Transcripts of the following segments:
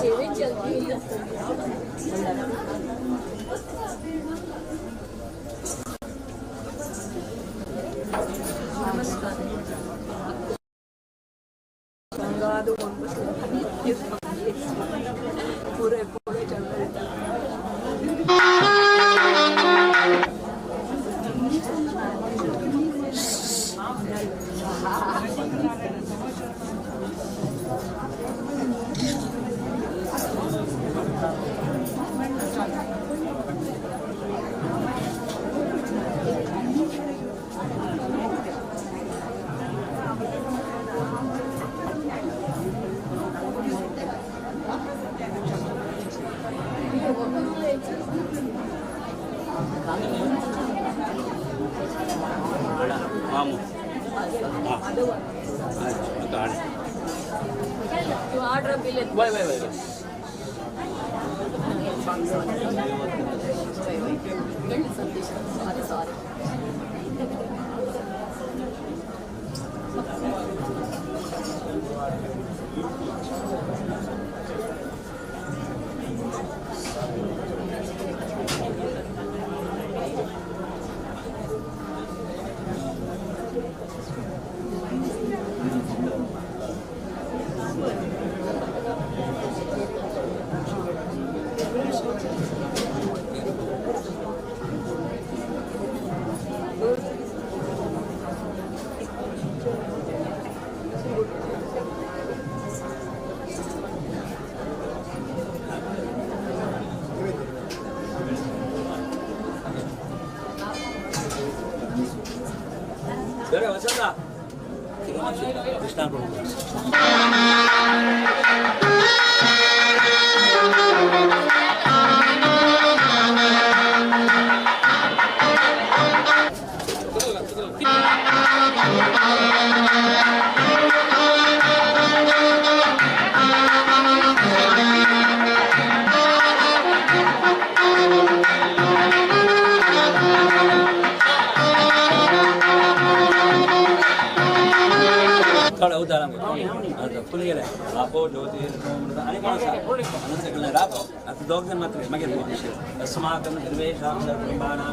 सेवे चलती है। नमस्कार। पूरे पूरे चल रहे। अस्माकं सर्वेषां सर्वकुटुम्बानां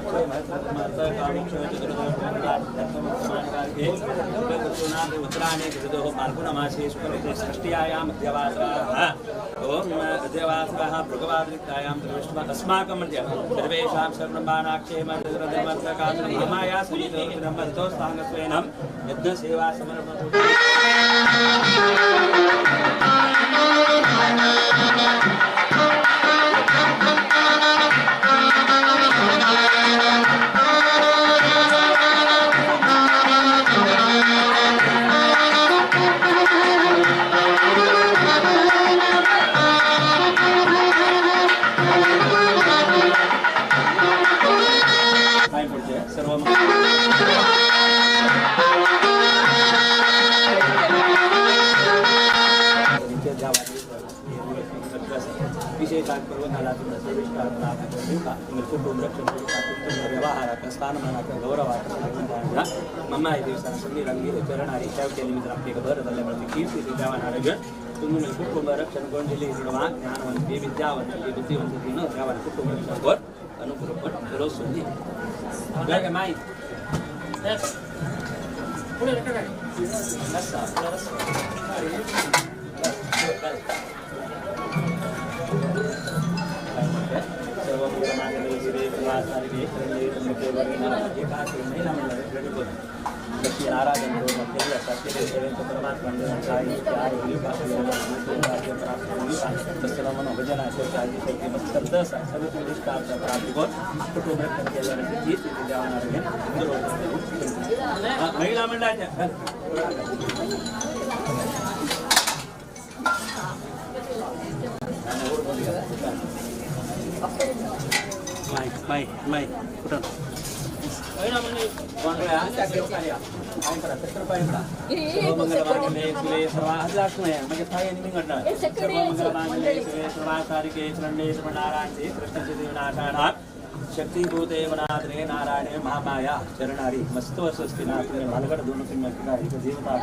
उत्तराणे ऋतोः फाल्गुनमासे शुक्लपक्षे षष्ट्यायां अद्यवासरः ॐ अद्यवासरः भृगवादृक्तायां अस्माकं सर्वेषां सर्वकुटुम्बानां क्षेममाया सहितोस्थानत्वेन यज्ञसेवा समर्पण। महिला मंडळाच्या माय माय कुठं विनाशानां शक्तिभूते वनात्रे नारायणे महामाया चरणारी मस्त स्वस्ति नात्रे मालगड दोन देवता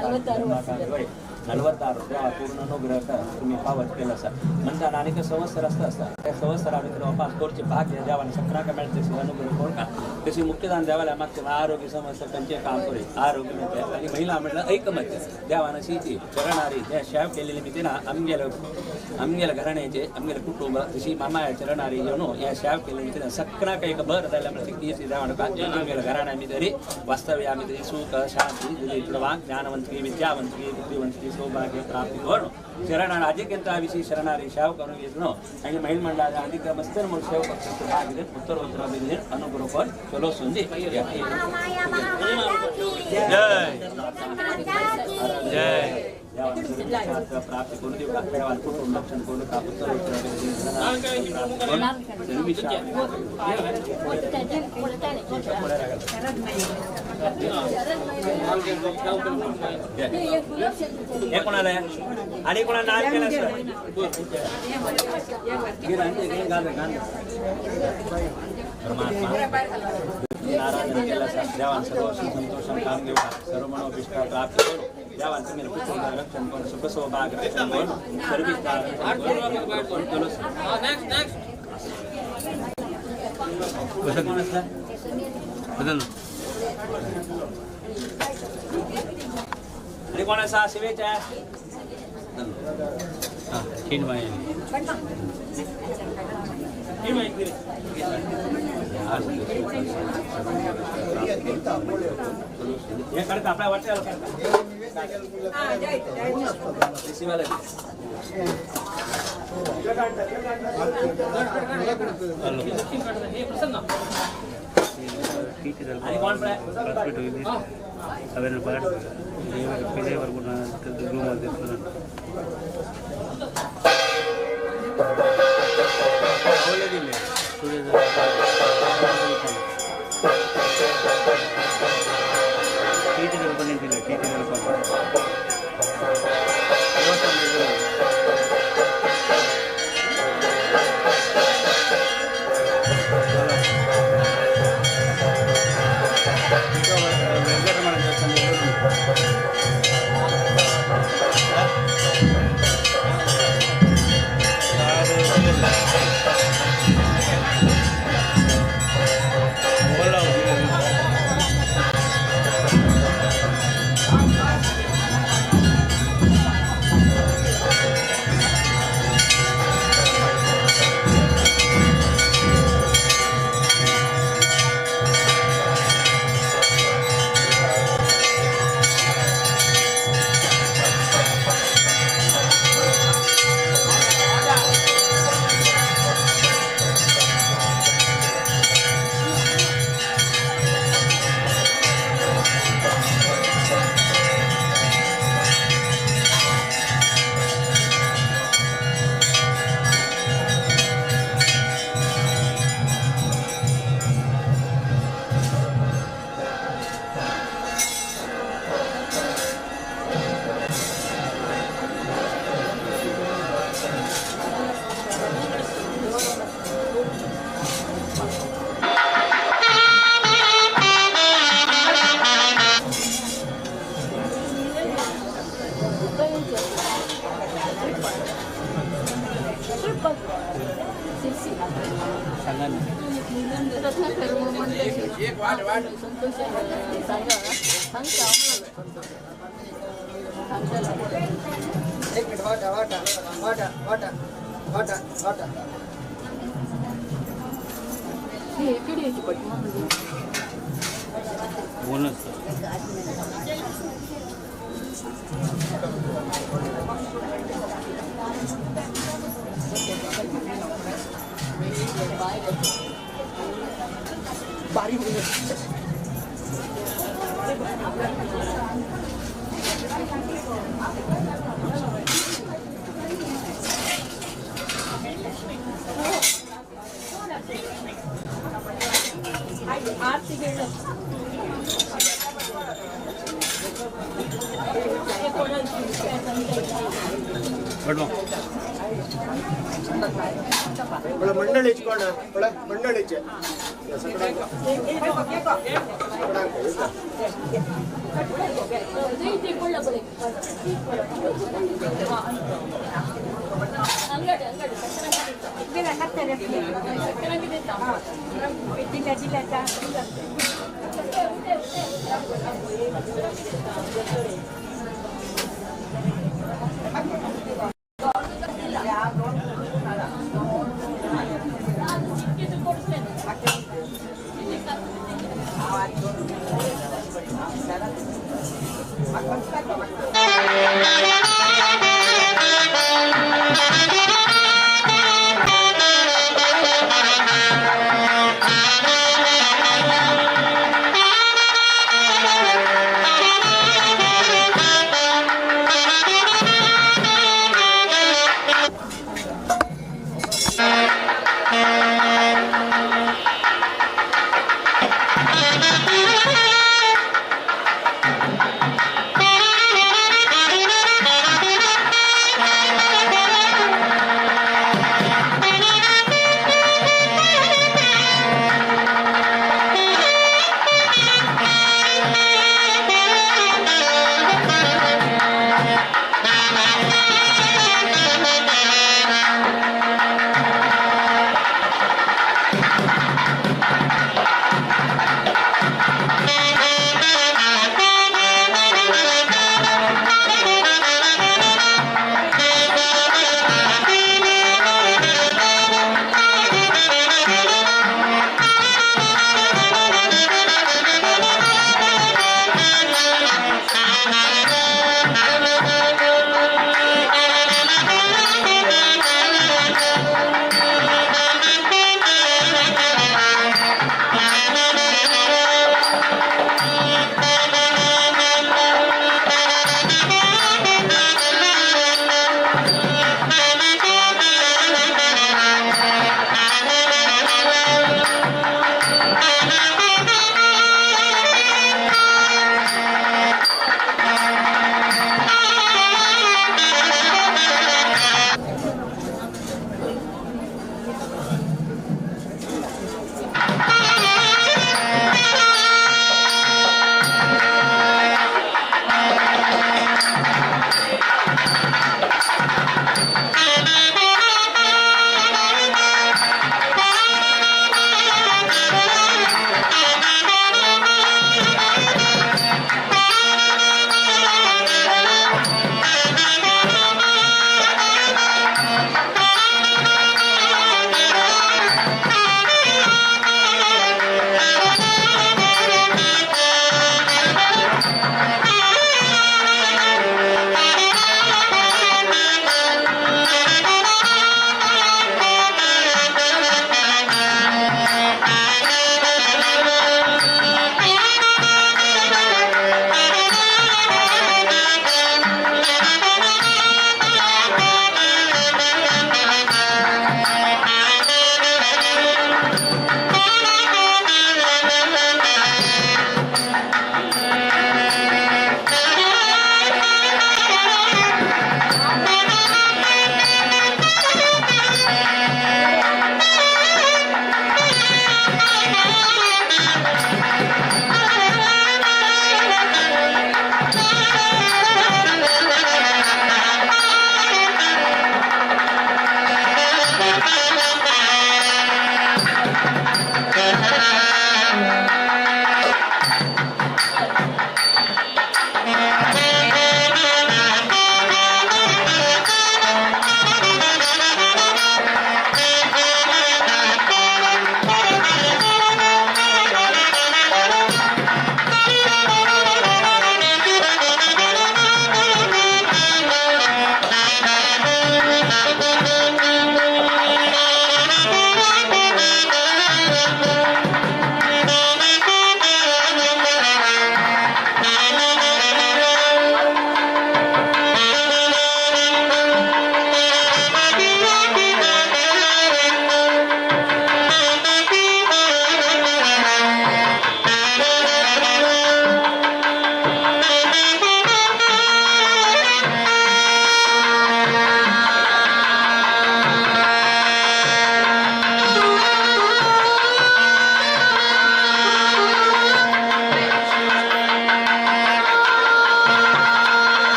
46 देवा पूर्ण अनुग्रह तुम्ही पावत केला असा म्हणताना अनेक संवत्सर असता असता त्या संवत्सरा भितर उपास करचे भाग्य देवाने सकळाक मेळचे अनुग्रह करून तशी मुक्तिदान देवाला मागचे आरोग्य समस्या त्यांचे काम करे आरोग्य मिळते आणि महिला म्हटलं ऐकमत्य देवानं शीची चरणारी त्या शेव केलेली मी तिना आमगेलं आमगेलं घराण्याचे आमगेलं कुटुंब तशी मामाया चरणारी येऊन या शेव केलेली तिना सकळाक एक भर जाल्यार कीर्ती देवान आमगेलं घराण्या तरी वास्तव्य आम्ही तरी सुख शांती दिली ज्ञानवंतकी विद्यावंतकी बुद्धिवंतकी सौभाग्य प्राप्ती करून शरणार अधिकंता विषयी शरणारी शेव करून घेतलो आणि महिल मंडळाच्या अधिक मस्त म्हणून शेव करतो भाग उत्तर उत्तर अनुग्रह कर चलो सुंदी जय जय प्राप्ती करून देऊ का देवान कुटुंब रक्षण करून का उत्तर उत्तर हे कोणाला आणि कोणाला नाव केलं सर परमात्मा नारायण केला देवान सर्व संतोषम काम घेऊ सर्व मनोभिष्ट प्राप्त करू देवान तुम्ही कुटुंब रक्षण करून सुख सौभाग्य रक्षण करून सर्विस आणि कोण असा शिवेच्या हे काढता आपल्या वाट्याला आणि कोण मंडळीचे कोण मंडळीचे Thank you.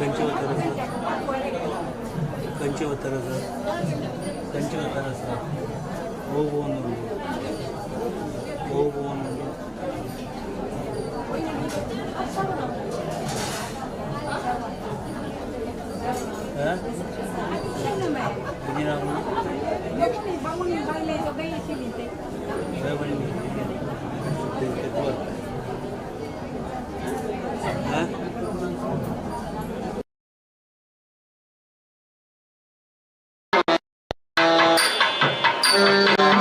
कंचे वतर कंचे वतर Thank you.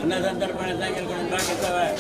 अन्नदान संतर्पणे सांगेल करून बाकी सवय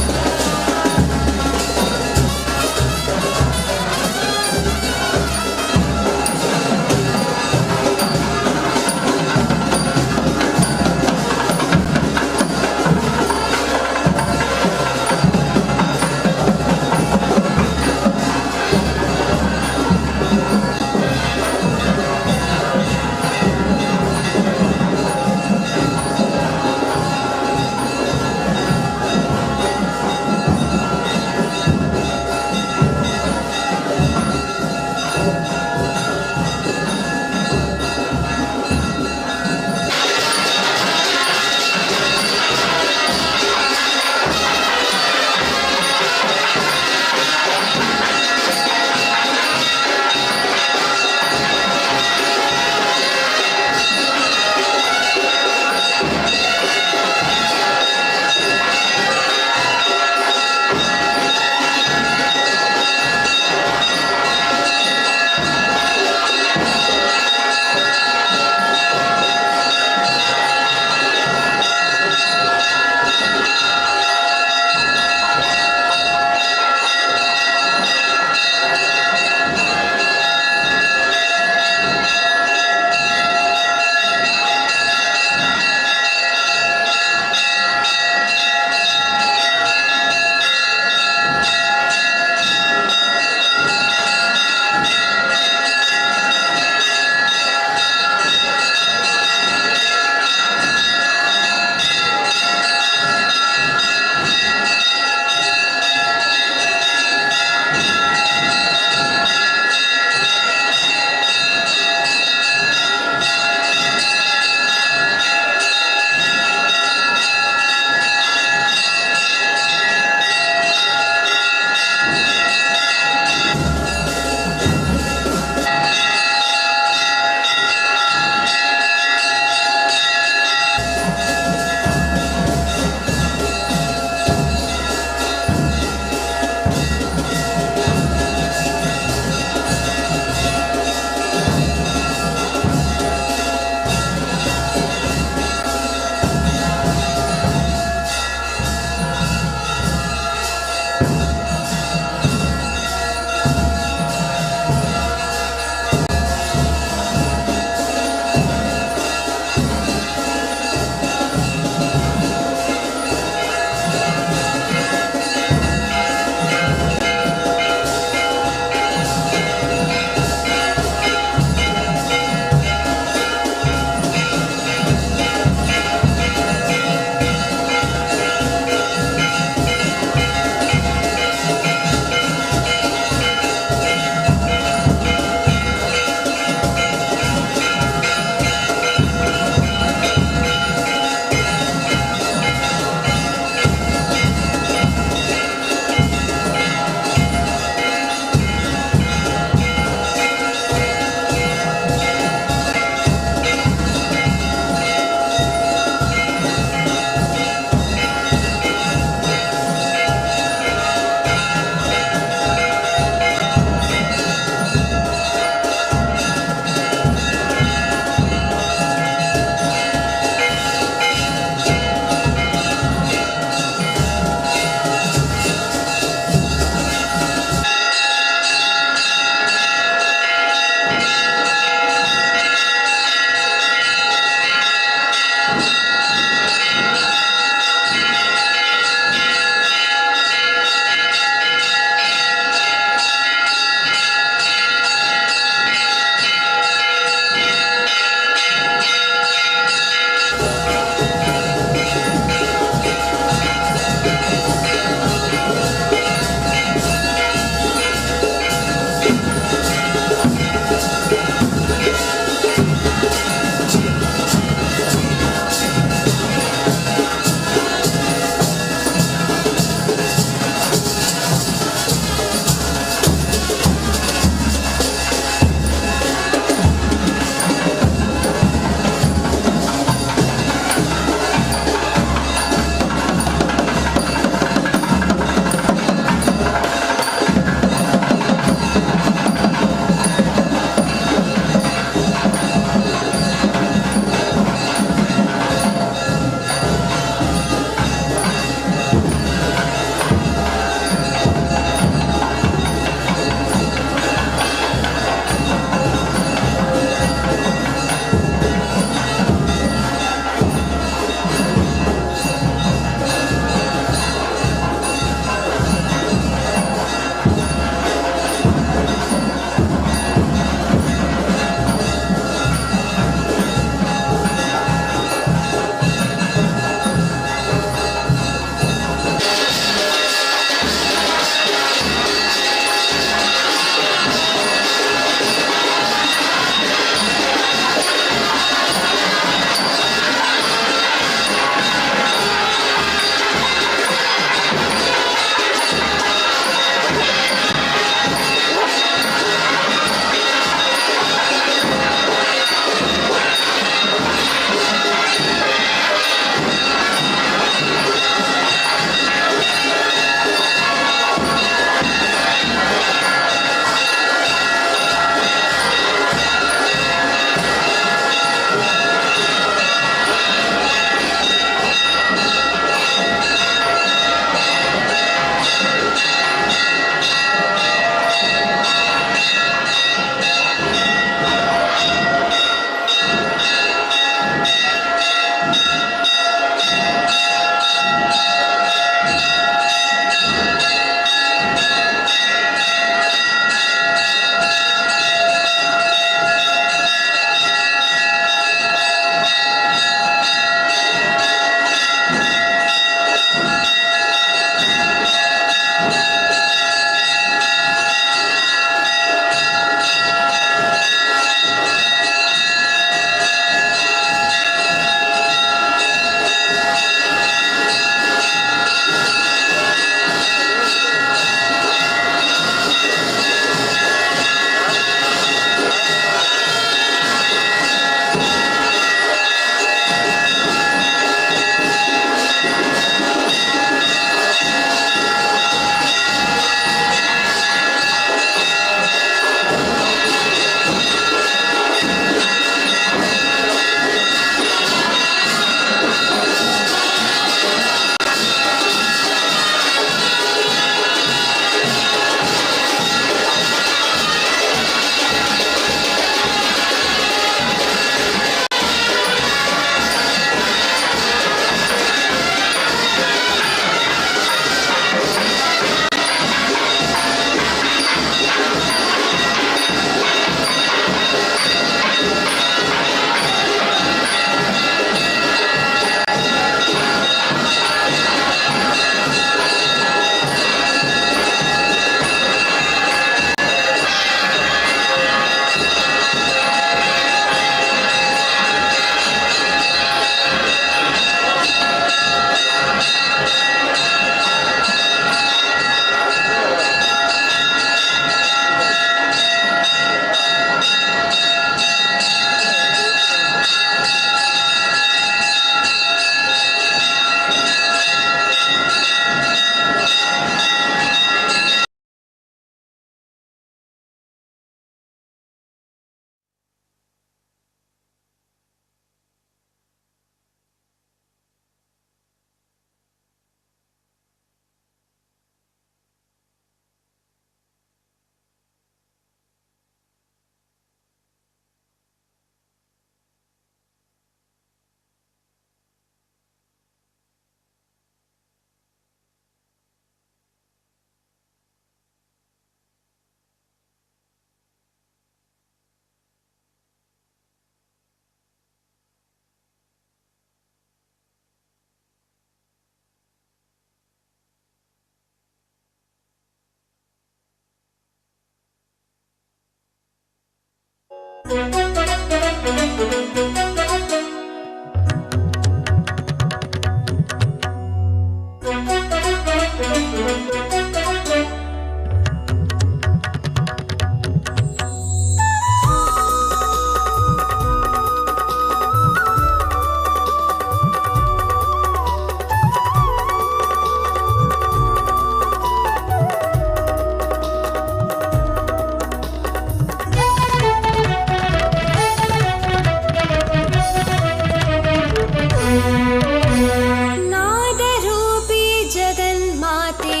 नादरूपी जगन्माते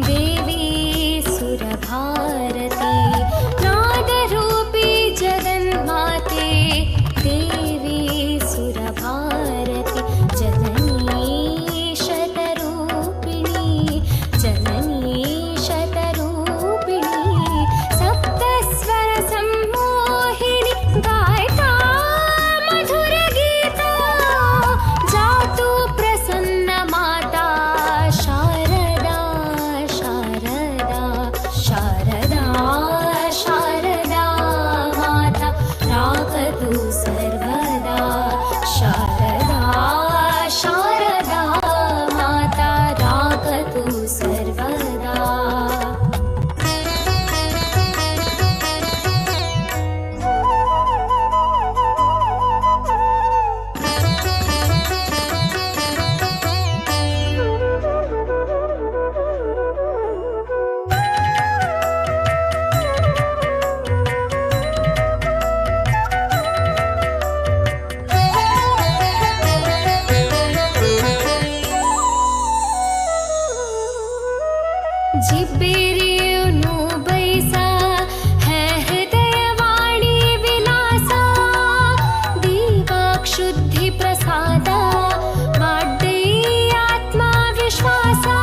देवी सुरभारती। नादरूपी जगन्माते देवी सुरभारती। जननी शतरूपिणी, जननी शतरूपिणी, सप्तस्वर सम्मोहिनी, गायता मधुर गीता, जातु प्रसन्न माता शारदा शारदा शारदा शारदा माता राखतु सर्वदा। शारदा शारदा माता राखतु सर्वदा। जिब्बेरेनु बैसा है हृदयवाणी विलासा, दीवाक्षुद्धि प्रसादा वाड्डै आत्मा विश्वासा।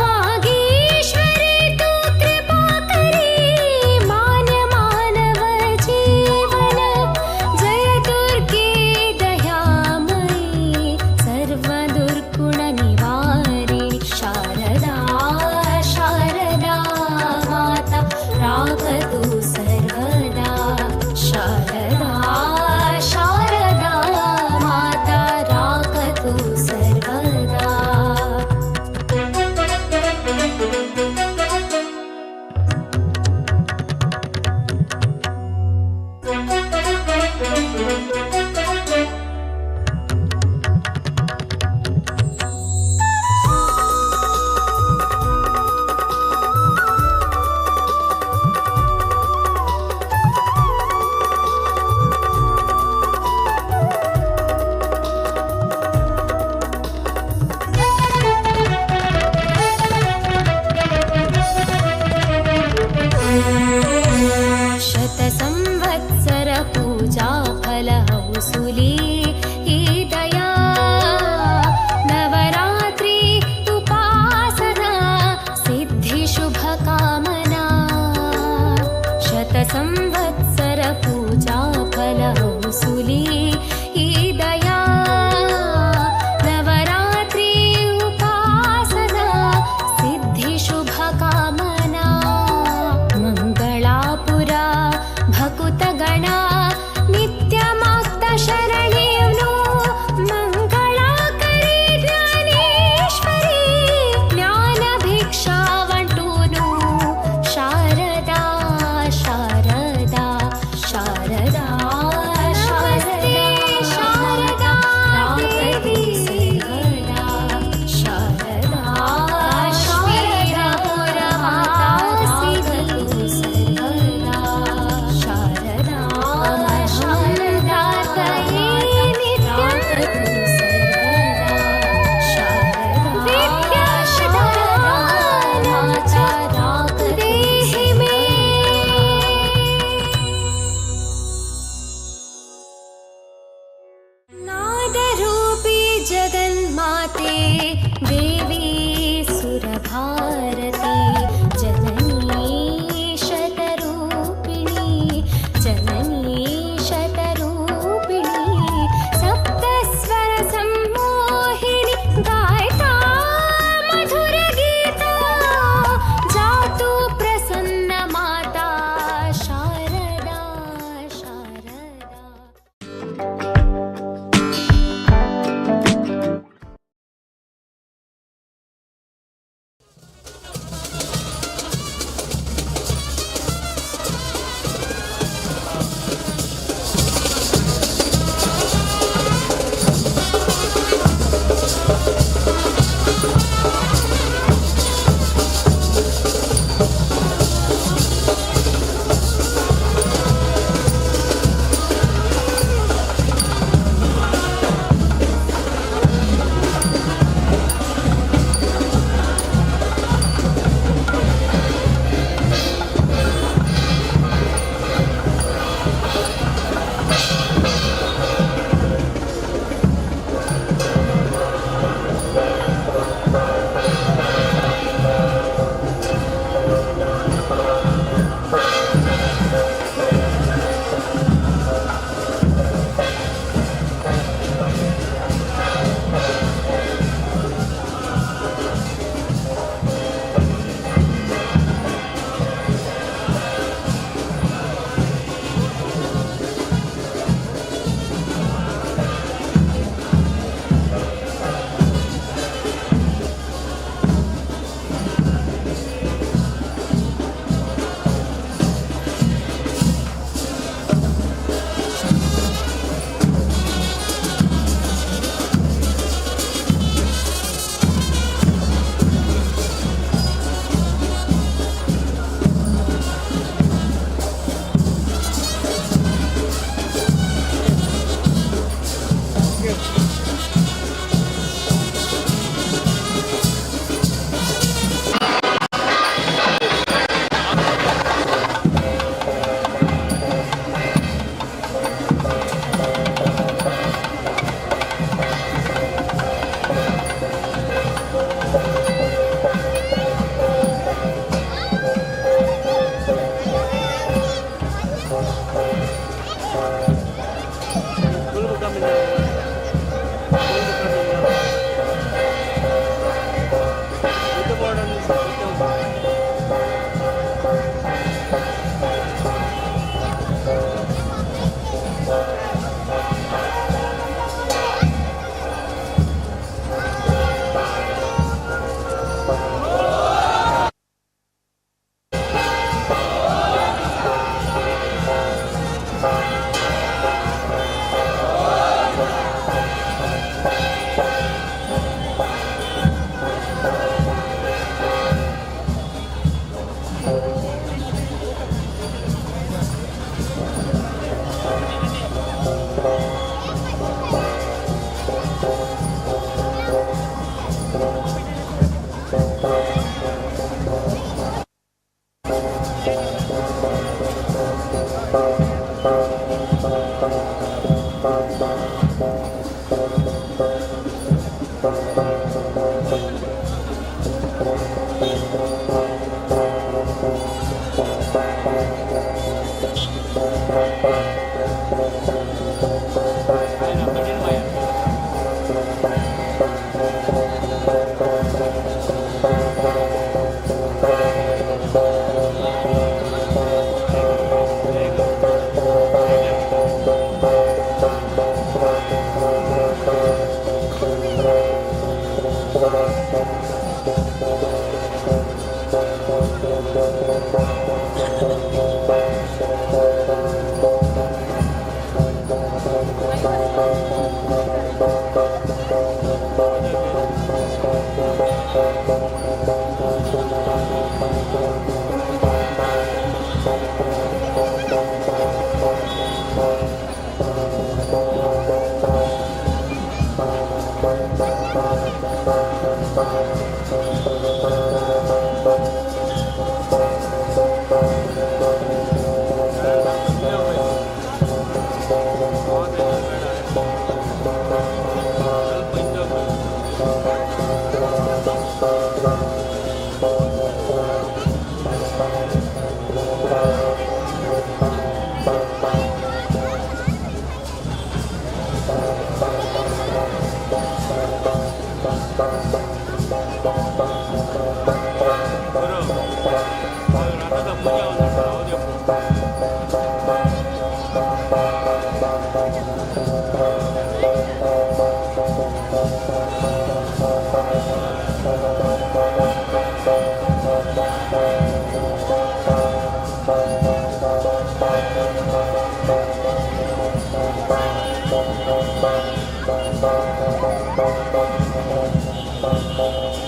वागीश्वरी तू कृपा करी मान्य मानव जीवन। जय दुर्गे दयामयी सर्व दुर्गुण निवारिणि। शारदा शारदा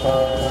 Thank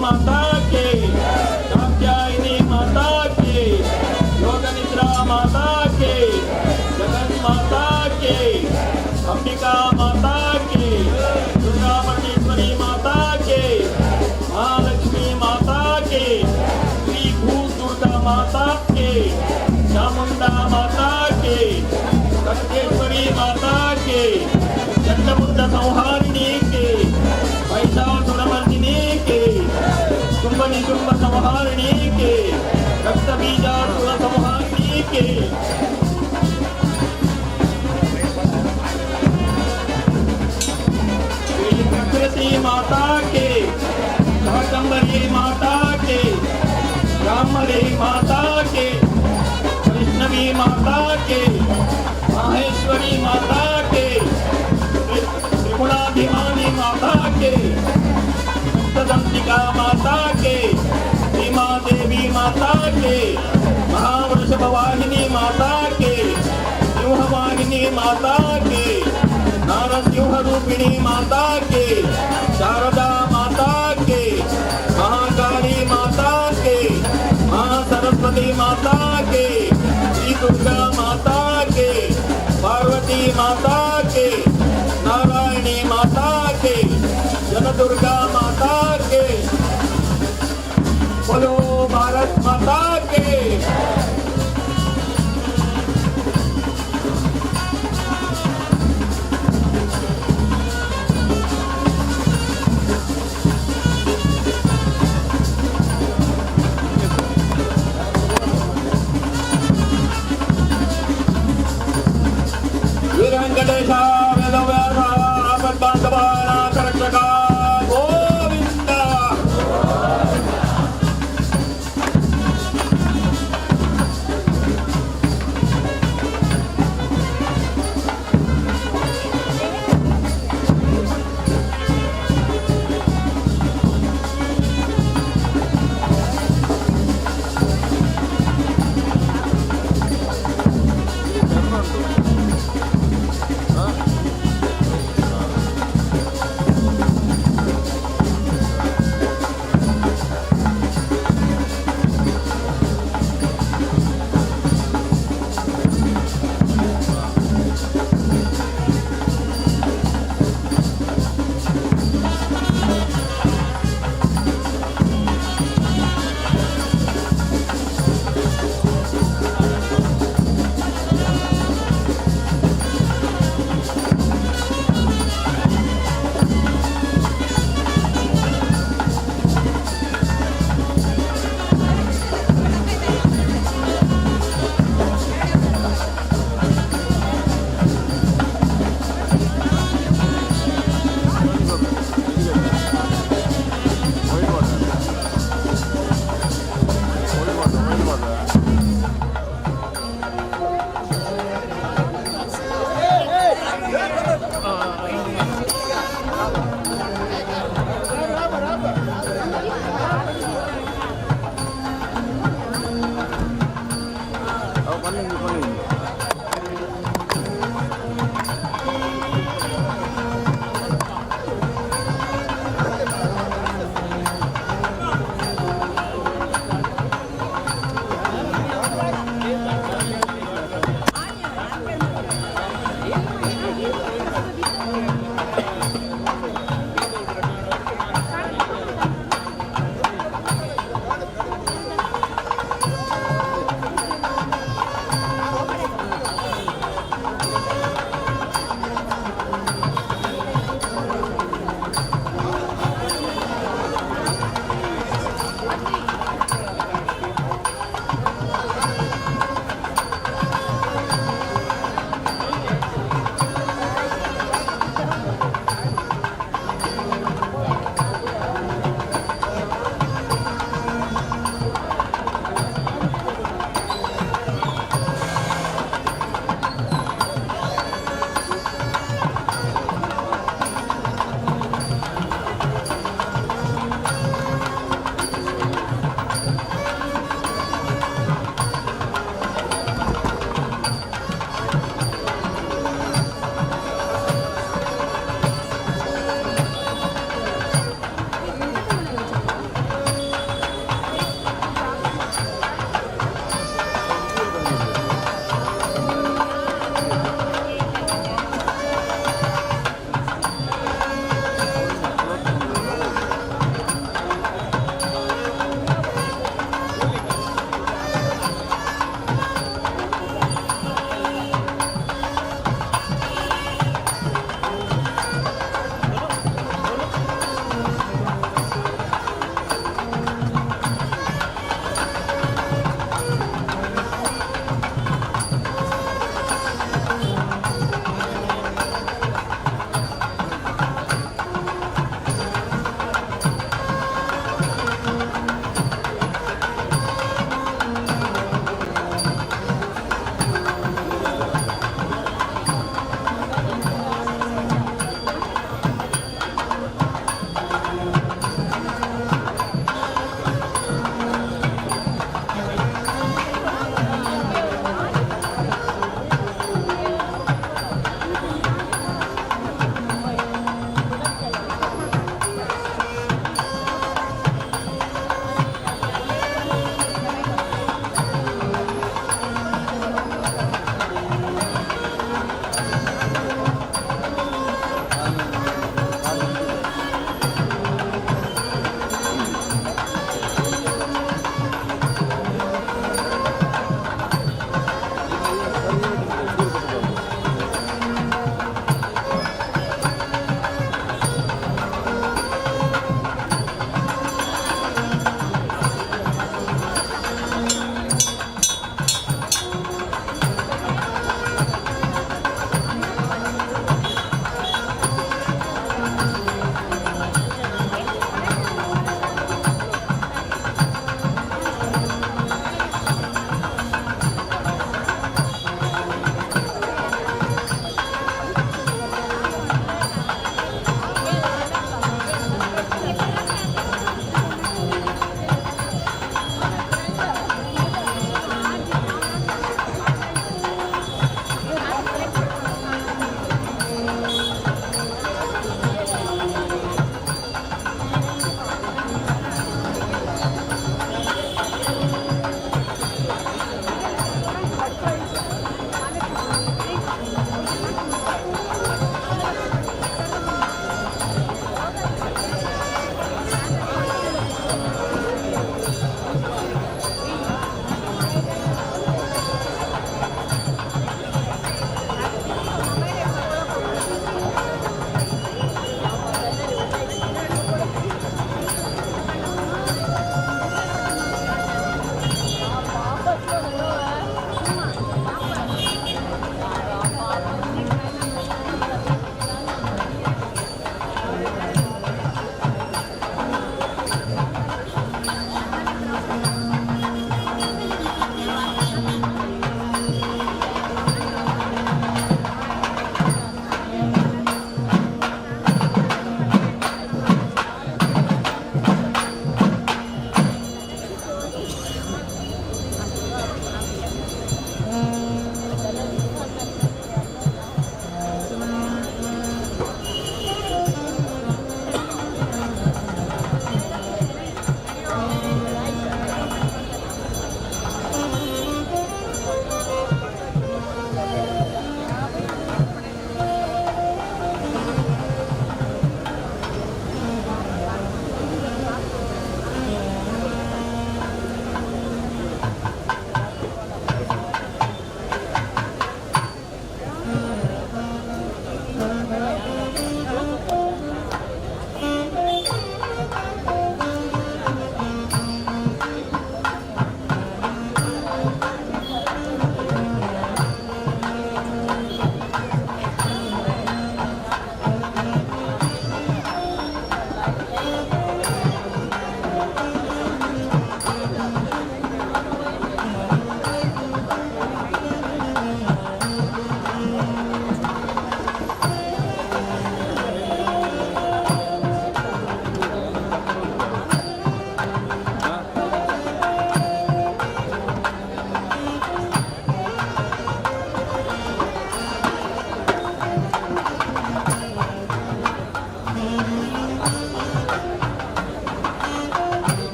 माता के, कात्यायनी माता के, योग निद्रा माता के, जगन माता के, अंबिका माता के, दुर्गा परमेश्वरी माता के, महालक्ष्मी माता के, श्री भू दुर्गा माता के, चामुंडा माता के, कटकेश्वरी माता के, चंडमुंड संहारिणी के, महिषासुरमर्दिनी के, शुंभ निशुंभ संहारिणी के, रक्तबीजासुर संहारिणी के। श्री प्रकृति माता के, शाकंभरी माता के, ब्राह्मणी माता के, वैष्णवी माता के, माहेश्वरी माता के, त्रिगुणाभिमानी माता के, सप्तदंतिका माता के, भीमा देवी माता के, महावृषभ वाहिनी माता के, सिंहवाहिनी माता के, नारसिंह रूपिणी माता के, शारदा माता के, महाकाली माता के, महासरस्वती माता के, श्री दुर्गा माता के, पार्वती माता के, नारायणी माता के, जन दुर्गा माता के, बोलो भारत माता के। वीर वेंकटेश वेदव्यास आपद्बांधवा रक्षका गोविंद।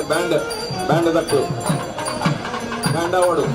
ಬ್ಯಾಂಡ್ ಬ್ಯಾಂಡ್ ದಕ್ಕಲು ಬ್ಯಾಂಡ್ ಅವಡು.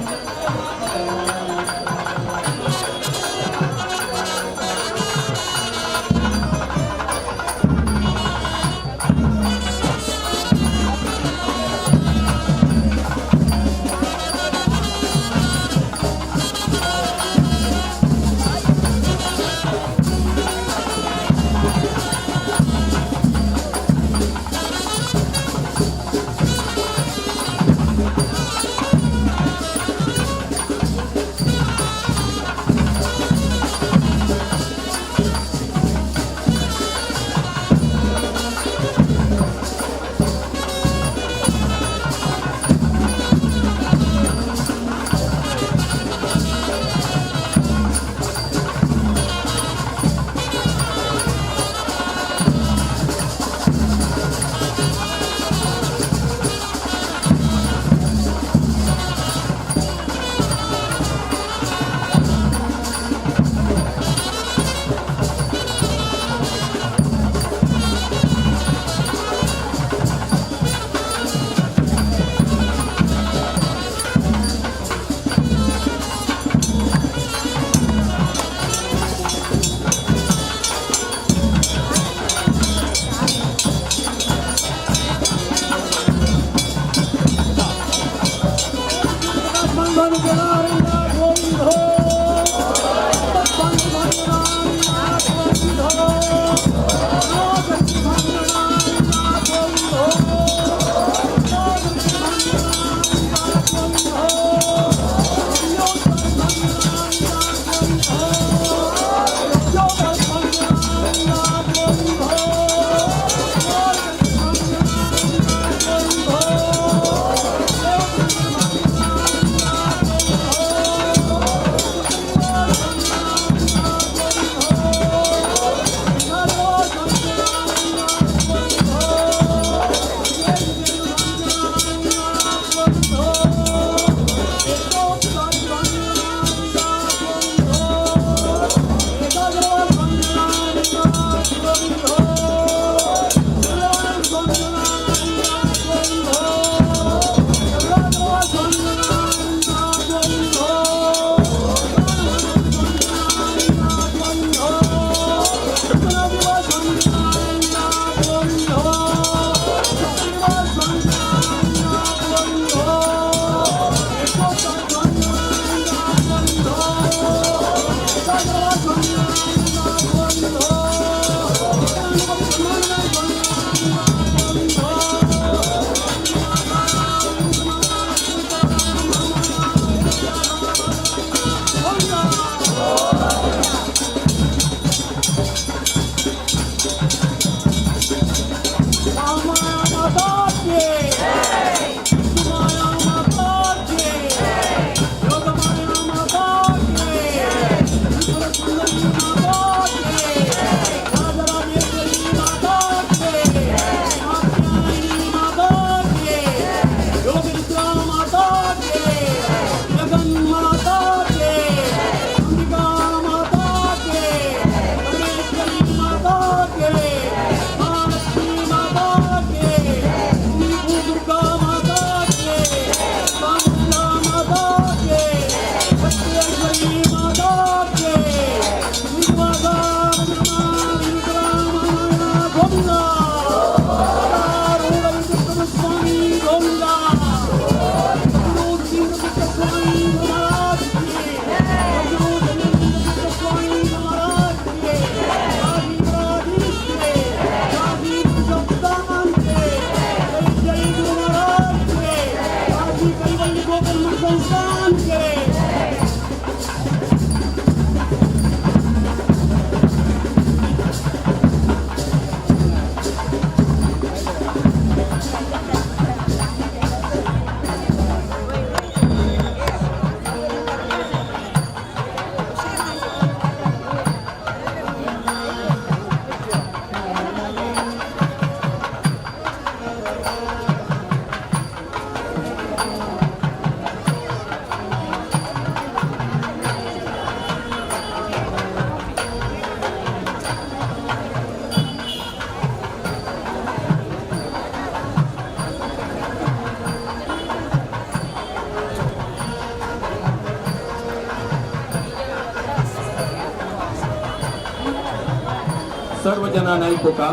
सर्व जनान आयकुका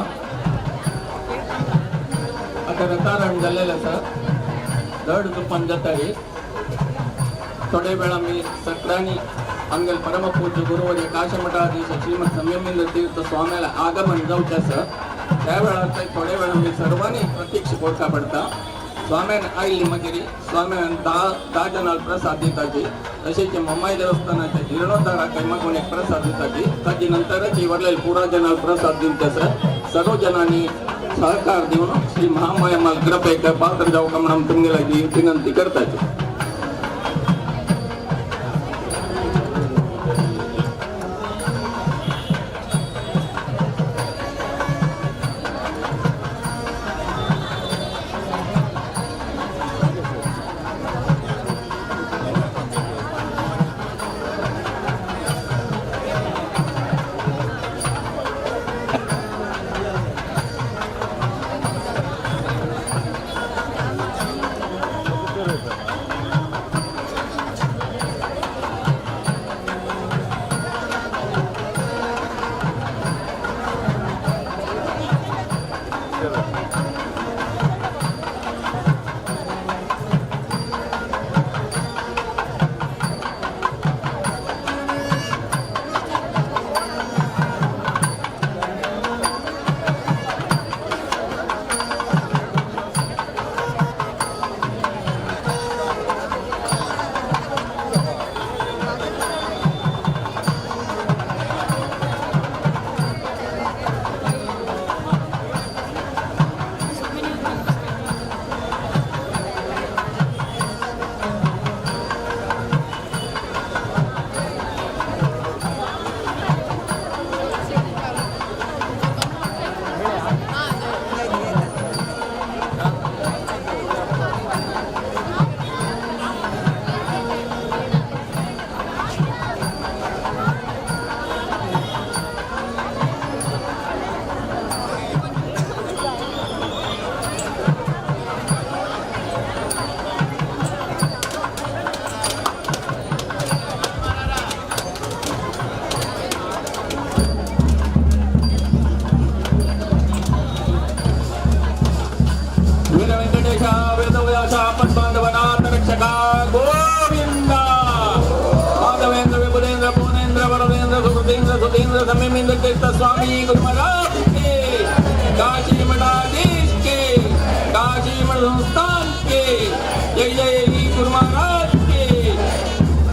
आतां रतारण जाल्लें आसा. धड जुपान जाताली थोडे वेळ आमी सगळ्यांनी आमगेले परमपूज्य गुरुवर्य काशीमठाधीश श्रीमद संयमेंद्र तीर्थ स्वाम्याला आगमन जावचें आसा. त्या वेळार थंय थोडे वेळ आमी सर्वांनी प्रतीक्ष करता पडटा. स्वाम्यान आयली मागीर स्वाम्यान 10 जणांक प्रसाद दिताची, तशेंच मम्माई देवस्थानाच्या जीर्णोद्धाराक मागून एक प्रसाद दिताची. ताजे नंतरच वरलेले पुरा जणांक प्रसाद दिवचे आसा. सर्व जणांनी सहकार दिवन श्री महामाया कृपेक पात्र जावका म्हणून तुमगेली विनंती करताची. स्वामी गुरु महाराज के, काशी मठाधीश के, काशी मठ संस्थान के, जय जय गुरु महाराज के,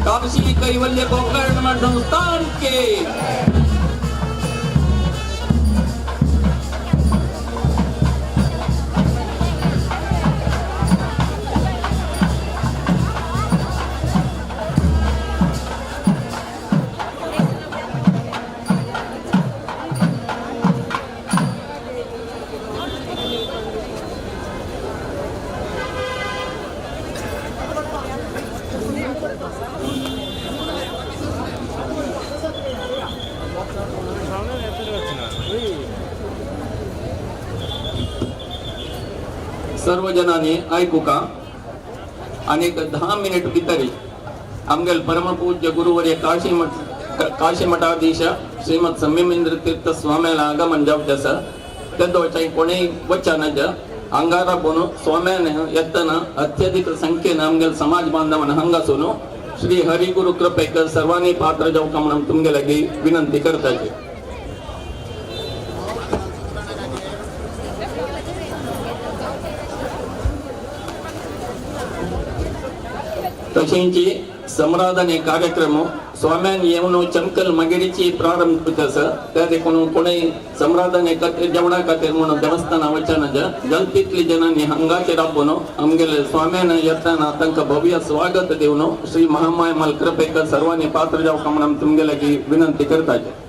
काशी कैवल्य गोकर्ण मठ संस्थान के। सर्व जणांनी ऐकूका आणि 10 मिनिट भितर आमगेले परमपूज्य गुरुवर्य काशी मठाधीश श्रीमद संयमेंद्र तीर्थ स्वाम्याला आगमन जावचें आसा. तेदोळच्यान कोणूय वचनाज अंगारा पोवन स्वाम्यान येतना अत्यधिक संख्येन आमगेले समाज बांधवान हांगासून श्री हरिगुरु कृपेक सर्वांनी पात्र जावका म्हणून तुमगे लागीं विनंती करताची. तशेंच समराधने कार्यक्रम स्वाम्यान येवन चमकल मगेरीची प्रारंभ आसा. त्या देखून कोणूय समराधने खातीर जेवणा खातीर म्हणून देवस्थाना वचना जलतीतली जनांनी हांगाचेर आपोवन आमगेले स्वाम्यान येतना तांकां भव्य स्वागत दिवन श्री महामाय माल कृपेक सर्वांनी पात्र जावका म्हणून तुमगे लागीं विनंती करताचे.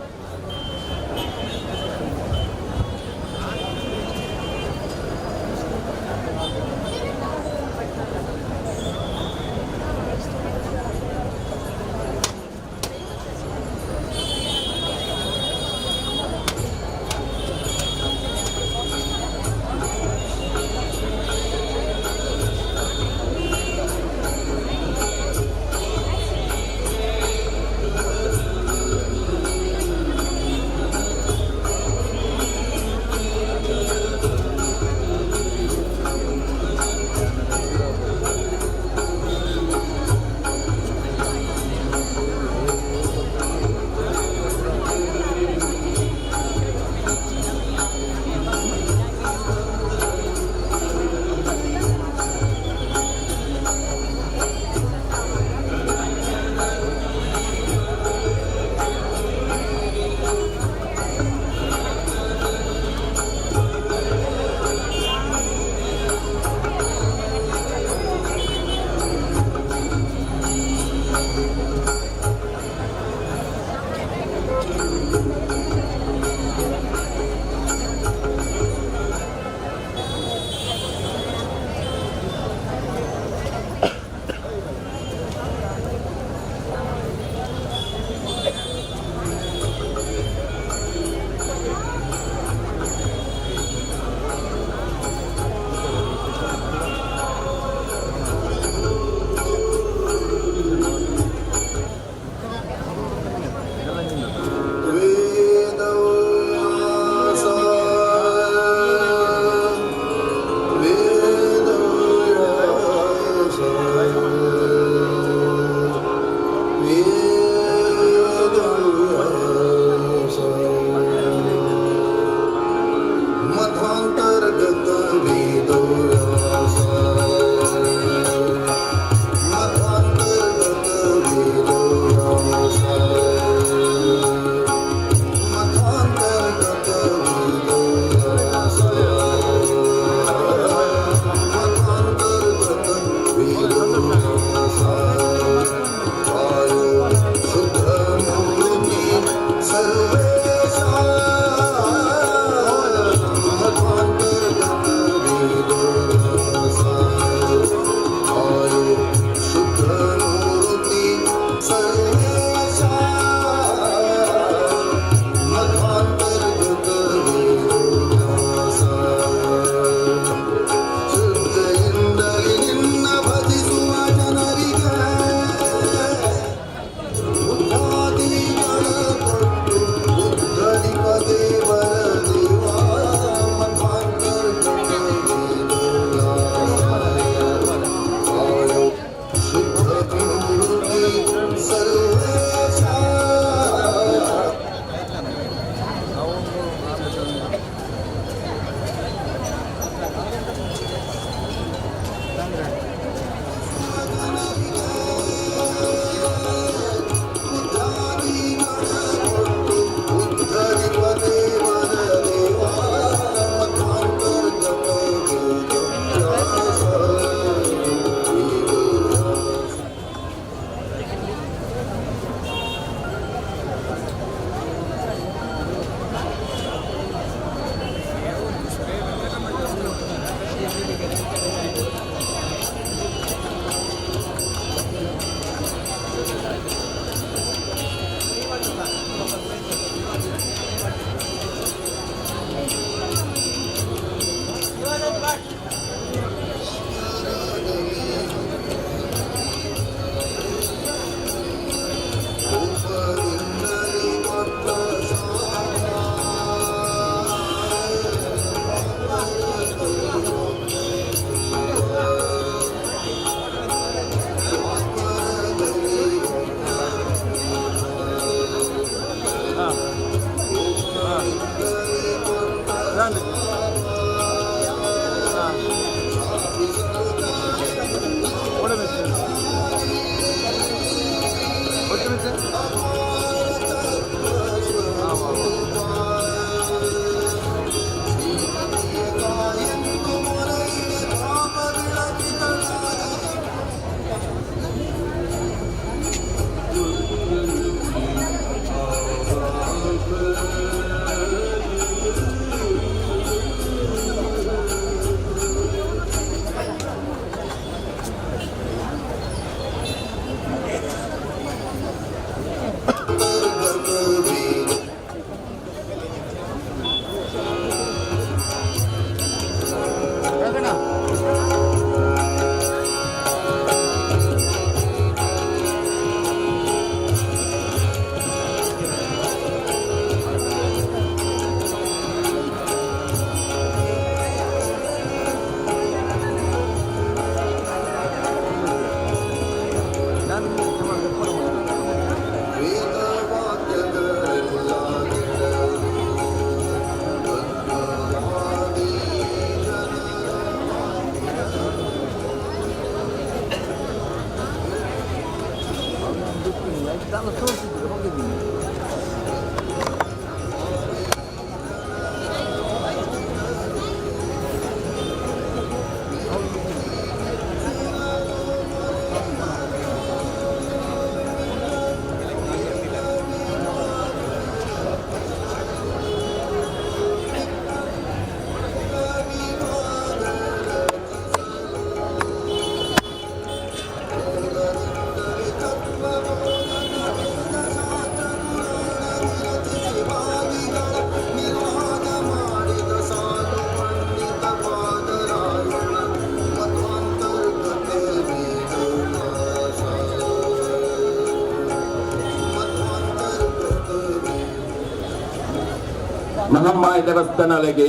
Mahammai ದೇವಸ್ಥಾನಗಳಿಗೆ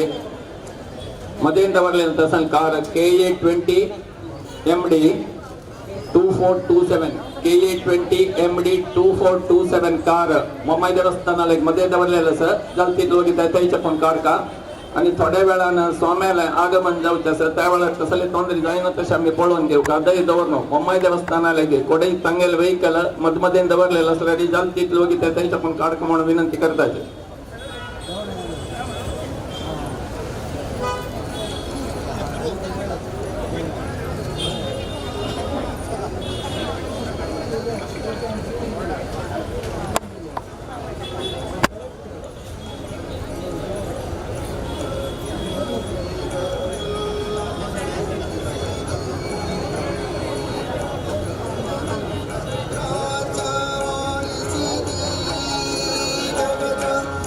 ಮದೆಯಿಂದ ಬರಲಿಂತ car KA 20 MD 2427 KA 20 MD 2427 car Mommai ದೇವಸ್ಥಾನಗಳಿಗೆ ಮದೆಯಿಂದ ಬರಲಿಲ್ಲ ಸರ್ जल्दी ಹೋಗಿ तैचपून कार का आणि थोड्या वेळान स्वाम्याला आगमन जावचें आसा त्या वेळार कसले तोंदरी जायना तशें आमी पळोवन घेवका दही दवरनो मोम्माय देवस्थानालागे कोडेय तांगेले वेहिकल मदमदेन दवरलेलं आसल्यार जाता तितलो वगीत तैचपून काडका म्हणून विनंती करताचे. Thank you.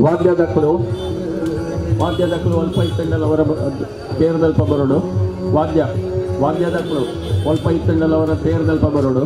ವಾದ್ಯದಕ್ಕಳು ವಾದ್ಯದಕ್ಕಳು ಅಲ್ಪ ಇತ್ತಂಡಲವರ ತೇರದಲ್ಪ ಬರೋಡು. ವಾದ್ಯ ವಾದ್ಯದಕ್ಕಳು ಅಲ್ಪ ಇತ್ತಂಡಲವರ ತೇರದಲ್ಪ ಬರೋಡು.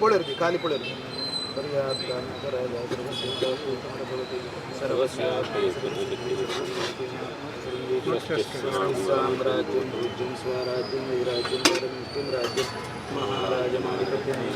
पळय खाली पळय साम्राज्यं पूज्यं स्वराज्यं वैराज्यं परमेष्टिं राज्यं महाराजमाधिपत्यमेव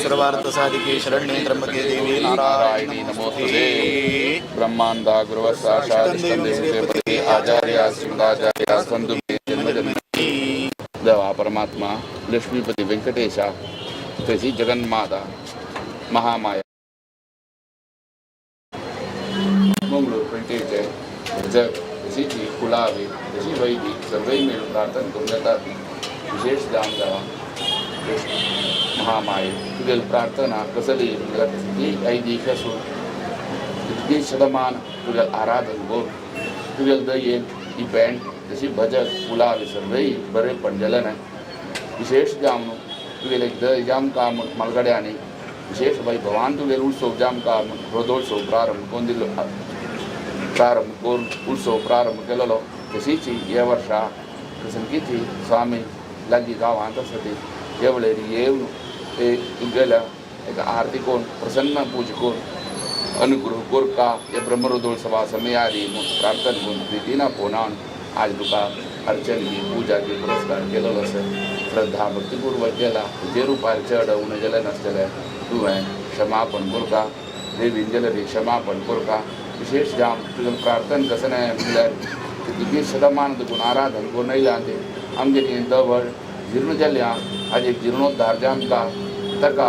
सर्वार्थ साधिके शरण्ये त्र्यंबके देवी नारायणी नमोस्तुते। ब्रह्मांडा गुरुव साक्षात् श्रीपति आचार्य श्रीमदाचार्य सन्तु मे जन्म जन्मनि। देवा परमात्मा लक्ष्मीपति वेंकटेश तशी जगन्माता महामाया मंगळूर पेंटेचे जग तशीची कुलावी तशी वैदी सर्वै मेळून प्रार्थना करून जातात। विशेष जावन जावा महामाये तुगेली प्रार्थना कसली म्हणल्यार ती ऐदीक आसून इतकी शतमान तुगेल आराधन करून तुगेल दयेन ही पेंट तशी भजक कुलावी सर्वय बरेपण जालें ना। विशेष जावन तुगेले दय जामकां म्हूण मालगड्यांनी विशेष वैभवान तुगेल उत्सव जामकां म्हूण रथोत्सव प्रारंभ करून दिलो, प्रारंभ करून उत्सव प्रारंभ केलेलो। तशीच ह्या वर्सा प्रसंगीची स्वामी लागीं गांवांत आसा ती हे वेळेर येवन ते तुगेल्या एक आरती करून प्रसन्न पूजा करून अनुग्रह कोरका हे ब्रह्मरथोत्सवा समयारी म्हूण प्रार्थना करून प्रितीना फोनान आज तुका अर्चन बी पूजा बी पुरस्कार केलेलो आसा। श्रद्धा भक्तीपूर्वक केला तुजे रुपार चड उणें जालें नासतलें तुवें क्षमापण कोरका, देवीन जाल्यार क्षमापण कोरका। विशेष जावन तुजें प्रार्थना कसं न्हय म्हणल्यार तुगे शतमान तुकून आराधन करून येयला ते आमगेली दवळ जीर्ण जाल्या आज एक जीर्णोद्धार जामकां ताका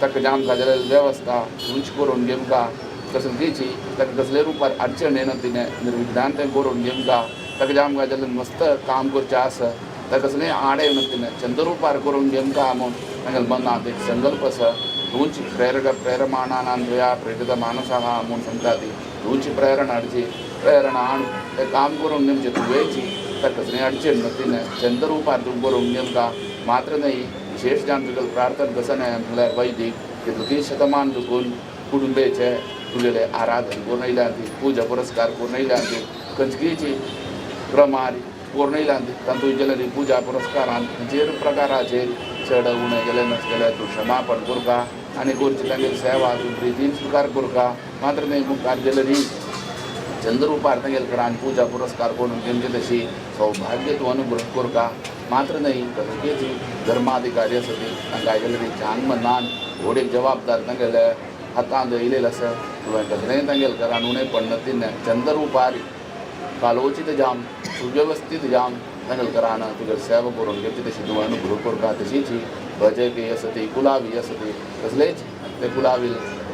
ताका जामकां जाल्यार वेवस्था उंच करून घेवका कसलीची ताका कसले रुपार अडचण येना तिणें निर्विघ्नान तें करून घेवका ताका जामकां जाल्यार मस्त काम करचें आसा ताका कसलें आड येना तिणें चंद्र रुपार करून घेवका म्हूण तांगेल्या मनांत एक संकल्प आसा। तुमची प्रेरक प्रेरमाणानांद्वया प्रेरित मानसः म्हूण सांगता ती तुमची प्रेरणा हाडची प्रेरणा हाडून तें काम करून घेवचें तुवेची ताका कसलें अडचण न्हय तिणें चंद्र रुपार तूं बरोवन घेवका। मात्र न्हय विशेष जावन तुगेलें प्रार्थना कसं न्हय म्हणल्यार वैदीक कितलीं शतमान दुखून कुटुंबेचे तुगेले आराधन करून येयल्या ती पुजा पुरस्कार करून येयल्या ती खंयचीची क्रमार करून येयल्या ती तातूंत गेले पुजा पुरस्कारान खंयचेर प्रकाराचेर चड उणें गेलें नस गेल्यार तूं क्षमापण करका आनी करची तांगेली सेवा तूं प्रितीन स्विकार करका. मात्र न्हय मुखार गेले न्ही चंद्ररूपार तांगेले करान पुजा पुरस्कार करून घेवचे तशी सौभाग्य तूं अनुग्रह करका. मात्र न्हय कसलीच धर्माधिकारी आसा ती तांकां गेले ती चांग मनान व्हड एक जबाबदार तांगेले हातांत येयलेलें आसा. तुवें कसलेंय तांगेले घरान उणें पडना तिन्ने चंद्ररूपार कालोचित जाम सुव्यवस्थीत जाम तांगेले घरान तुगेली सेवा करून घेवची तशी तूं अनुग्रह करका. तशीच भजकी आसा ती कुलावी आसा ती कसलेच ते कुलावी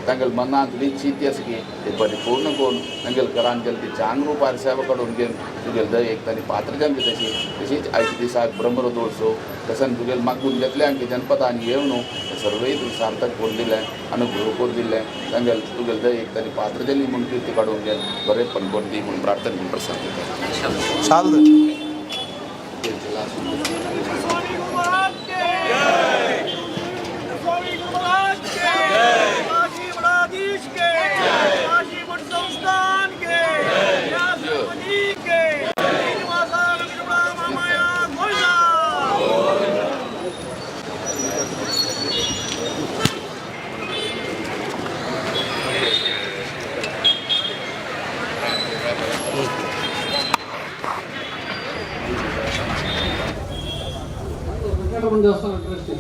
तांगेले मनांत तुजी आसा की ते परिपूर्ण करून तांगेले घरान गेले ती चांग रुपार सेवा काडून घेवन तुगेले दयेक तांणी पात्र जावची तशी. तशीच आयच्या दिसाक ब्रह्मरथोत्सव तशें तुगेले मागून घेतलें की जनपदान येवन सर्वय तुवें सार्थक करून दिलें अनुग्रह करून दिलें तांगेले तुगेले दयेक तांणी पात्र जाली म्हूण कीर्ती काडून घेवन बरेपण करून दी म्हूण प्रार्थना करून प्रसाद दिता. चालू. వెంకటరమణ దేవస్థానం trustee.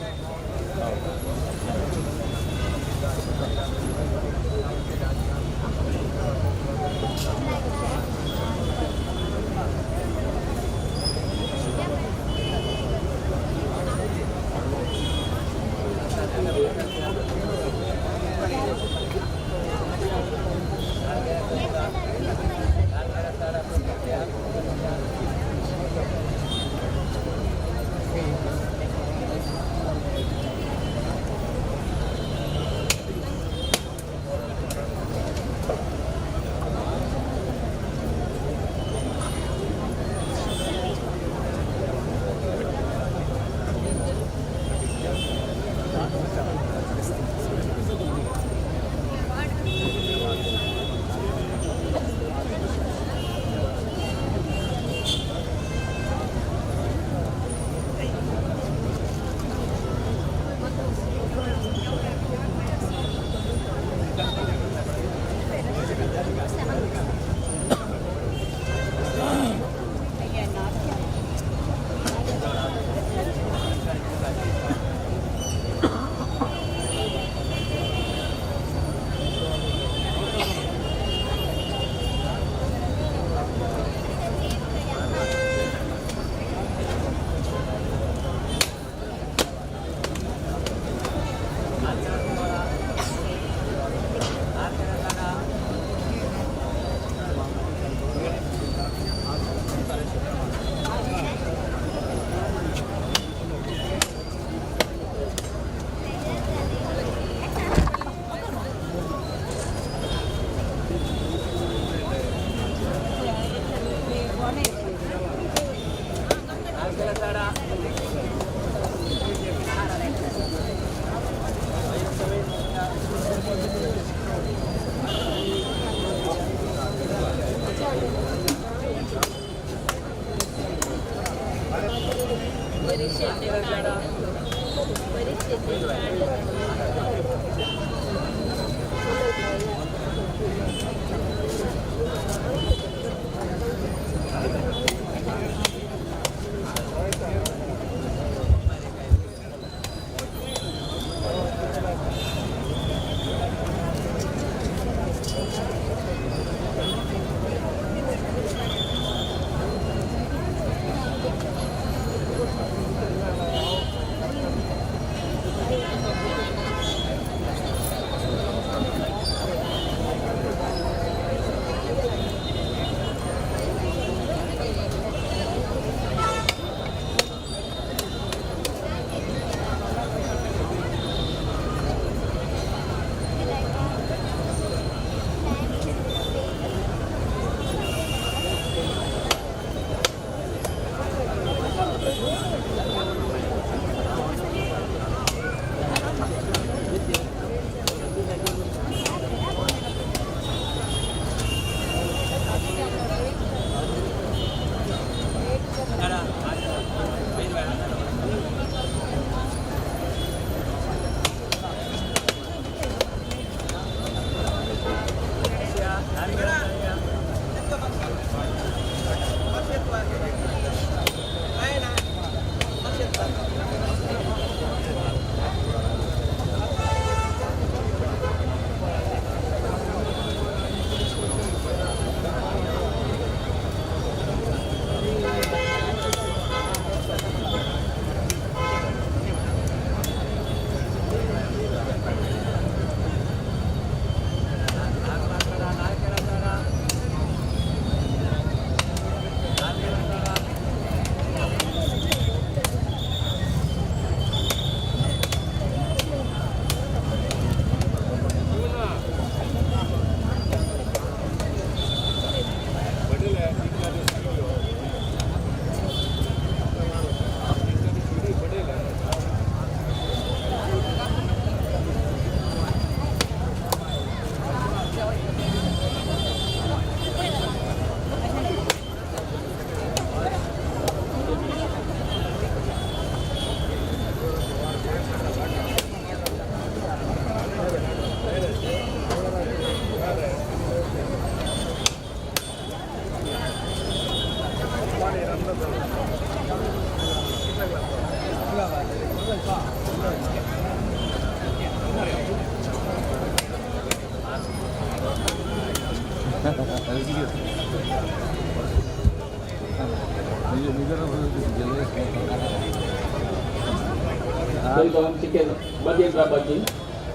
Bhajendra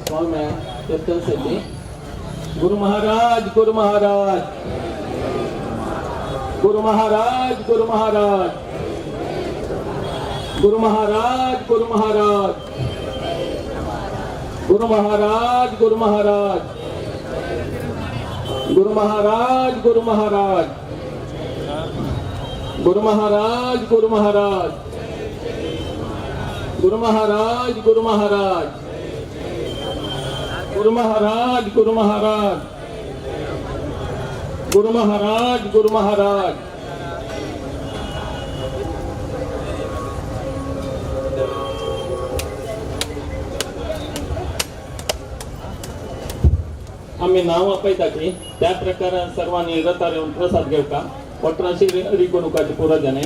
Swami Chetan Shetty. Guru Maharaj, Guru Maharaj, Guru Maharaj, Guru Maharaj, Guru Maharaj, Guru Maharaj, Guru Maharaj, Guru Maharaj, Guru Maharaj, Guru Maharaj, Guru Maharaj, Guru Maharaj, Guru Maharaj, Guru Maharaj, Guru Maharaj, Guru Maharaj, Guru Maharaj, Guru Maharaj. आम्ही नाव आपयताची त्या प्रकारान सर्वांनी रथार येवन प्रसाद घेवका. वटराशी रिगोनुकाची पुरा जाणे.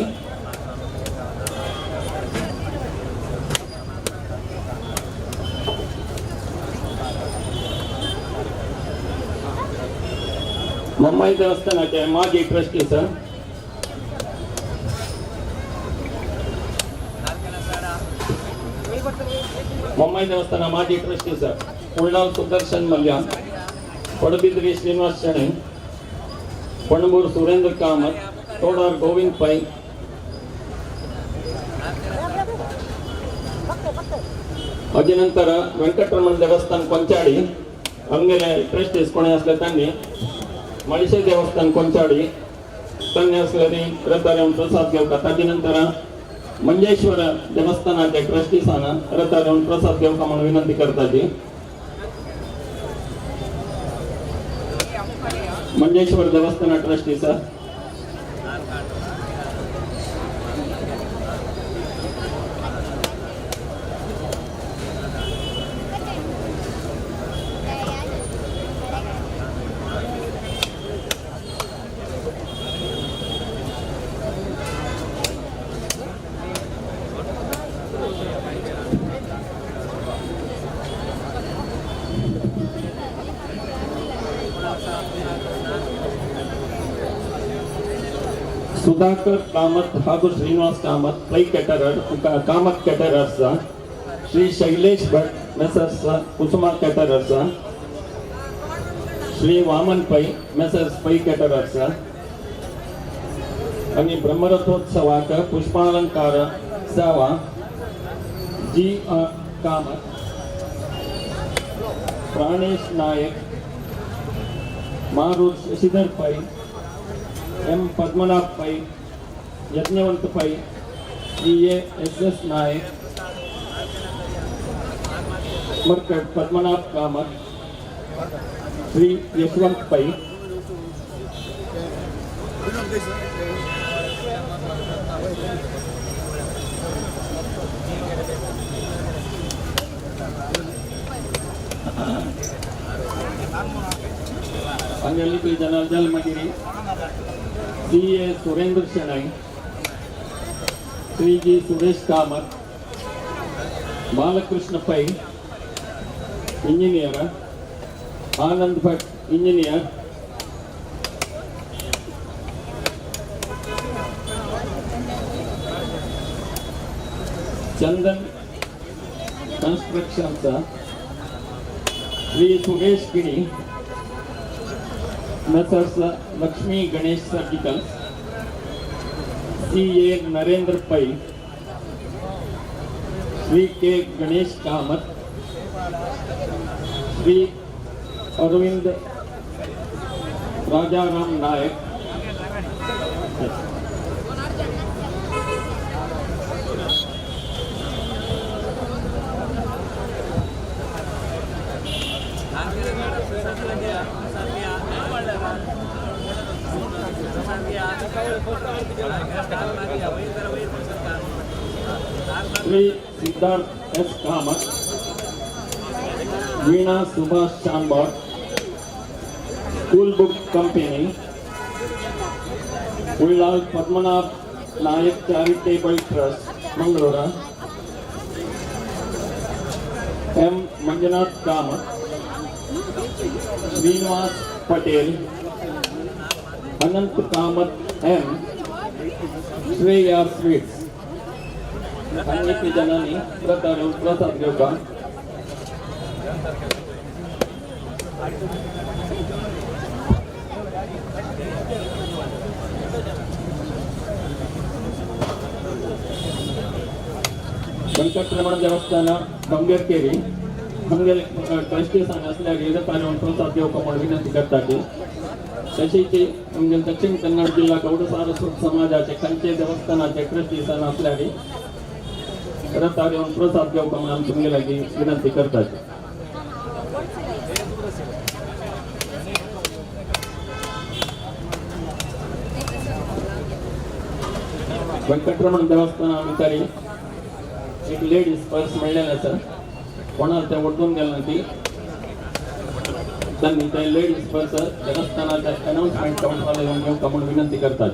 मुंबई देवस्थानाचे माजी trustee sir Mumbai देवस्थान माजी ट्रस्टी सर उल्लाल सुदर्शन मल्ल्या, पडबिद्री श्रीनिवास शणै, पणबूर सुरेंद्र कामत, तोडार गोविंद पै, अजे नंतर वेंकटरमण देवस्थान ಕೊಂಚಾಡಿ ಹಂಗೆಲೆ ट्रस्टीज कोणी असले त्यांनी, मळिशे देवस्थान ಕೊಂಚಾಡಿ त्यांनी असले रथार येवन प्रसाद घेवका. ताजे नंतर मंजेश्वर देवस्थानाचे ट्रस्टीसान रथार येवन प्रसाद घेवका म्हणून विनंती करताची. मंजेश्वर देवस्थान ट्रस्टी सर. सुधाकर कामत ಹಾಗೂ Srinivas Kamath Pai caterer, Kamath caterers, Shri Shailesh Bhat, Messrs Kusuma caterers, Shri Vaman Pai, Messrs Pai caterers आणि ब्रह्मरथोत्सवाक पुष्पालंकार सेवा जी Kamat, Pranesh Naik, मारूर Shashidhar Pai, M Padmanabha Pai, Yajnavanta Pai, C A S S Nayak, Markad Padmanabha Kamath, Shri Yashwant Pai. Anjali Janardhan Magiri, C A Surendra Shenoy, Shri G Suresh Kamath, Balakrishna Pai engineer, Anand Bhat engineer, Chandan constructions, Shri Suresh Giri, Messrs Lakshmi Ganesh surgicals, C A Narendra Pai, Shri K Ganesh Kamath, Shri Arvind Rajaram Nayak. Shri Siddharth S Kamath, Veena Subhash Shanbhag, school book company, Ullal Padmanabha Nayak charitable trust, Mangaluru, M Manjunath Kamath, Srinivas Patel. Anant Kamath M, Shreya sweets. आनी जणांनी रथार येवन प्रसाद घेवपाक. वेंकटरमण देवस्थान बंगेरकेरी हांगेले trustee आसल्यार रथार येवन प्रसाद घेवपाक म्हूण विनंती करता. तशीच आमगे दक्षिण कन्नड जिल्हा गौड सारस्वत समाजाचे खंयचे देवस्थानाचे ट्रस्टी आसल्यार रथार येवन प्रसाद घेवपाक म्हूण आमी तुमगे लागीं विनंती करतात. वेंकटरमण देवस्थाना भितर एक लेडीज पर्स मेळ्ळेलें आसा, कोणाक तें वडून गेलें ती त्यांनी ते लेडीज पर्स देवस्थानाच्या अनाउन्समेंट काउंटराला येऊन घेवका म्हूण विनंती करतात.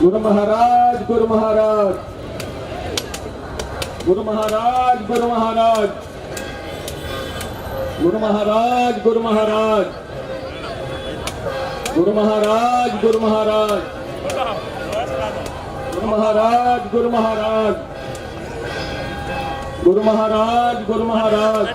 गुरु महाराज, गुरु महाराज, गुरु महाराज, गुरु महाराज, गुरु महाराज, गुरु महाराज, गुरु महाराज, गुरु महाराज, गुरु महाराज, गुरु महाराज, गुरु महाराज, गुरु महाराज.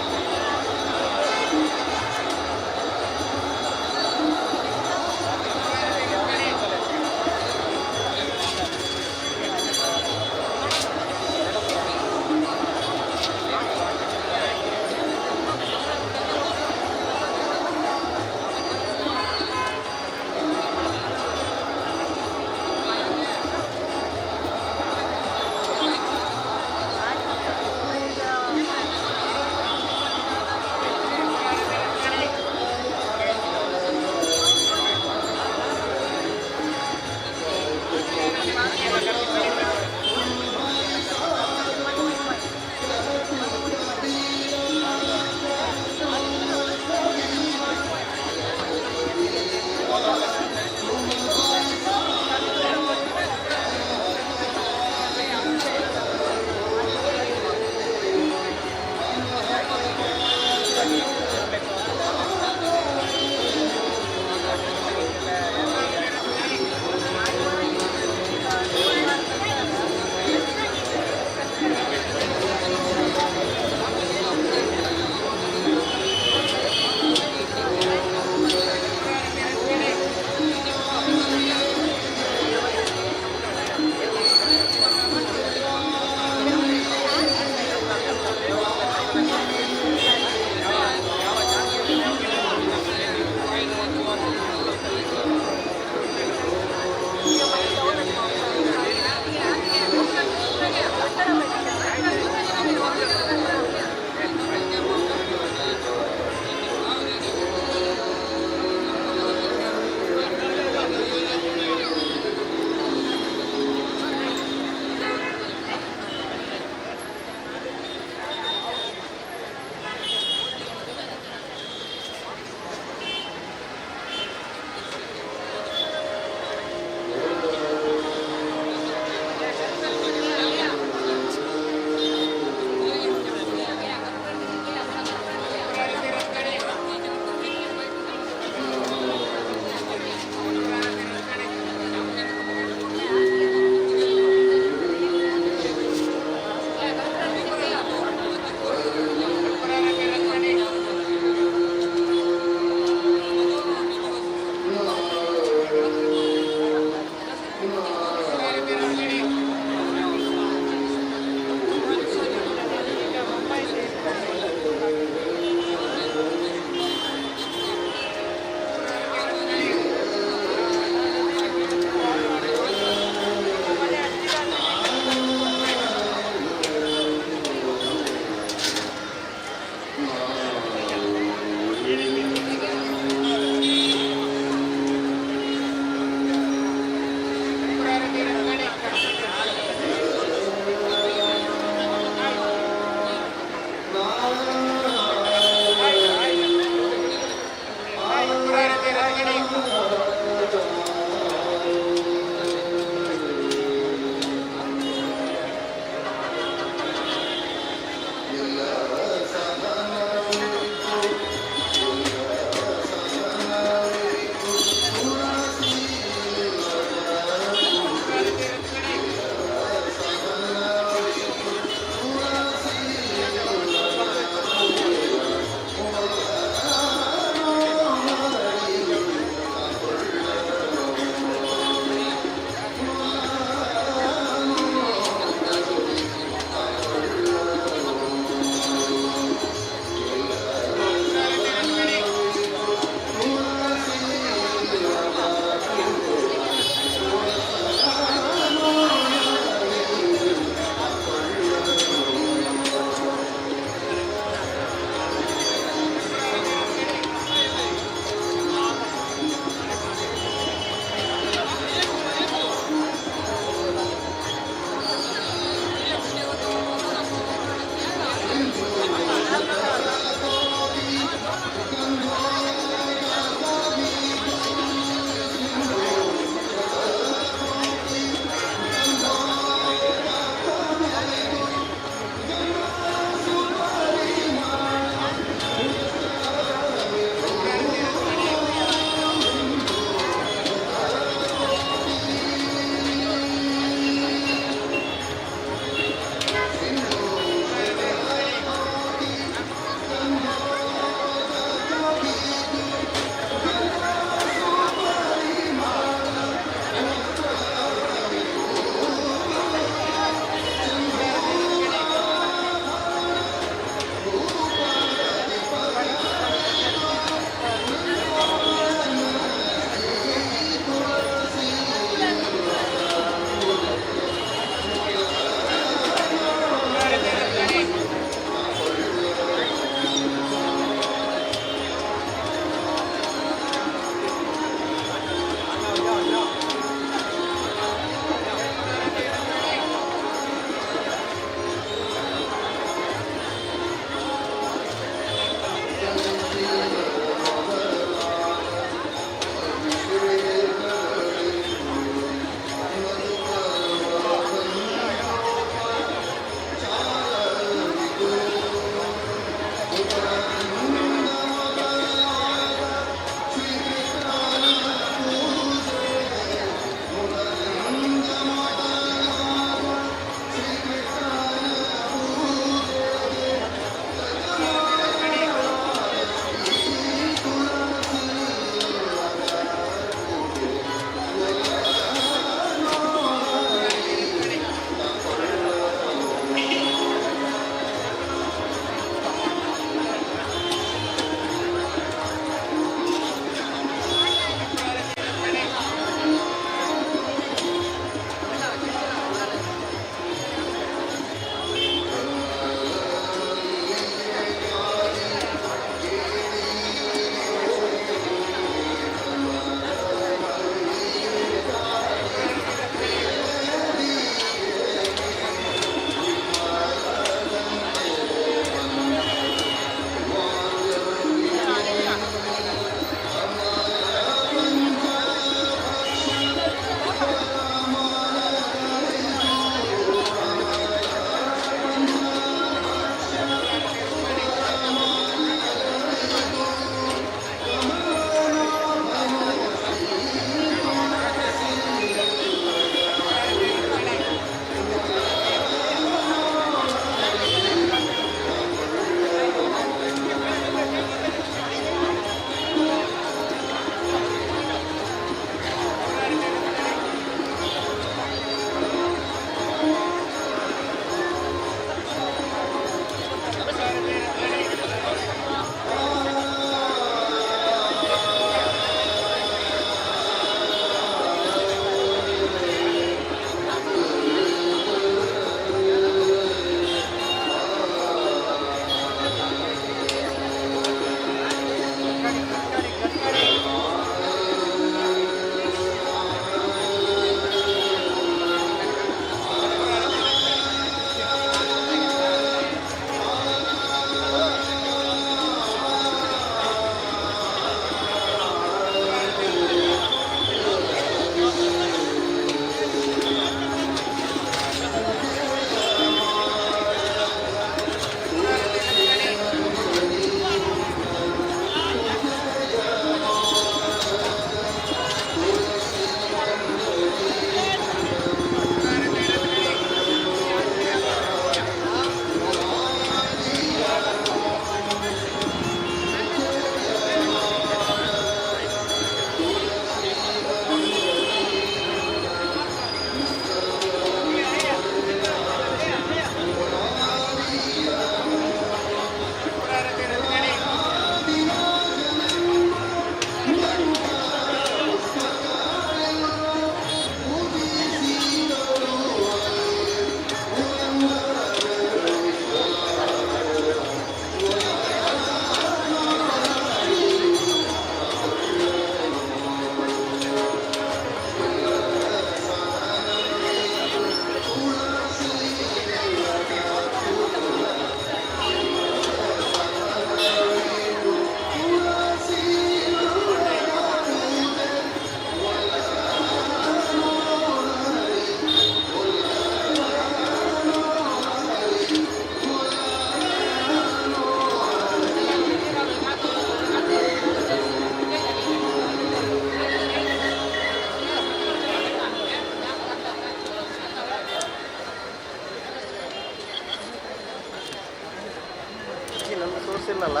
ಬಿಸಿಲಲ್ಲ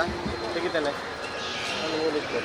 ತೆಗಿತೇನೆ ನಾನು ಮೂಲಿಕ್ಕೆ.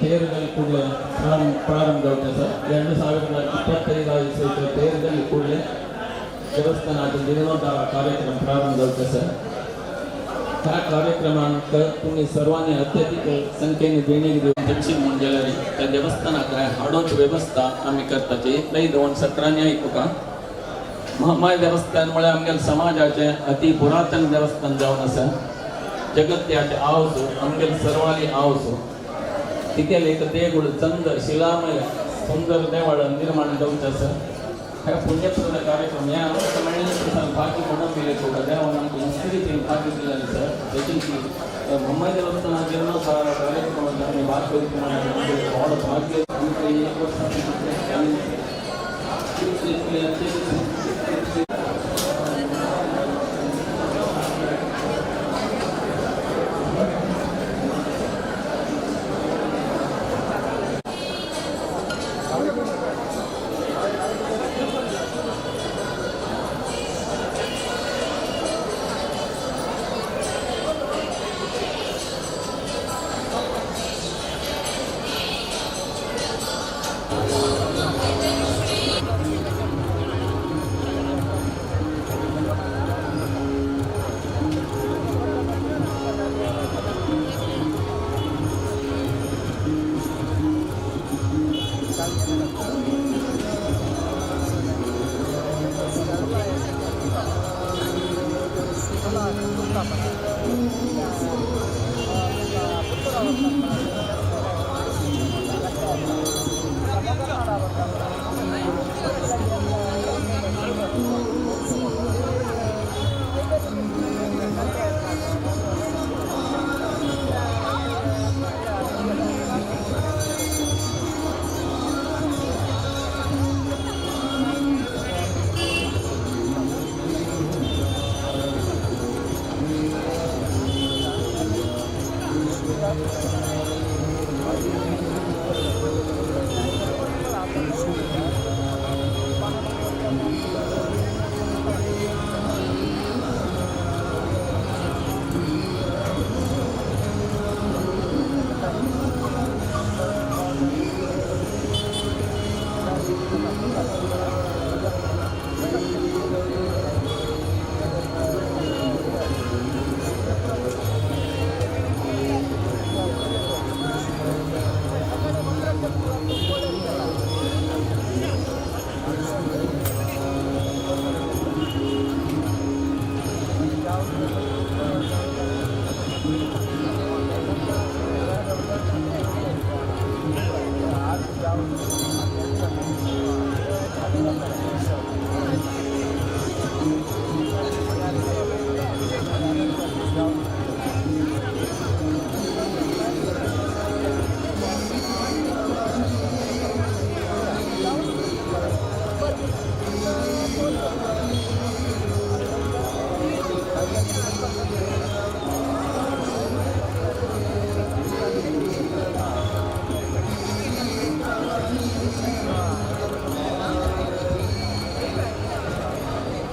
ತೇರುದಲ್ಲಿ ಕೂಡಲೇ ಪ್ರಾರಂಭ ಆಗುತ್ತೆ ಸರ್. 2025 ತೇರುದಲ್ಲಿ ಕೂಡಲೇ ದೇವಸ್ಥಾನ ಜೀರ್ಣೋದ್ಧಾರ ಕಾರ್ಯಕ್ರಮ ಪ್ರಾರಂಭ ಆಗುತ್ತೆ ಸರ್. ह्या कार्यक्रमांक तुम्ही सर्वांनी अत्यधिक संख्येने देणगी दिवन दक्षिण म्हणजेल्यारी त्या देवस्थानाक हाडोची व्यवस्था आमी करताची. इतलेय दोन सत्रांनी आयकुका. महामाय देवस्थान म्हळ्यार आमगेले समाजाचें अति पुरातन देवस्थान जावन आसा. जगत्याचे आवस आमगेले सर्वाली आवस तिकेले एक देगूळ चंद शिलामय सुंदर देवळ निर्माण जावचें आसा. ह्या पुण्यप्रद कार्यक्रम ह्या आमकां मेळिल्ले प्रसाद भाग्य म्हणून दिले तुका देवान आमकां दुसरी रितीन भाग्य दिलेलें आसा. देखून की म्हामाय देवस्थाना जीर्णोद्धार कार्यक्रमात आमी भाग घेवची व्हड भाग्य आमकां एक वर्सा.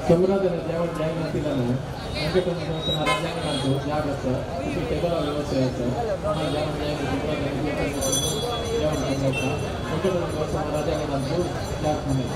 ಸಮುದ್ರದಲ್ಲಿ ದೇವರ ಜಾಗೃತಿಗಳನ್ನು ವೆಂಕಟರಮಣ ದೇವಸ್ಥಾನ ರಾಜಾಂಗಣ ಜಾಗೃತ ಟೇಬಲ್ ವ್ಯವಸ್ಥೆ ಆಯಿತು. ವೆಂಕಟರಮಣ ದೇವಸ್ಥಾನ ರಾಜಾಂಗಣ ಜಾಗೃತ.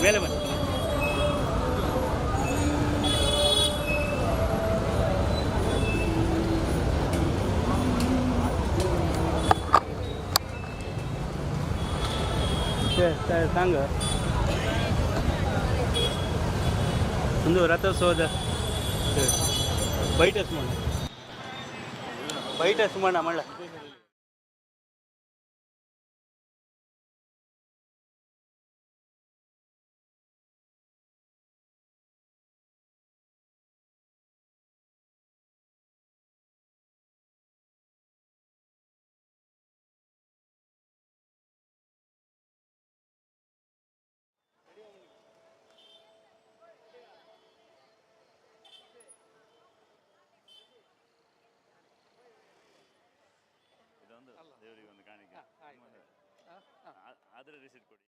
ಮೇಲೆ ಬನ್ನಿ. सांग ಒಂದು ರಥೋತ್ಸವದ ಬೈಟ ಸುಮಣ್ಣ, ಬೈಟ ಸುಮಣ್ಣ ಮಳ್ಳ. ದೇವರಿಗೆ ಒಂದು ಕಾಣಿಕೆ ಆದರೆ ರಿಸೀಟ್ ಕೊಡಿ.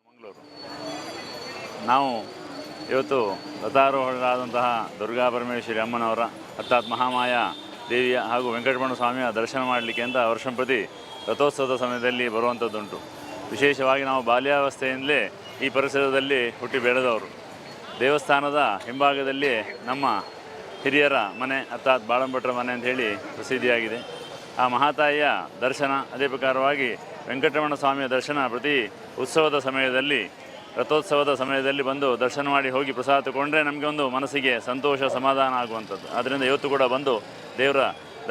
ಮಂಗಳೂರು ನಾವು ಇವತ್ತು ರಥಾರೋಹಣರಾದಂತಹ ದುರ್ಗಾ ಪರಮೇಶ್ವರಿ ಅಮ್ಮನವರ ಅರ್ಥಾತ್ ಮಹಾಮಾಯ ದೇವಿಯ ಹಾಗೂ ವೆಂಕಟರಮಣ ಸ್ವಾಮಿಯ ದರ್ಶನ ಮಾಡಲಿಕ್ಕೆ ಅಂತ ವರ್ಷಂಪ್ರತಿ ರಥೋತ್ಸವದ ಸಮಯದಲ್ಲಿ ಬರುವಂಥದ್ದುಂಟು. ವಿಶೇಷವಾಗಿ ನಾವು ಬಾಲ್ಯಾವಸ್ಥೆಯಿಂದಲೇ ಈ ಪರಿಸರದಲ್ಲಿ ಹುಟ್ಟಿ ಬೆಳೆದವರು. ದೇವಸ್ಥಾನದ ಹಿಂಭಾಗದಲ್ಲಿ ನಮ್ಮ ಹಿರಿಯರ ಮನೆ ಅರ್ಥಾತ್ ಬಾಳಂಭಟ್ರ ಮನೆ ಅಂತ ಹೇಳಿ ಪ್ರಸಿದ್ಧಿಯಾಗಿದೆ. ಆ ಮಹಾತಾಯಿಯ ದರ್ಶನ, ಅದೇ ಪ್ರಕಾರವಾಗಿ ವೆಂಕಟರಮಣ ಸ್ವಾಮಿಯ ದರ್ಶನ ಪ್ರತಿ ಉತ್ಸವದ ಸಮಯದಲ್ಲಿ, ರಥೋತ್ಸವದ ಸಮಯದಲ್ಲಿ ಬಂದು ದರ್ಶನ ಮಾಡಿ ಹೋಗಿ ಪ್ರಸಾದ ತಗೊಂಡ್ರೆ ನಮಗೆ ಒಂದು ಮನಸ್ಸಿಗೆ ಸಂತೋಷ, ಸಮಾಧಾನ ಆಗುವಂಥದ್ದು. ಆದ್ದರಿಂದ ಇವತ್ತು ಕೂಡ ಬಂದು ದೇವರ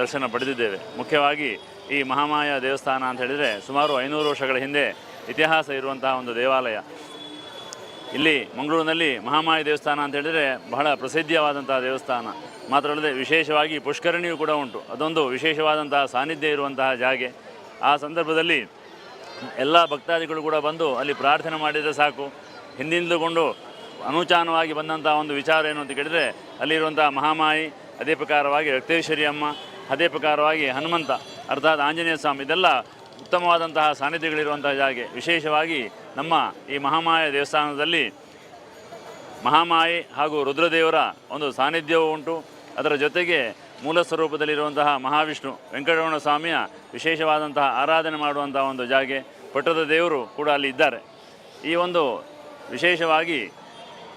ದರ್ಶನ ಪಡೆದಿದ್ದೇವೆ. ಮುಖ್ಯವಾಗಿ ಈ ಮಹಾಮಾಯ ದೇವಸ್ಥಾನ ಅಂತ ಹೇಳಿದರೆ ಸುಮಾರು 500 ವರ್ಷಗಳ ಹಿಂದೆ ಇತಿಹಾಸ ಇರುವಂತಹ ಒಂದು ದೇವಾಲಯ. ಇಲ್ಲಿ ಮಂಗಳೂರಿನಲ್ಲಿ ಮಹಾಮಾಯ ದೇವಸ್ಥಾನ ಅಂತ ಹೇಳಿದರೆ ಬಹಳ ಪ್ರಸಿದ್ಧವಾದಂತಹ ದೇವಸ್ಥಾನ. ಮಾತ್ರವಲ್ಲದೆ ವಿಶೇಷವಾಗಿ ಪುಷ್ಕರಣಿಯೂ ಕೂಡ ಉಂಟು. ಅದೊಂದು ವಿಶೇಷವಾದಂತಹ ಸಾನ್ನಿಧ್ಯ ಇರುವಂತಹ ಜಾಗೆ. ಆ ಸಂದರ್ಭದಲ್ಲಿ ಎಲ್ಲ ಭಕ್ತಾದಿಗಳು ಕೂಡ ಬಂದು ಅಲ್ಲಿ ಪ್ರಾರ್ಥನೆ ಮಾಡಿದರೆ ಸಾಕು. ಹಿಂದಿಂದಲುಕೊಂಡು ಅನೂಚಾನವಾಗಿ ಬಂದಂಥ ಒಂದು ವಿಚಾರ ಏನು ಅಂತ ಕೇಳಿದರೆ, ಅಲ್ಲಿರುವಂಥ ಮಹಾಮಾಯಿ, ಅದೇ ಪ್ರಕಾರವಾಗಿ ರಕ್ತೇಶ್ವರಿ ಅಮ್ಮ, ಅದೇ ಪ್ರಕಾರವಾಗಿ ಹನುಮಂತ ಅರ್ಥಾತ್ ಆಂಜನೇಯ ಸ್ವಾಮಿ, ಇದೆಲ್ಲ ಉತ್ತಮವಾದಂತಹ ಸಾನ್ನಿಧ್ಯಗಳಿರುವಂತಹ ಜಾಗೆ. ವಿಶೇಷವಾಗಿ ನಮ್ಮ ಈ ಮಹಾಮಾಯ ದೇವಸ್ಥಾನದಲ್ಲಿ ಮಹಾಮಾಯಿ ಹಾಗೂ ರುದ್ರದೇವರ ಒಂದು ಸಾನ್ನಿಧ್ಯವೂ ಉಂಟು. ಅದರ ಜೊತೆಗೆ ಮೂಲ ಸ್ವರೂಪದಲ್ಲಿರುವಂತಹ ಮಹಾವಿಷ್ಣು ವೆಂಕಟರಮಣ ಸ್ವಾಮಿಯ ವಿಶೇಷವಾದಂತಹ ಆರಾಧನೆ ಮಾಡುವಂತಹ ಒಂದು ಜಾಗೆ. ಪಟ್ಟದ ದೇವರು ಕೂಡ ಅಲ್ಲಿ ಇದ್ದಾರೆ. ಈ ಒಂದು ವಿಶೇಷವಾಗಿ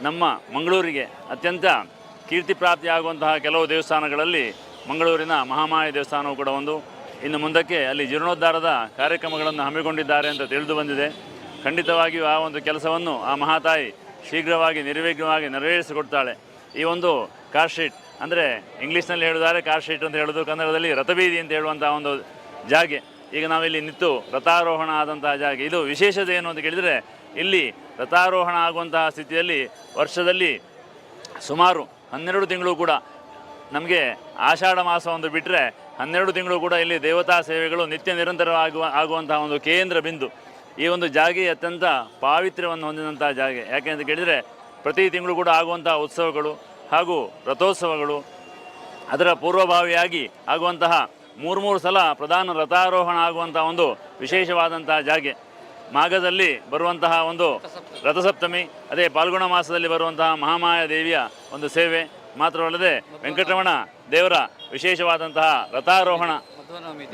ನಮ್ಮ ಮಂಗಳೂರಿಗೆ ಅತ್ಯಂತ ಕೀರ್ತಿ ಪ್ರಾಪ್ತಿಯಾಗುವಂತಹ ಕೆಲವು ದೇವಸ್ಥಾನಗಳಲ್ಲಿ ಮಂಗಳೂರಿನ ಮಹಾಮಾಯ ದೇವಸ್ಥಾನವು ಕೂಡ ಒಂದು. ಇನ್ನು ಮುಂದಕ್ಕೆ ಅಲ್ಲಿ ಜೀರ್ಣೋದ್ಧಾರದ ಕಾರ್ಯಕ್ರಮಗಳನ್ನು ಹಮ್ಮಿಕೊಂಡಿದ್ದಾರೆ ಅಂತ ತಿಳಿದು ಬಂದಿದೆ. ಖಂಡಿತವಾಗಿಯೂ ಆ ಒಂದು ಕೆಲಸವನ್ನು ಆ ಮಹಾತಾಯಿ ಶೀಘ್ರವಾಗಿ ನಿರ್ವಿಘ್ನವಾಗಿ ನೆರವೇರಿಸಿಕೊಡ್ತಾಳೆ. ಈ ಒಂದು ಕಾರ್ ಶೀಟ್ ಅಂದರೆ ಇಂಗ್ಲೀಷ್ನಲ್ಲಿ ಹೇಳುತ್ತಾರೆ ಕಾರ್ ಶೀಟ್ ಅಂತ ಹೇಳೋದು, ಕನ್ನಡದಲ್ಲಿ ರಥಬೀದಿ ಅಂತ ಹೇಳುವಂಥ ಒಂದು ಜಾಗೆ. ಈಗ ನಾವಿಲ್ಲಿ ನಿಂತು ರಥಾರೋಹಣ ಆದಂತಹ ಜಾಗೆ. ಇದು ವಿಶೇಷತೆ ಏನು ಅಂತ ಕೇಳಿದರೆ, ಇಲ್ಲಿ ರಥಾರೋಹಣ ಆಗುವಂತಹ ಸ್ಥಿತಿಯಲ್ಲಿ ವರ್ಷದಲ್ಲಿ ಸುಮಾರು 12 ತಿಂಗಳು ಕೂಡ ನಮಗೆ ಆಷಾಢ ಮಾಸ ಒಂದು ಬಿಟ್ಟರೆ 12 ತಿಂಗಳು ಕೂಡ ಇಲ್ಲಿ ದೇವತಾ ಸೇವೆಗಳು ನಿತ್ಯ ನಿರಂತರವಾಗುವಂತಹ ಒಂದು ಕೇಂದ್ರ ಬಿಂದು. ಈ ಒಂದು ಜಾಗೆ ಅತ್ಯಂತ ಪಾವಿತ್ರ್ಯವನ್ನು ಹೊಂದಿದಂಥ ಜಾಗೆ. ಯಾಕೆ ಅಂತ ಕೇಳಿದರೆ, ಪ್ರತಿ ತಿಂಗಳು ಕೂಡ ಆಗುವಂತಹ ಉತ್ಸವಗಳು ಹಾಗೂ ರಥೋತ್ಸವಗಳು, ಅದರ ಪೂರ್ವಭಾವಿಯಾಗಿ ಆಗುವಂತಹ 3 ಸಲ ಪ್ರಧಾನ ರಥಾರೋಹಣ ಆಗುವಂತಹ ಒಂದು ವಿಶೇಷವಾದಂತಹ ಜಾಗೆ. ಮಾಘದಲ್ಲಿ ಬರುವಂತಹ ಒಂದು ರಥಸಪ್ತಮಿ, ಅದೇ ಫಾಲ್ಗುಣ ಮಾಸದಲ್ಲಿ ಬರುವಂತಹ ಮಹಾಮಾಯ ದೇವಿಯ ಒಂದು ಸೇವೆ, ಮಾತ್ರವಲ್ಲದೆ ವೆಂಕಟರಮಣ ದೇವರ ವಿಶೇಷವಾದಂತಹ ರಥಾರೋಹಣ,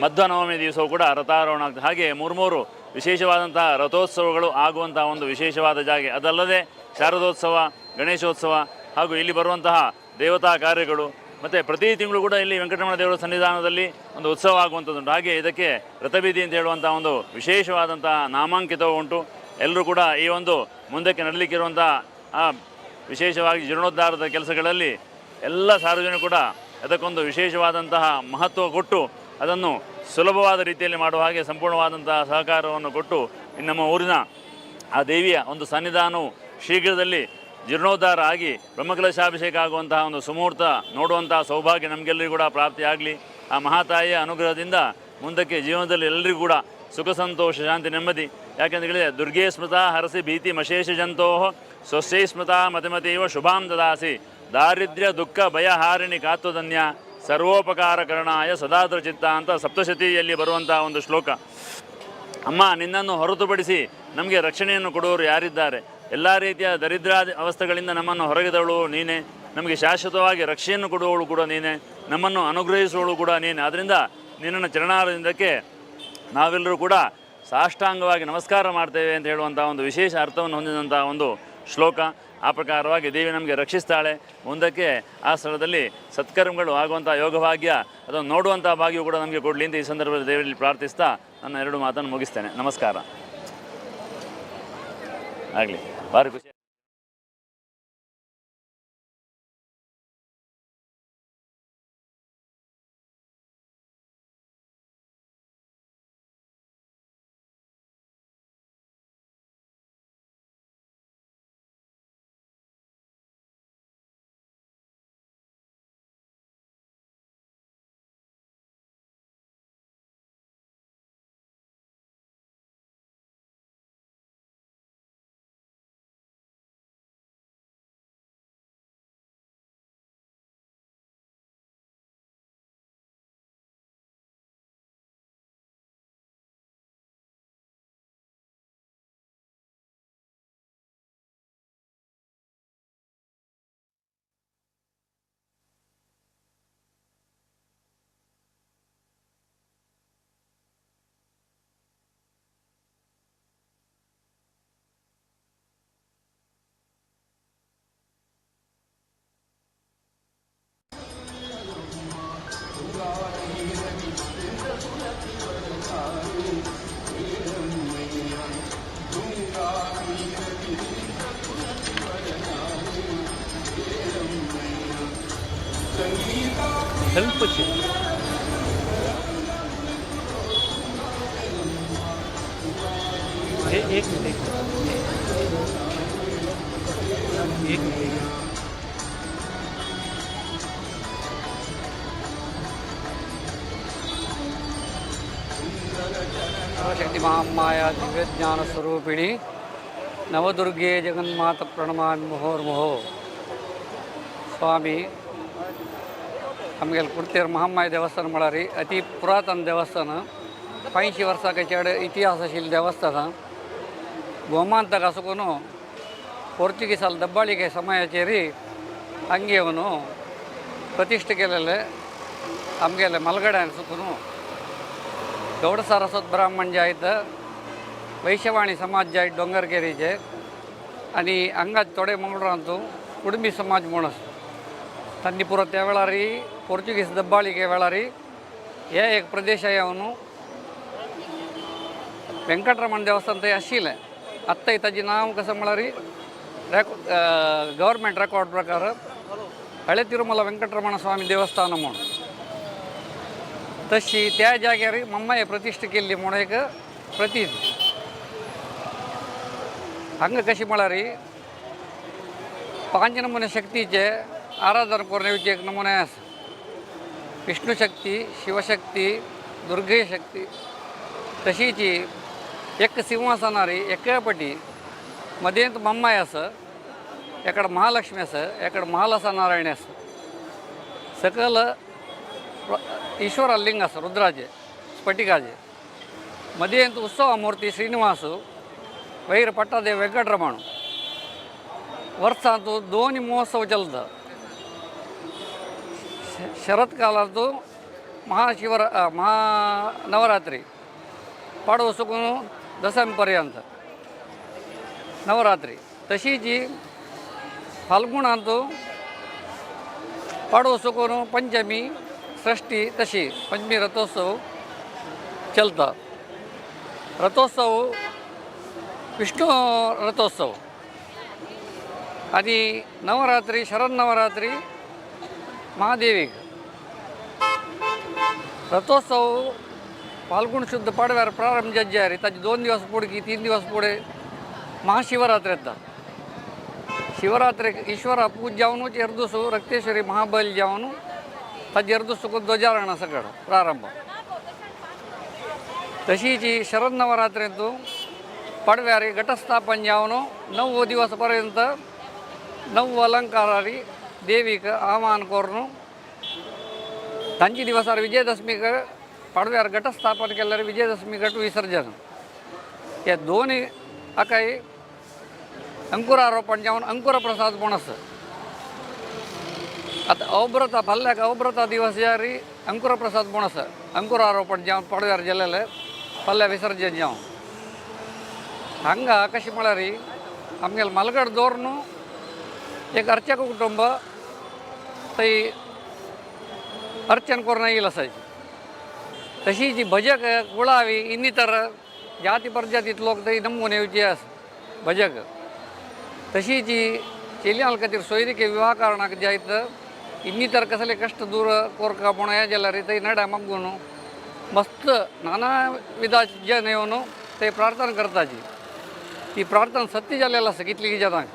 ಮಧ್ವನವಮಿ ದಿವಸವೂ ಕೂಡ ರಥಾರೋಹಣ ಆಗ್ತದೆ. ಹಾಗೆ 3 ವಿಶೇಷವಾದಂತಹ ರಥೋತ್ಸವಗಳು ಆಗುವಂತಹ ಒಂದು ವಿಶೇಷವಾದ ಜಾಗೆ. ಅದಲ್ಲದೆ ಶಾರದೋತ್ಸವ, ಗಣೇಶೋತ್ಸವ ಹಾಗೂ ಇಲ್ಲಿ ಬರುವಂತಹ ದೇವತಾ ಕಾರ್ಯಗಳು, ಮತ್ತು ಪ್ರತಿ ತಿಂಗಳು ಕೂಡ ಇಲ್ಲಿ ವೆಂಕಟರಮಣ ದೇವರ ಸನ್ನಿಧಾನದಲ್ಲಿ ಒಂದು ಉತ್ಸವ ಆಗುವಂಥದ್ದುಂಟು. ಹಾಗೆ ಇದಕ್ಕೆ ರಥಬೀದಿ ಅಂತ ಹೇಳುವಂಥ ಒಂದು ವಿಶೇಷವಾದಂಥ ನಾಮಾಂಕಿತವೂ ಉಂಟು. ಎಲ್ಲರೂ ಕೂಡ ಈ ಒಂದು ಮುಂದಕ್ಕೆ ನಡಲಿಕ್ಕಿರುವಂಥ ಆ ವಿಶೇಷವಾಗಿ ಜೀರ್ಣೋದ್ಧಾರದ ಕೆಲಸಗಳಲ್ಲಿ ಎಲ್ಲ ಸಾರ್ವಜನಿಕರು ಕೂಡ ಅದಕ್ಕೊಂದು ವಿಶೇಷವಾದಂತಹ ಮಹತ್ವ ಕೊಟ್ಟು ಅದನ್ನು ಸುಲಭವಾದ ರೀತಿಯಲ್ಲಿ ಮಾಡುವ ಹಾಗೆ ಸಂಪೂರ್ಣವಾದಂತಹ ಸಹಕಾರವನ್ನು ಕೊಟ್ಟು ನಮ್ಮ ಊರಿನ ಆ ದೇವಿಯ ಒಂದು ಸನ್ನಿಧಾನವು ಶೀಘ್ರದಲ್ಲಿ ಜೀರ್ಣೋದ್ಧಾರ ಆಗಿ ಬ್ರಹ್ಮಕಲಶಾಭಿಷೇಕ ಆಗುವಂತಹ ಒಂದು ಸುಮುಹೂರ್ತ ನೋಡುವಂತಹ ಸೌಭಾಗ್ಯ ನಮಗೆಲ್ಲರಿಗೂ ಕೂಡ ಪ್ರಾಪ್ತಿಯಾಗಲಿ. ಆ ಮಹಾತಾಯಿಯ ಅನುಗ್ರಹದಿಂದ ಮುಂದಕ್ಕೆ ಜೀವನದಲ್ಲಿ ಎಲ್ಲರಿಗೂ ಕೂಡ ಸುಖ, ಸಂತೋಷ, ಶಾಂತಿ, ನೆಮ್ಮದಿ. ಯಾಕೆಂತ ಹೇಳಿದರೆ, ದುರ್ಗೇ ಸ್ಮೃತ ಹರಸಿ ಭೀತಿ ಮಶೇಷ ಜಂತೋ ಸ್ವಸ್ಯೈ ಸ್ಮೃತ ಮತಿಮತೀವ ಶುಭಾಂ ದದಾಸಿ ದಾರಿದ್ರ್ಯ ದುಃಖ ಭಯ ಹಾರಿಣಿ ಕಾತ್ವಧನ್ಯ ಸರ್ವೋಪಕಾರ ಕರಣಾಯ ಸದಾದ್ರ ಚಿತ್ತ ಅಂತ ಸಪ್ತಶತಿಯಲ್ಲಿ ಬರುವಂತಹ ಒಂದು ಶ್ಲೋಕ. ಅಮ್ಮ, ನಿನ್ನನ್ನು ಹೊರತುಪಡಿಸಿ ನಮಗೆ ರಕ್ಷಣೆಯನ್ನು ಕೊಡುವವರು ಯಾರಿದ್ದಾರೆ? ಎಲ್ಲ ರೀತಿಯ ದರಿದ್ರ ಅವಸ್ಥೆಗಳಿಂದ ನಮ್ಮನ್ನು ಹೊರಗೆ ತಳ್ಳುವಳು ನೀನೇ, ನಮಗೆ ಶಾಶ್ವತವಾಗಿ ರಕ್ಷೆಯನ್ನು ಕೊಡುವವಳು ಕೂಡ ನೀನೇ, ನಮ್ಮನ್ನು ಅನುಗ್ರಹಿಸುವವಳು ಕೂಡ ನೀನೇ. ಆದ್ದರಿಂದ ನಿನ್ನನ್ನು ಚರಣಾರವಿಂದಕ್ಕೆ ನಾವೆಲ್ಲರೂ ಕೂಡ ಸಾಷ್ಟಾಂಗವಾಗಿ ನಮಸ್ಕಾರ ಮಾಡ್ತೇವೆ ಅಂತ ಹೇಳುವಂಥ ಒಂದು ವಿಶೇಷ ಅರ್ಥವನ್ನು ಹೊಂದಿದಂಥ ಒಂದು ಶ್ಲೋಕ. ಆ ಪ್ರಕಾರವಾಗಿ ದೇವಿ ನಮಗೆ ರಕ್ಷಿಸ್ತಾಳೆ. ಮುಂದಕ್ಕೆ ಆ ಸ್ಥಳದಲ್ಲಿ ಸತ್ಕರ್ಮಗಳು ಆಗುವಂಥ ಯೋಗಭಾಗ್ಯ, ಅದನ್ನು ನೋಡುವಂಥ ಭಾಗ್ಯವು ಕೂಡ ನಮಗೆ ಕೊಡಲಿ ಅಂತ ಈ ಸಂದರ್ಭದಲ್ಲಿ ದೇವರಲ್ಲಿ ಪ್ರಾರ್ಥಿಸ್ತಾ ನನ್ನ 2 ಮಾತನ್ನು ಮುಗಿಸ್ತೇನೆ. ನಮಸ್ಕಾರ. ಆಗಲಿ, ಭಾರಿ ಖುಷಿ. ಸ್ವಲ್ಪ एक मिनट, एक मिनट, एक मिनट. ಸರ್ವಶಕ್ತಿ ಮಹಾಮಾಯ ದಿವ್ಯಜ್ಞಾನ ಸ್ವರೂಪಿಣಿ ನವದುರ್ಗೆ ಜಗನ್ಮಾತ ಪ್ರಣಮಾಮಿ ಮುಹುರ್ಮುಹು. ಸ್ವಾಮಿ, आमगेले कुडतेर महामाय देवस्थान म्हळ्यार अति पुरातन देवस्थान. 500 वर्सां चड इतिहास आशिल्लें देवस्थान. गोमांतक आसून पोर्तुगीसाल दब्बाಳಿಕೆ समयाचेर हंगेवನು प्रतिष्ठೆ केलेले. आमगेले मलगड्यान सुकून गौड सारस्वत ब्राह्मण जे आहेत, वैश्यवाणी समाज जे आहेत डोंगरकेरीचे आनी हांगा थोडे मंगळूरांतू कुडुंबी समाज म्हूण आसा. तांणी पुरो त्या वेळार, पोर्तुगीज दब्बाळिके वेळार, हे एक प्रदेश येवन वेंकटरमण देवस्थान थंय आशिल्लें. आत्ताय ताजें नांव कसं म्हळ्यार गव्हर्मेंट रेकॉर्ड प्रकार हळे तिरुमला वेंकटरमण स्वामी देवस्थान म्हूण. तशी त्या जाग्यार मम्माय प्रतिश्ठा केल्ली म्हूण एक प्रतीत. हांगा कशी म्हळ्यार पांच नमुने शक्तीचे आराधन करून येवचे एक नमुने आसा. विष्णू शक्ती, शिवशक्ती, दुर्गे शक्ती. तशीच एक सिंहासनार एके पटी मदेंत मम्माय आसा, एकडे महालक्ष्मी आसा, एकडे महालसा नारायण आसा. सकल ईश्वरा लिंग आसा, रुद्राचे स्फटिकाचे. मदेंत उत्सव मूर्ती श्रीनिवास, वैर पट्टादेव वेंकटरमण. वर्सांत दोन महोत्सव चलता. शरद कालांत महानवरात्री, पाडवो सुकून दसम पर्यंत नवरात्री. तशीच फाल्गुणांत पाडवो सुकून पंचमी, षष्ठी, तशी पंचमी रथोत्सव चलता. रथोत्सव विष्णू रथोत्सव आणि नवरात्री, शरद नवरात्री महादेवीक. रथोत्सव फाल्गुन शुद्ध पाडव्यार प्रारंभ जारी. ताजे 2 दिवस पुढे की 3 दिवस पुढे महाशिवरात्री येता. शिवरात्रेक ईश्वरा पूज जावनूच एरदूस रक्तेश्वरी महाबल जावन ताजे एरदूस ध्वजारोहण सगळं प्रारंभ. तशीच शरद नवरात्रेंतू पाडव्यार घटस्थापन जावन 9 दिवस पर्यंत 9 अलंकारारी देवीक आवाहन करून तांचे दिवसार विजयदशमीक पाडव्यार घटस्थापन केल्यार विजयदशमी घट विसर्जन. हे दोन हाकाय अंकुरारोपण जावन अंकुर प्रसाद म्हूण आसा. आतां अवब्रता फाल्याक अवब्रता दिवस जारी अंकुर प्रसाद म्हूण आसा. अंकुरारोपण जावन पाडव्यार जालेलें फाल्यां विसर्जन जावन हांगा कशें म्हळ्यार आमगेले मलगड दवरून एक अर्चक कुटुंब थंय अर्चन करून येयल आसाची. तशी जी भजक कुळावी इन्नितर जाती परजातीत लोक थंय नमून येवचे आसा भजक. तशी जी चेलियां खातीर सोयरीके विवाह कारणाक जायत ಇನ್ನಿತರ कसले कष्ट दूर कोरका म्हूण हें जाल्यार थंय नड्या मागून मस्त नाना विधा जन येवन ते प्रार्थना करताची. ती प्रार्थना सत्य जालेली आसा कितली जाणांक.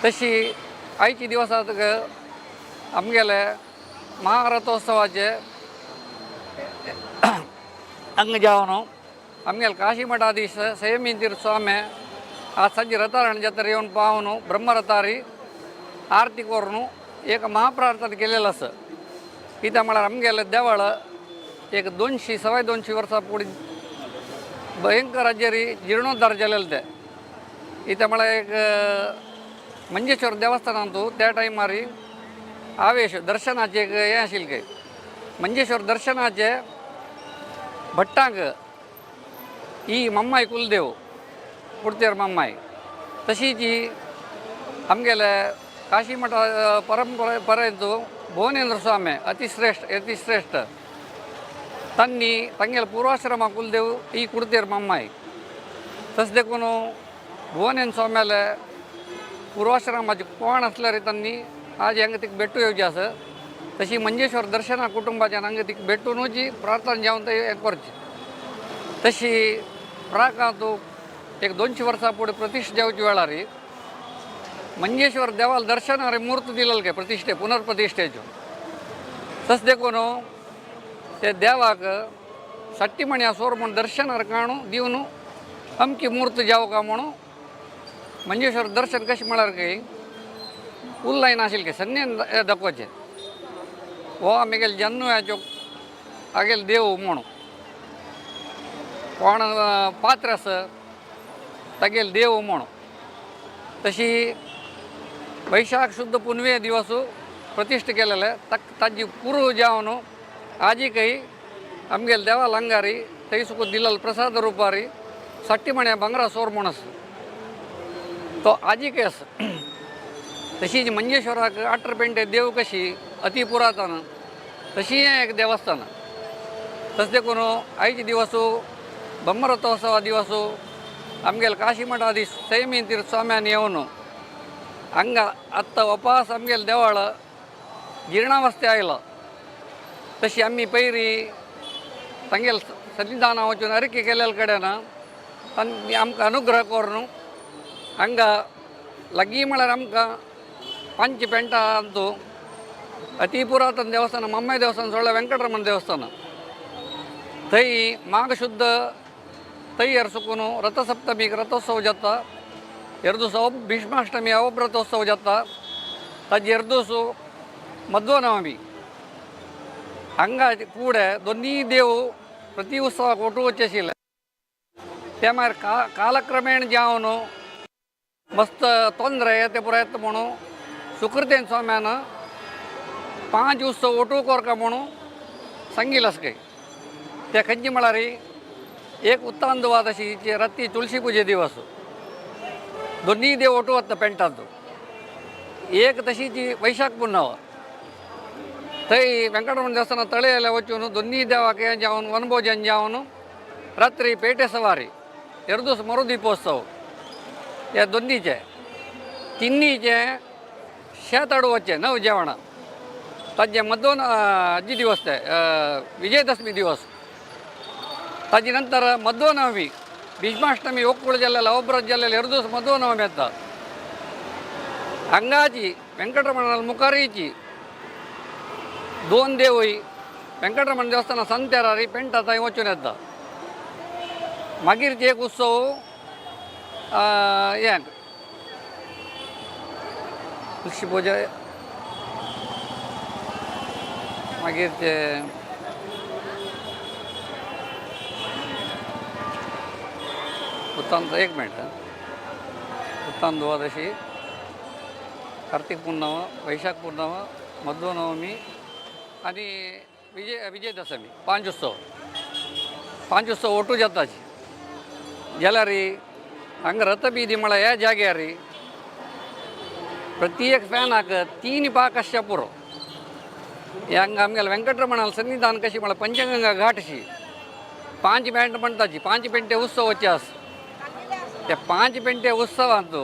तशी आयच्या दिवसांत आमगेले महारथोत्सवाचे अंग जावन आमगेले काशी मठाधीश संयमीतीर्थ स्वामी आज सांजे रथारण जात्रा येवन पावन ब्रह्मरथारी आरती करून एक महाप्रार्थना केलेलं आसा. कित्याक म्हळ्यार आमगेलें देवळ एक 200 225 वर्सां फुडें भयंकर हाजेर जिर्णोद्धार जालेलें तें. कित्याक म्हळ्यार एक मंजेश्वर देवस्थानांतू त्या टायमार आवेश दर्शनाचें एक हें आशिल्लें खंय मंजेश्वर दर्शनाचें भट्टांक ही मम्माय कुलदेव कुडतेर मम्माय. तशीच ही आमगेले काशी मठ परंपरे पर्यंत भुवनेंद्र स्वामी अतिश्रेष्ठ अतिश्रेष्ठ. तांणी तांगेले पूर्वाश्रमा कुलदेव ही कुडतेर मम्माय. तशें देखून भुवनेन स्वाम्याले पूर्वाश्रमाचे कोण आसल्यार तांणी आज हांगा तिका भेटू येवची आसा. तशी मंजेश्वर दर्शना कुटुंबाच्यान हांगा तिका भेटूनूची प्रार्थना जावन ते हें करची. तशी प्राकांत एक 200 वर्सां फुडें प्रतिश्ठा जावच्या वेळार मंजेश्वर देवाल दर्शनार मूर्त दिलेलो काय प्रतिश्ठे पुनर्प्रतिश्ठेच्यो. तशें देखून ते देवाक सट्टी सोर म्हूण दर्शनार काणू दिवन अमकी मूर्त जावं का म्हणून मंजेश्वर दर्शन कशें म्हळ्यार काय उल्लाय नाशिल्लें काय सन्नेन दाखोवचें हो आमगेले जन्नुयाचो आगेले देव म्हणून कोण पात्र आसा तागेले देव म्हणून. तशी वैशाख शुद्ध पुनवे दिवस प्रतिष्ठा केलेले ताजी पुरू जावन आजी काही आमगेले देवा अंगारी थंय सुको दिलेलो प्रसाद रुपारी सट्टी म्हण्या भांगरा सोर म्हूण आसा तो आजी काही आसा. तशीच मंजेश्वराक आठरपेंटे देव कशी अति पुरातन तशी हें एक देवस्थान. तशें देखून आयचे दिवस ब्रह्मरथोत्सवा दिवस आमगेले काशी मठाधीश सैमी तीर्थ स्वाम्यान येवन हांगा आत्तां उपास आमगेले देवळ जिर्णावस्थे आयलो. तशी आमी पयरी तांगेले सन्निधाना वचून अरकी केलेले कडेन तांणी आमकां अनुग्रह करून हांगा लागीं म्हळ्यार आमकां पांच पेंटांतू अति पुरातन देवस्थान मम्माय देवस्थान सोडल्यार वेंकटरमण देवस्थान थंय माघ शुद्ध तैयार सुकून रथसप्तमीक रथोत्सव जाता. एरदूस भीष्माष्टमी अवव्रतोत्सव जाता. ताजे एरदूस मध्वनवमी हांगा फुडें दोनी देव प्रति उत्सवाक ओटू वचचे आशिल्ले. ते मागीर कालक्रमेण जावन मस्त तोंदरे ते पुराय म्हणून सुकृतेन स्वाम्यान 5 उत्सव ओटू कोरका म्हणून सांगिल्लें आसा काय. ते खंयचे म्हळ्यार एक उत्तान दुवात अशी राती तुळशी पुजे दिवस दोन्ही देव ओटू वता पेंटांत. एक तशीच वैशाख पुनव थंय वेंकटरमण देवस्थान तळेले वचून दोन्ही देवाक हें जावन वनभोजन जावन रात्री पेटे सवारी एरदूस मरुदीपोत्सव ह्या दोन्हीचे तिन्हीचे शेत अडवचें नव जेवणां ताजे मध्वन आजी दिवस ते विजयदशमी दिवस. ताजे नंतर मध्वनवमी भीष्माष्टमी ಒಕ್ಕುಳು ಜಲ್ಲೆಲ್ಲ ಒಬ್ಬರ ಜಲ್ಲೆಲ್ಲ ಎರಡು ದಿವಸ ಮಧ್ವನವಮಿ ಅಂತ हांगाची वेंकटरमणाल मुखारीची 2 देवय वेंकटरमण देवस्थान संतेरारी पेंटा थंय वचून येता. मागीर एक उत्सव हें तुळशी पुजा मागीर ते उत्तान एक मिनट उत्तान द्वादशी कार्तिक पुनव वैशाख पुनव मध्वनवमी आनी विजयदशमी 5 उत्सव 5 उत्सव ओटू जाताची. जाल्यार हांगा रथबीदी म्हळ्यार ह्या जाग्यार प्रत्येक फॅनाक 3 पाक आसच्या पुरो. हे हांगा आमगेले वेंकटरमणाल सन्निधान कशी म्हळ्यार पंचगंगा घाटशी 5 पेंट म्हणटाची 5 पेंटे उत्सवाचे आसा. त्या 5 पेंटे उत्सवांत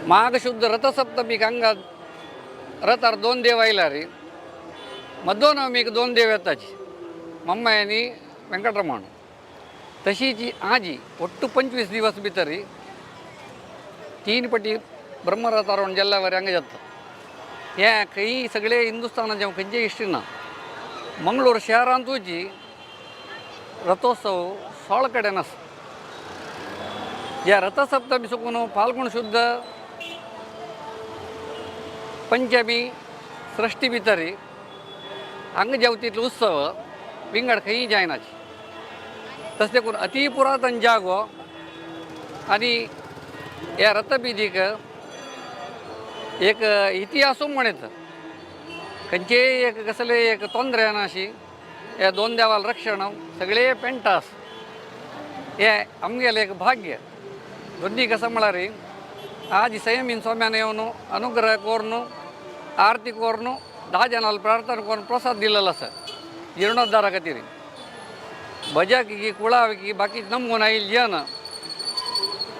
माघ शुद्ध रथसप्तमीक हांगा रथार 2 देव आयल्यार मध्वनवमीक 2 देव येताची मम्माय आनी वेंकटरमण. तशीच आजी ಒಟ್ಟು 25 दिवस भितर 3 पटी ब्रह्मरथारोहण जाल्ल्या हांगा जाता. हें खंय सगळे हिंदुस्थानाचे खंयचे इश्ट ना. मंगळूर शहरांतूच रथोत्सव 16 कडेन आसा. ज्या रथसप्तमी सुकून फाल्गुन शुद्ध पंचमी सृष्टी भितर हांगा जेवतीतलो उत्सव विंगड खंयी जायनाची. तशें देखून अति पुरातन जागो आनी ह्या रथबिदीक एक इतिहासूय म्हण येता. खंयचेय एक कसले एक तोंदरे अशी ह्या 2 देवाल रक्षण सगळे पेंटा आसा. हें आमगेलें एक भाग्य. दोन्ही कसं म्हळ्यार आज संयमीन स्वाम्यान येवन अनुग्रह करून आरती करून 10 जणांक प्रार्थना करून प्रसाद दिलेलो आसा. जिर्णोद्धारा खातीर भजक ही कुळाव की बाकी नमून आयिल्ली जन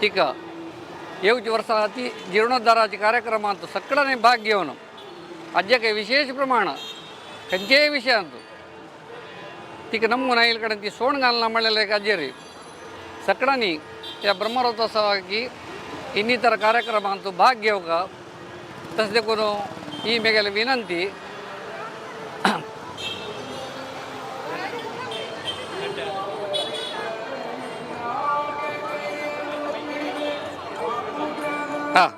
तिका येवच्या वर्सा ती जिर्णोद्धाराच्या कार्यक्रमांत सगळ्यांनी भाग घेवन आज्याक विशेष प्रमाण खंयचेय विशयांत तिका नमून आयिल्ले कडेन ती सोण घालना म्हणलेले एक आजेर सगळ्यांनी त्या ब्रह्मरथोत्सवाक ಇನ್ನಿತರ ಕಾರ್ಯಕ್ರಮಾಂತು ಭಾಗ घेवका तशें देखून ही म्हगेली विनंती. हां.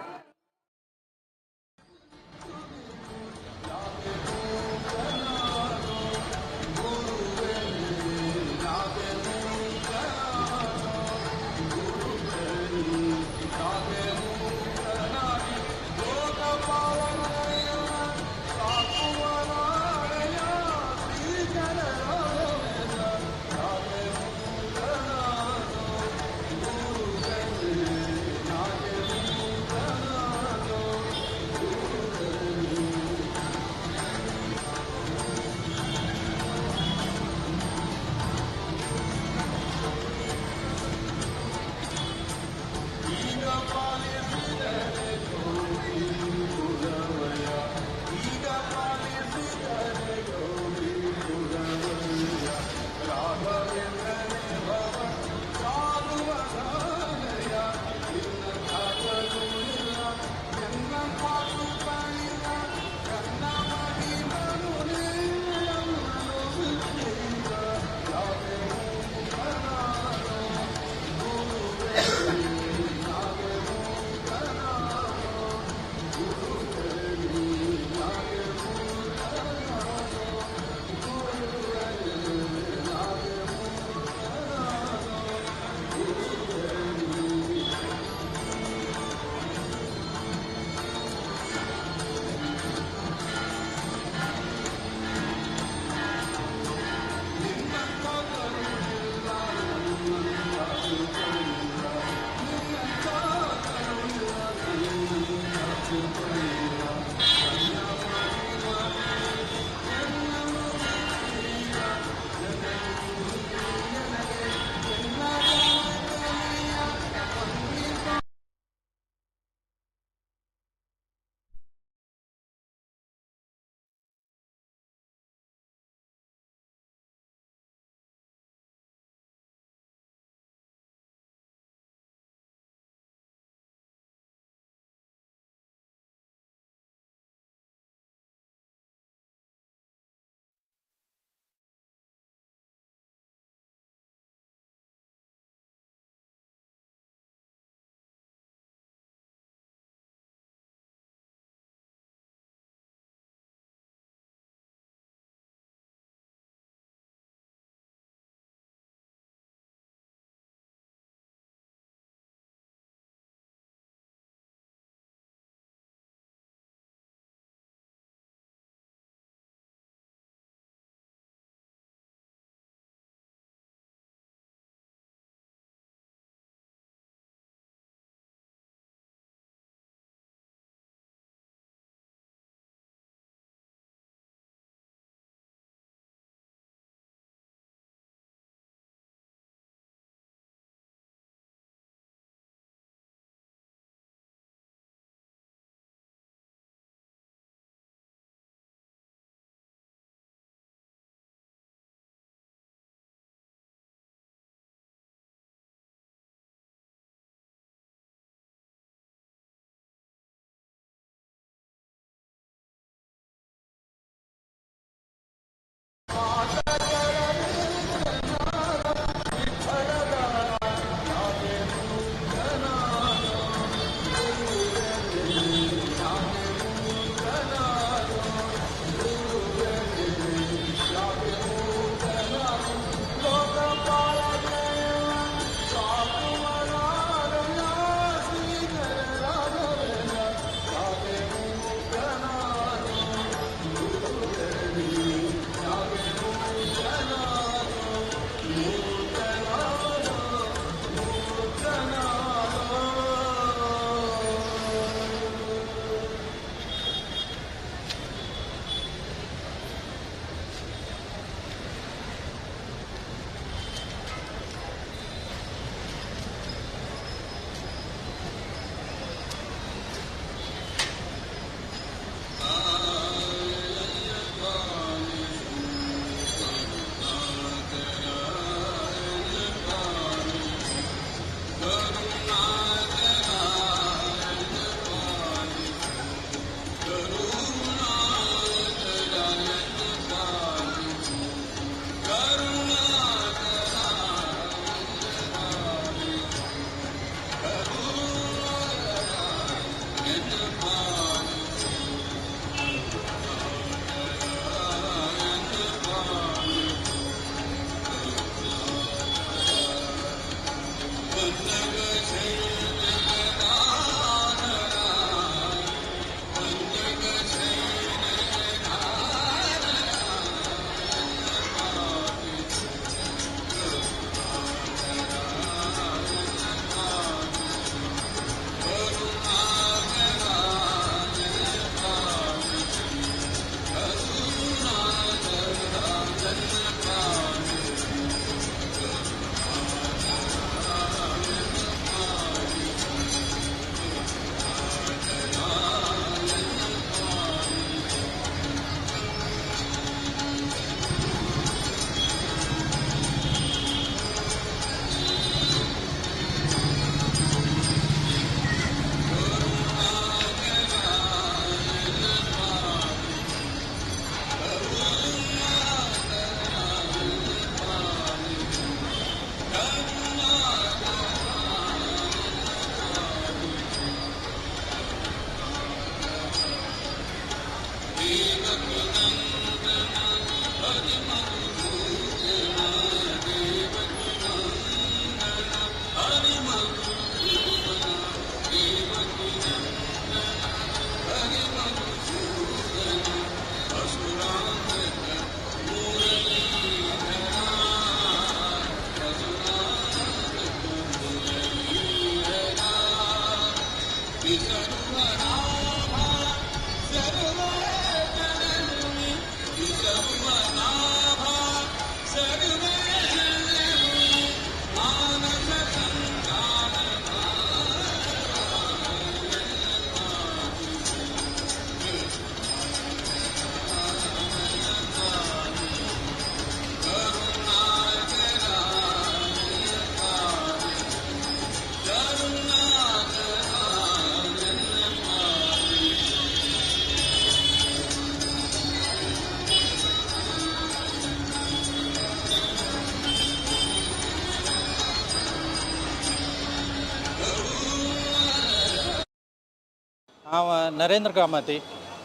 हांव नरेंद्र कामती,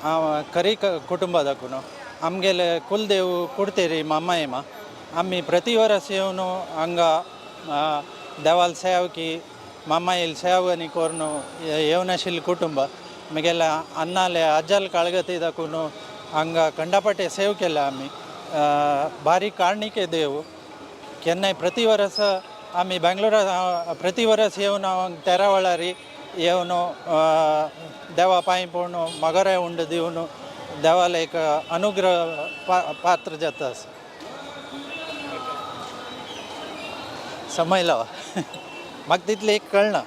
हांव खरी कुटुंबा दाखून. आमगेले कुलदेव कुडतेरी मामायमा. आमी प्रति वर्स येवन हांगा देवाल सेव की मामाईल सेव आनी करून येवन आशिल्लें कुटुंब. म्हगेल्या अन्नाले आजल काळगती दाखून हांगा कंडापाटे सेव केल्या आमी. बारीक कारणिके देव. केन्नाय प्रति वर्स आमी बेंगलोरा प्रति वर्स येवन हांव 13 वेळारी येवन देवा पांय पडून मगराय उंड दिवन देवाला एक अनुग्रह पात्र जाता. समयलो म्हाका तितलें एक कळना.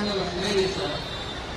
लेडीज लेडीज जय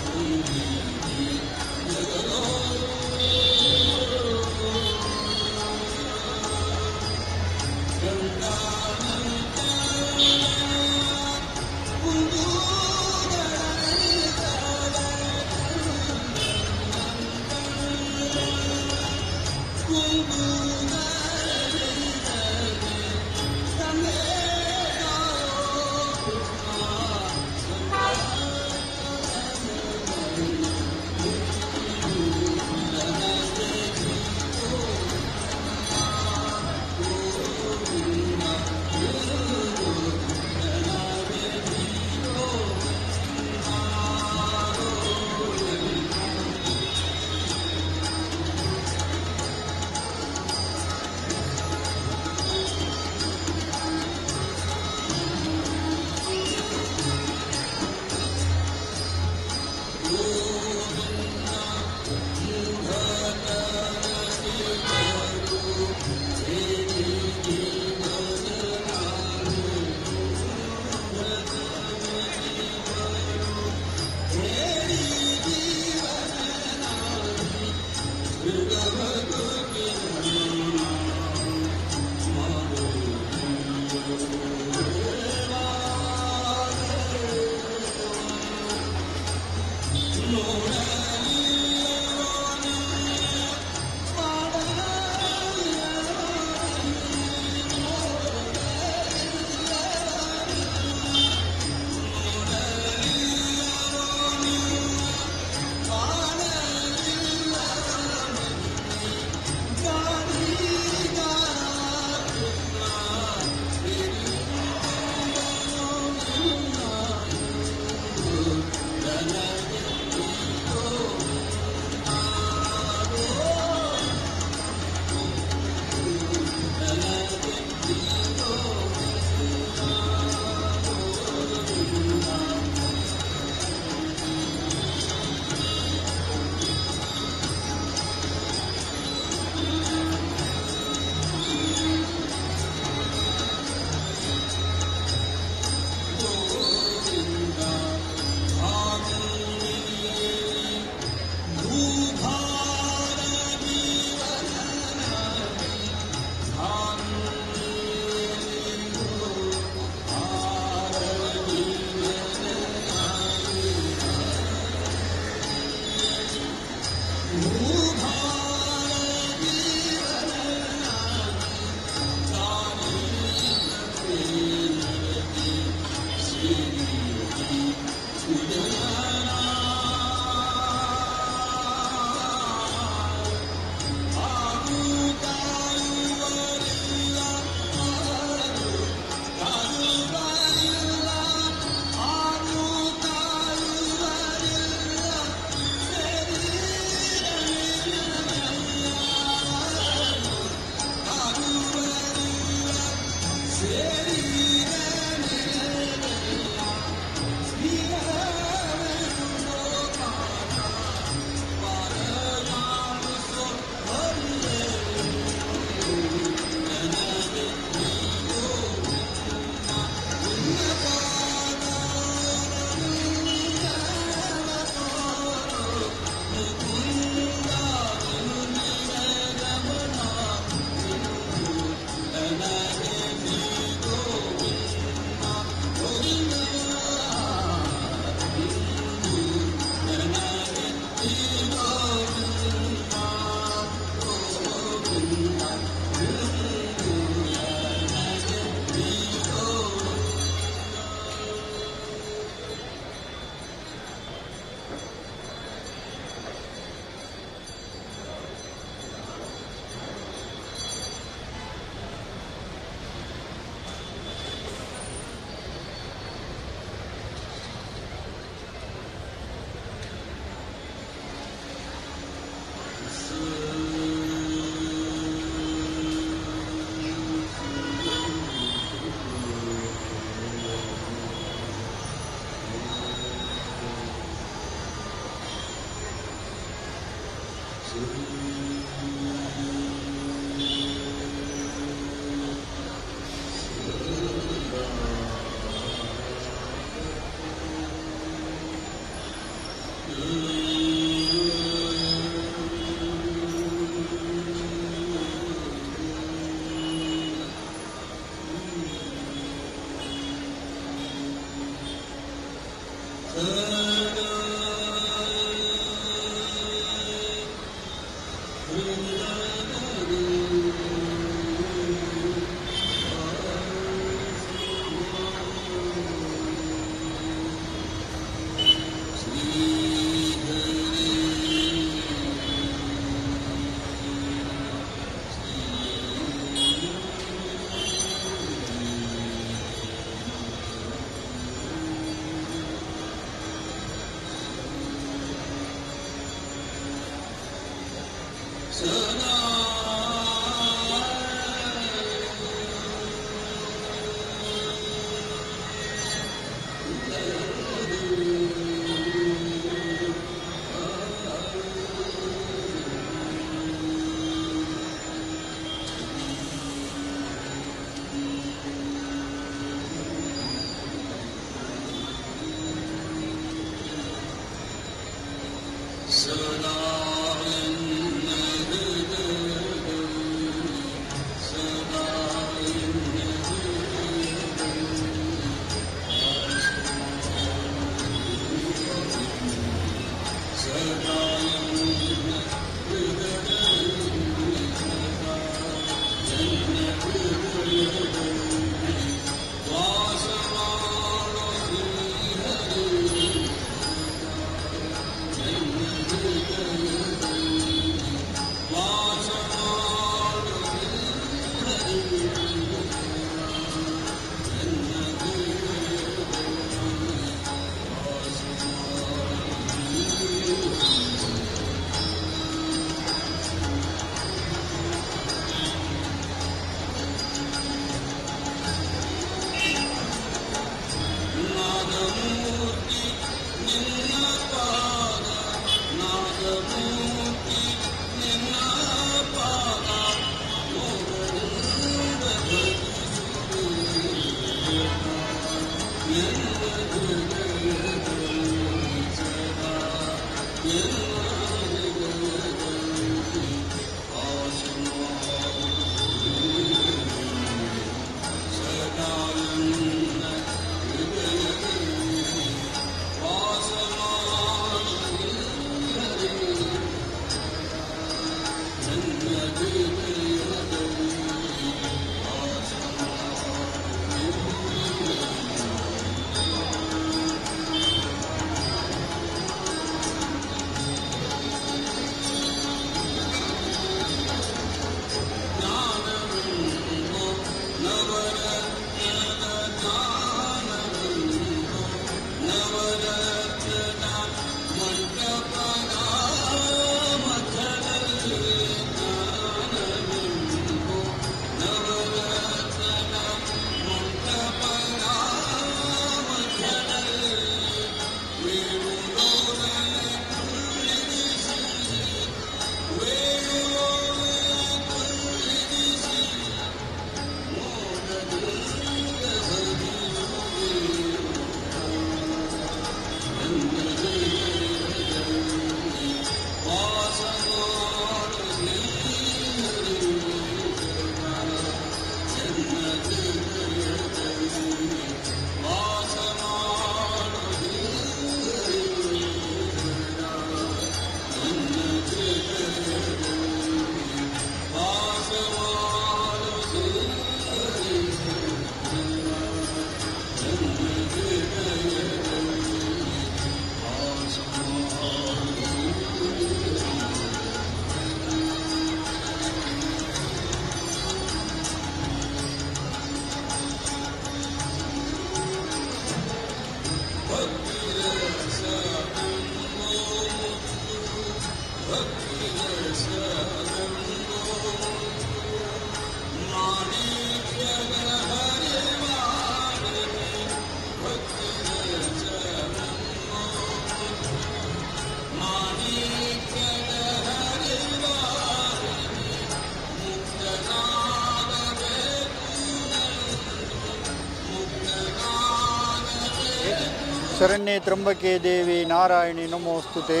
शरण्ये त्र्यंबके देवी नारायणी नमोस्तुते.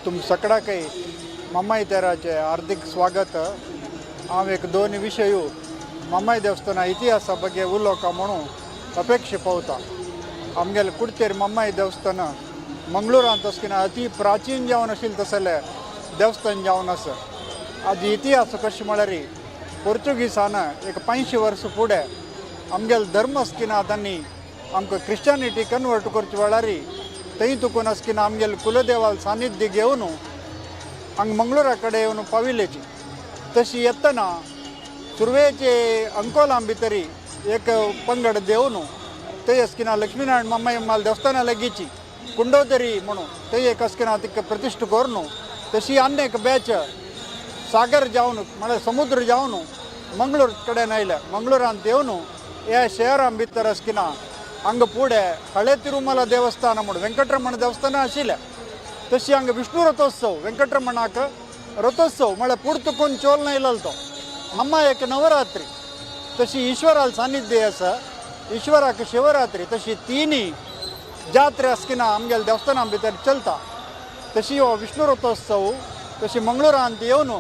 तुम सकडाकय मम्माई तेराचे हार्दिक स्वागत. हांव एक दोन विशय मम्माई देवस्थाना इतिहासा ಬಗ್ಗೆ उलोवका म्हणून अपेक्षा पावता. आमगेले कुडतेर मम्माई देवस्थान मंगळूरांत असकिना अति प्राचीन जावन आशिल्लें तसलें देवस्थान जावन आसा. आज इतिहास कशें म्हळ्यार पोर्चुगीसान एक 500 वर्सां फुडें आमगेले धर्म असकिना तांणी आमकां क्रिश्चनिटी कन्वर्ट करचे वेळार थंय तुकून असकिना आमगेले कुलदेवाल सानिध्य घेवन हांगा मंगळुरा कडेन येवन पाविल्ल्याची. तशी येतना सुरवेचे अंकोला भितर एक पंगड देवन थंय असकिना लक्ष्मीनारायण मम्माई माल देवस्थाना लागीची कुंडोदरी म्हणून थंय एक असकिना तिका प्रतिश्ठ करून तशी आनी एक बॅच सागर जावन म्हळ्यार समुद्र जावन मंगळूर कडेन आयल्या. मंगळुरांत येवन ह्या शहरां भितर असकिना हांगा फुडें हळे तिरुमला देवस्थान म्हणून वेंकटरमण देवस्थान आशिल्लें. तशी हांगा विष्णु रथोत्सव वेंकटरमणाक रथोत्सव म्हळ्यार पुर्तुकून चोल येयलो तो मम्मा एक नवरात्री तशी ईश्वराल सानिध्य आसा ईश्वराक शिवरात्री तशी तिनी जात्रे आसकिना आमगेले देवस्थाना भितर चलता. तशी हो विष्णु रथोत्सव तशी मंगळुरांत येवन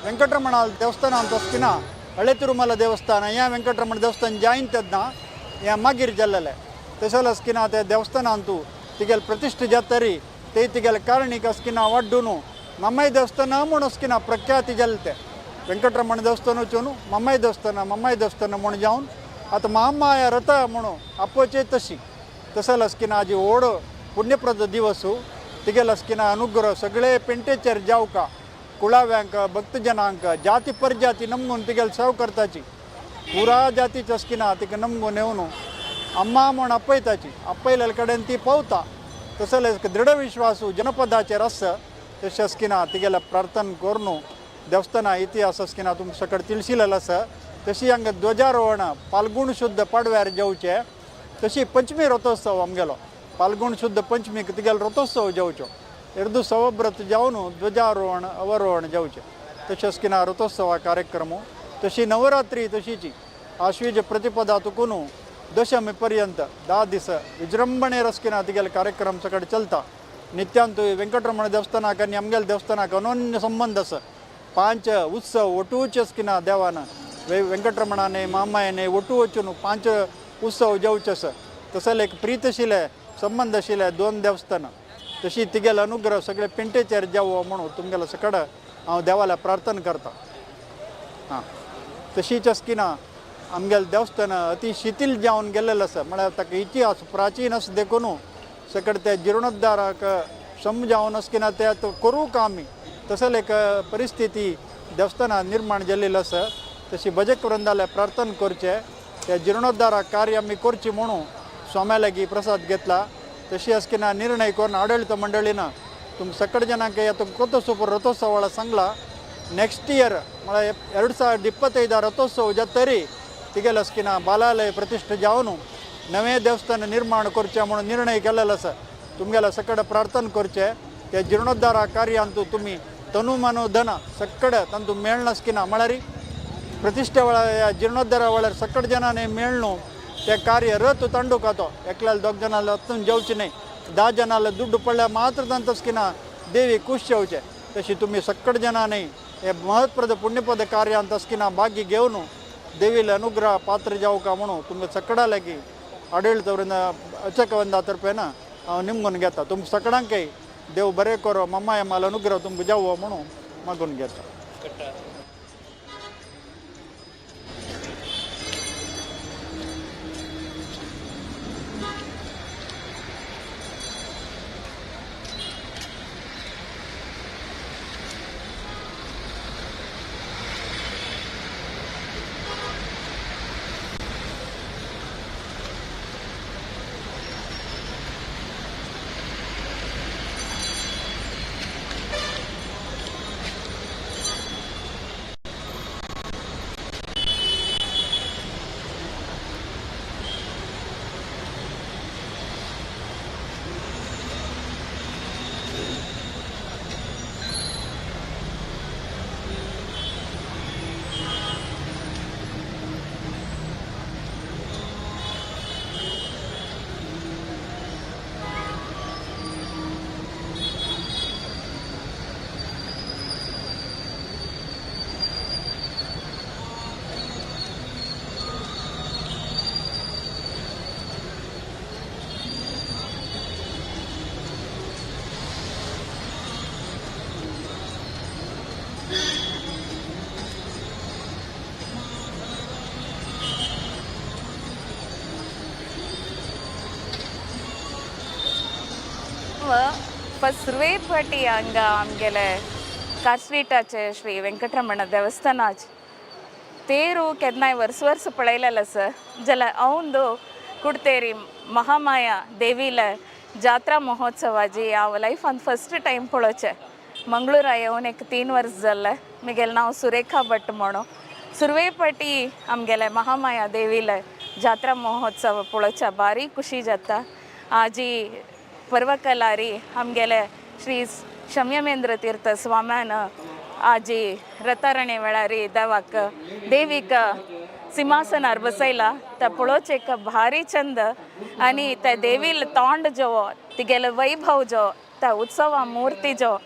वेंकटरमणा देवस्थानांत आसकिना हळे तिरुमला देवस्थान ह्या वेंकटरमण देवस्थान जायन तेन्ना हें मागीर जाल्लेलें. तशें आसकिना ते देवस्थानांतू तिगेले प्रतिश्ठा जातरी ते तिगेले कारणीक आसकिना वाड्डून मम्माई देवस्थान म्हूण आसकिना प्रख्याती जालें तें वेंकटरमण देवस्थान वचून मम्माई देवस्थान मम्माई देवस्थान म्हूण जावन आतां महामाया रथ म्हणून आपोवचे तशी. तशें आसकिना आजी व्हड पुण्यप्रद दिवस तिगेले आसकिना अनुग्रह सगळे पेंटेचेर जावका कुळाव्यांक भक्तजनांक जाती परजाती नमगून तिगेले सेव करताची पुरा जातीची आसकिना तिका नमगून येवन अम्मा म्हूण आपयताची आपयलेले कडेन ती पावता. तसले दृढ विश्वासू जनपदाचेर आसा तशें आसकिना तिगेले प्रार्थना करून देवस्थाना इतिहास आसकिना तुमकां सकट तिळशिलेलो आसा. तशी हांगा ध्वजारोहण फाल्गुण शुद्ध पाडव्यार जावचें तशी पंचमी रथोत्सव आमगेलो फाल्गुण शुद्ध पंचमीक तिगेलो रथोत्सव जावचो अर्दू सवब्रत जावन ध्वजारोहण अवरोहण जावचें तशें आसकिना रथोत्सवा कार्यक्रम. तशी नवरात्री तशीची आश्वीज प्रतिपदा तुकून दशमी पर्यंत 10 दीस विजृंभणे रसकिना तिगेले कार्यक्रम सकट चलता. नित्यांत वेंकटरमण देवस्थानाक आनी आमगेले देवस्थानाक अनोन्य संबंध आसा. 5 उत्सव ಒಟ್ಟೂಚೆ आसकिना देवान वेंकटरमणाने मामायने ಒಟ್ಟು वचून 5 उत्सव जावचे आसा. तसले एक प्रीत आशिल्ले संबंध आशिल्ले दोन देवस्थानां. तशी तिगेले अनुग्रह सगळे पेंटेचेर जावो म्हणून तुमगेले सकड हांव देवाला प्रार्थना करता. हां तशीच आसकिना आमगेले देवस्थान अति शिथिल जावन गेल्लेलें आसा. म्हळ्यार ताका इतिहास प्राचीन आसा देखून सकड ते जिर्णोद्धाराक समजावन आसकिना ते आतां करूंक आमी तसले एक परिस्थिती देवस्थानां निर्माण जाल्ली आसा. तशी भजक वृंदाले प्रार्थना करचें त्या जिर्णोद्धारा कार्य आमी करचें म्हणून स्वाम्या लागीं प्रसाद घेतला. तशी आसकिना निर्णय करून आडळीत मंडळीन तुमकां सकड जनांक आतां कोतोसोपर रथोत्सवाला सांगला ನೆಕ್ಸ್ಟ್ ಇಯರ್ म्हळ्यार 2025 रथोत्सव जातरी तिगेले आसकिना बालालय प्रतिश्ठा जावन नवें देवस्थान निर्माण करचें म्हणून निर्णय केलेलो आसा. तुमगेले सकड प्रार्थना करचें त्या जिर्णोद्धारा कार्यांतू तुमी तनु मनो धन सकड तांतू मेळनासकिना म्हळ्यार प्रतिष्ठे वेळार जिर्णोद्धारा वेळार सकड जनांनी मेळ्ळू ते कार्य रथ तांडूक तो एकल्याला दोग जणांना हत्तून जेवचे न्हय 10 जणांना दुड्डू पडल्यार मात्र तांतसकिना देवी खुश जावचे. तशी तुमी सकड जणांनी हे महत्प्रद पुण्यपद कार्यांत असकिना भाग्य घेवन देवीले अनुग्रह पात्र जावका म्हणून तुमकां सकडा लागीं आडळीत अचकवंदा तर्फेन हांव निमगून घेता. तुमकां सकडांकय देव बरें करो मम्मा माल अनुग्रह तुमकां जावो म्हणून मागून घेता. फर्स्ट सुरवे फाटी हांगा आमगेले कार्स्ट्रीटाचे श्री वेंकटरमण देवस्थानाचे तೇರು केन्नाय वर्स वर्स पळयलेलें आसा जाल्यार औंदू कुडतेरी महामाया देवीले जात्रा महोत्सवाची हांव लायफान फर्स्ट टायम पळोवचें. मंगळूरा येवन एक 3 वर्स जाल्लें. म्हगेलें नांव सुरेखा भट म्हणून. सुरवे फाटी आमगेले महामाया देवीले जात्रा महोत्सव पळोवच्या भारी खुशी जाता. आजी पर्वकलारी आमगेले श्री शम्यमेंद्र तीर्थ स्वाम्यान आजी रतारणे वेळारी देवाक देवीक सिंहासनार बसयला त्या पळोवचें एक भारी चंद आनी त्या देवील तोंड जो तिगेलो वैभव जो त्या उत्सवा मूर्ती जो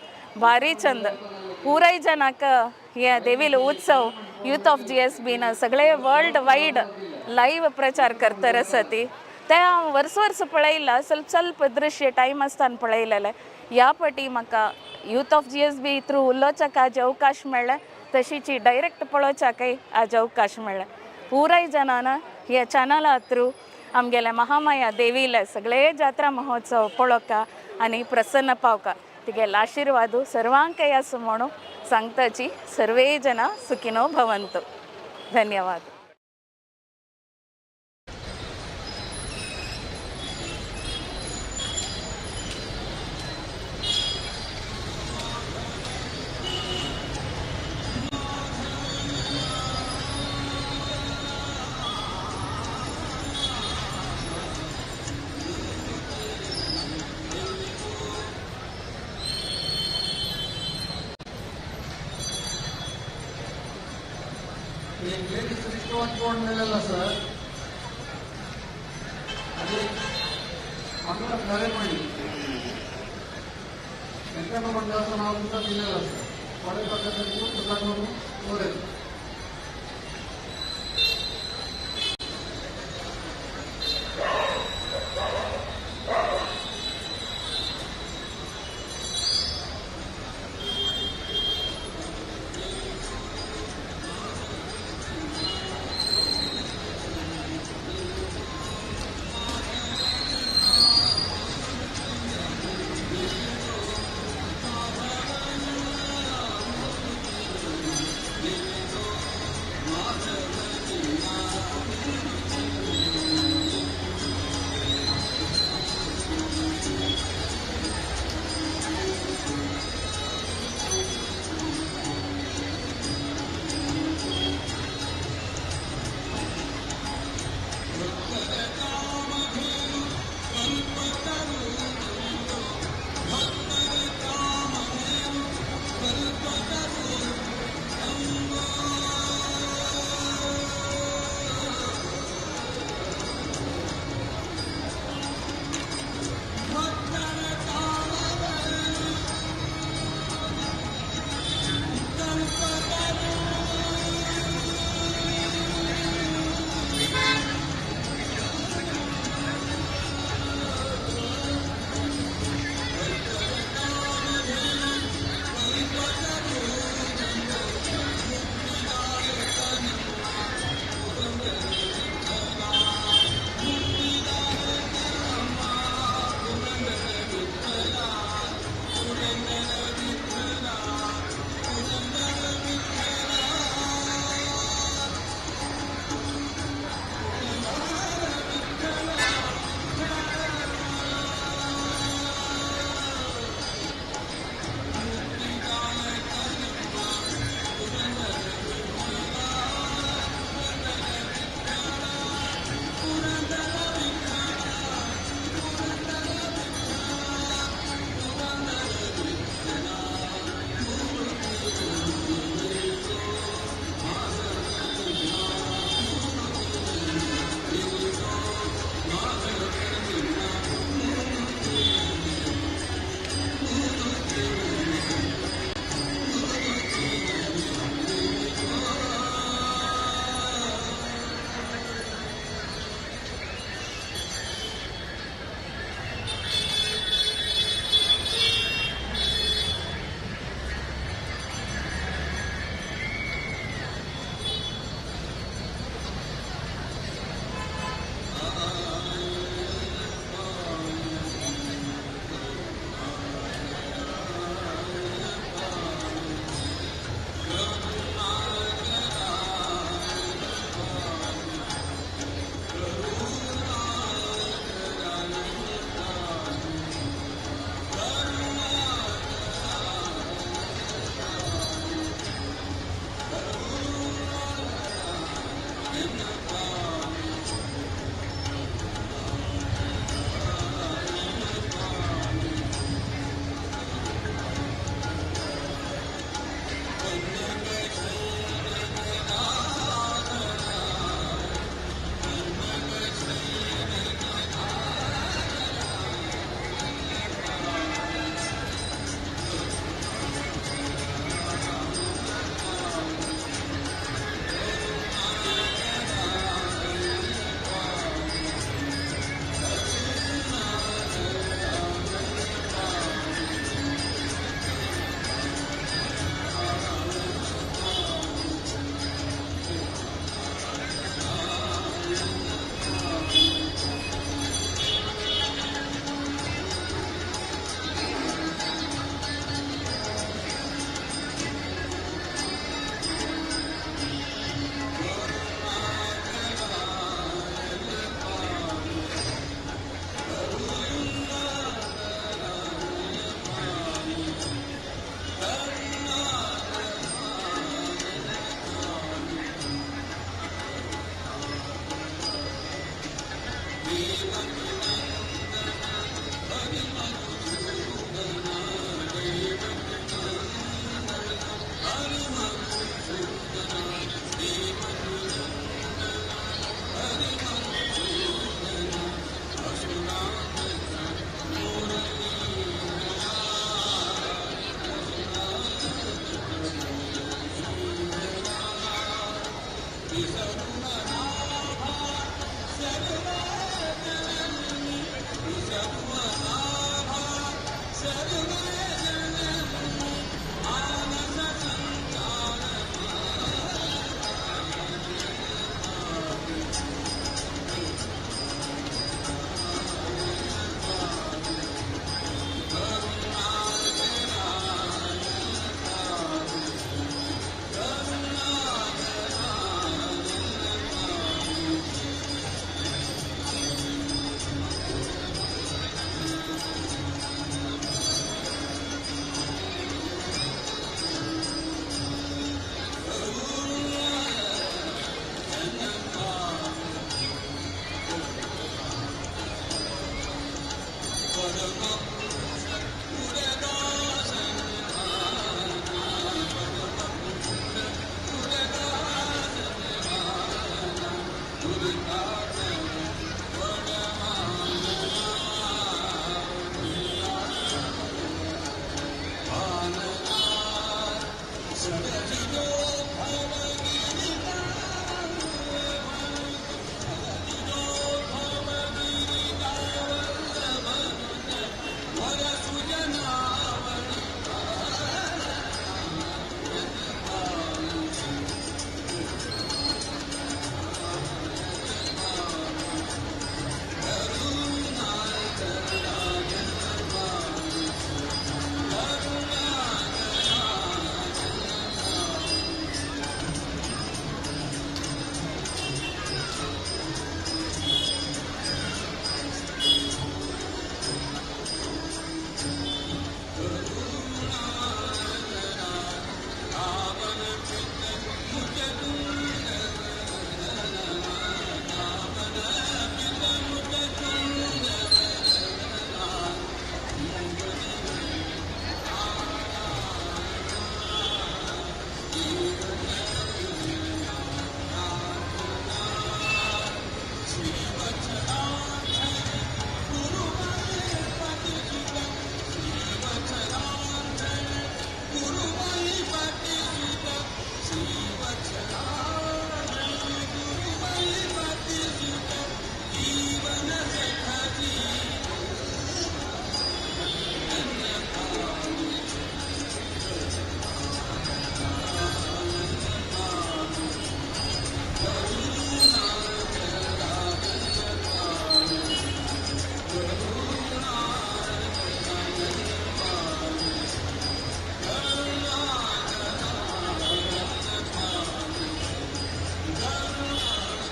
भारी चंद पुराय जनाक हे देवील उत्सव यूथ ऑफ GSB सगळे वर्ल्ड वायड लायव्ह प्रचार करतर आसा ती ते हांव वर्स वर्स पळयला ಸ್ವಲ್ಪ ಸ್ವಲ್ಪ दृश्य टायम आसतना पळयलेलें. ह्या फाटी म्हाका यूथ ऑफ GSB through उलोवच्याक आज अवकाश मेळ्ळें तशीची डायरेक्ट पळोवच्याकय आज अवकाश मेळ्ळें. पुराय जनान ह्या चॅनला थ्रू आमगेले महामाया देवीले सगळे जात्रा महोत्सव पळोवका आनी प्रसन्न पावका. तिगेलो आशिर्वाद सर्वांकय आसूं म्हणून सांगताची. सर्वे जना सुखिनो भवन्तु. धन्यवाद. ಮೇಲೆಲ್ಲ ಸರ್ ಅದೇ ಮಂಗಳ ನರೇಮಣಿ ವೆಂಕಟರಮಣ ದೇವಸ್ಥಾನ ಅಂತ ಇಲ್ಲ ಸರ್ ಕೊಡೆ ಪಕ್ಕದಲ್ಲಿ ತೋರೆ.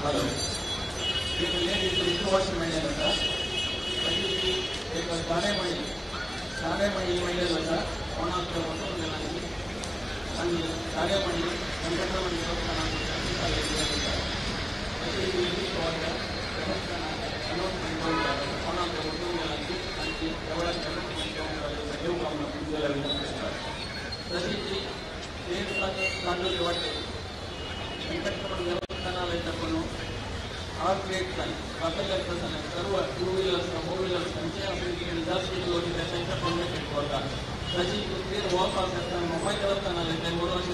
हॅलो एक लेडीज विष्णुवाशी मेळ्ळेलो आसा. तशीच एक तारेमणी तारेमणी मेळ्ळेलो आसा कोणाक वचूंक गेला आनी तारेमणी वेंकटरमण देवस्थानाक. तशीच देवस्थानाक अनाउन्समेंट कोणाक वचूंक गेला आनी देवळाची अनाउन्समेंट देवकामना पूजेला विनंती करतात. तशीच तेर कांदोली वाटेर वेंकटरमण देवस्थानाला तकून आर ग्रेट लायन ट्राफिक सर्व टू व्हीलर्स फोर व्हीलर्स खंयचे असेल जास्त लोक त्यांच्या परमिटेड करतात. तशीच तेर वॉक आसता मम्माई देवस्थानाला येतात मुर्वशी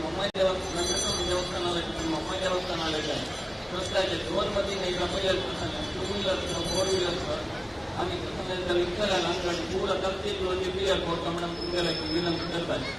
मम्माई देवस्थान वेंकटरमण देवस्थानाला येतात मम्माई देवस्थानाला येतात रस्त्याचे दोन मध्ये काही traffic two wheelers four wheelers आणि विठ्ठलान अंगडी पूरा तर्तीब लोक क्लियर करता म्हणून तुमगेले विनंती करतात.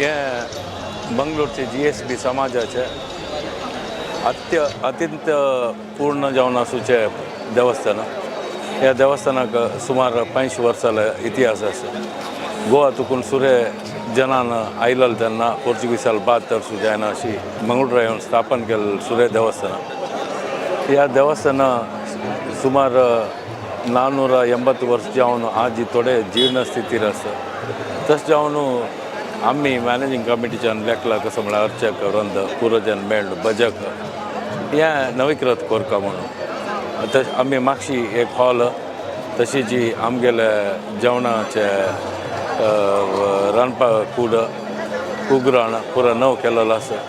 हे मंगलोरचे GSB समाजाचे अत्यंत पूर्ण जावन आसूचे देवस्थान. ह्या देवस्थानाक सुमार 85 वर्सांलो इतिहास आसा. गोवा तुकून सुरे जनान आयलल तेन्ना पोर्चुगीसाल बाद तरसू जायना अशी मंगळूर येवन स्थापन केल्लें सुरे देवस्थान. ह्या देवस्थाना सुमार 480 वर्स जावन आज थोडे जीर्ण स्थितीर आसा. तशें जावन आमी मॅनेजींग कमिटीच्यान लेखला कसो म्हळ्यार अर्चक वृंद पुर्वजन मेळ भजक हें नवीकृत करता म्हणून. तशें आमी मागशी एक हॉल तशी जी आमगेले जेवणाचे रांदपा कूड उगराण पुरा नव केलेलो आसा.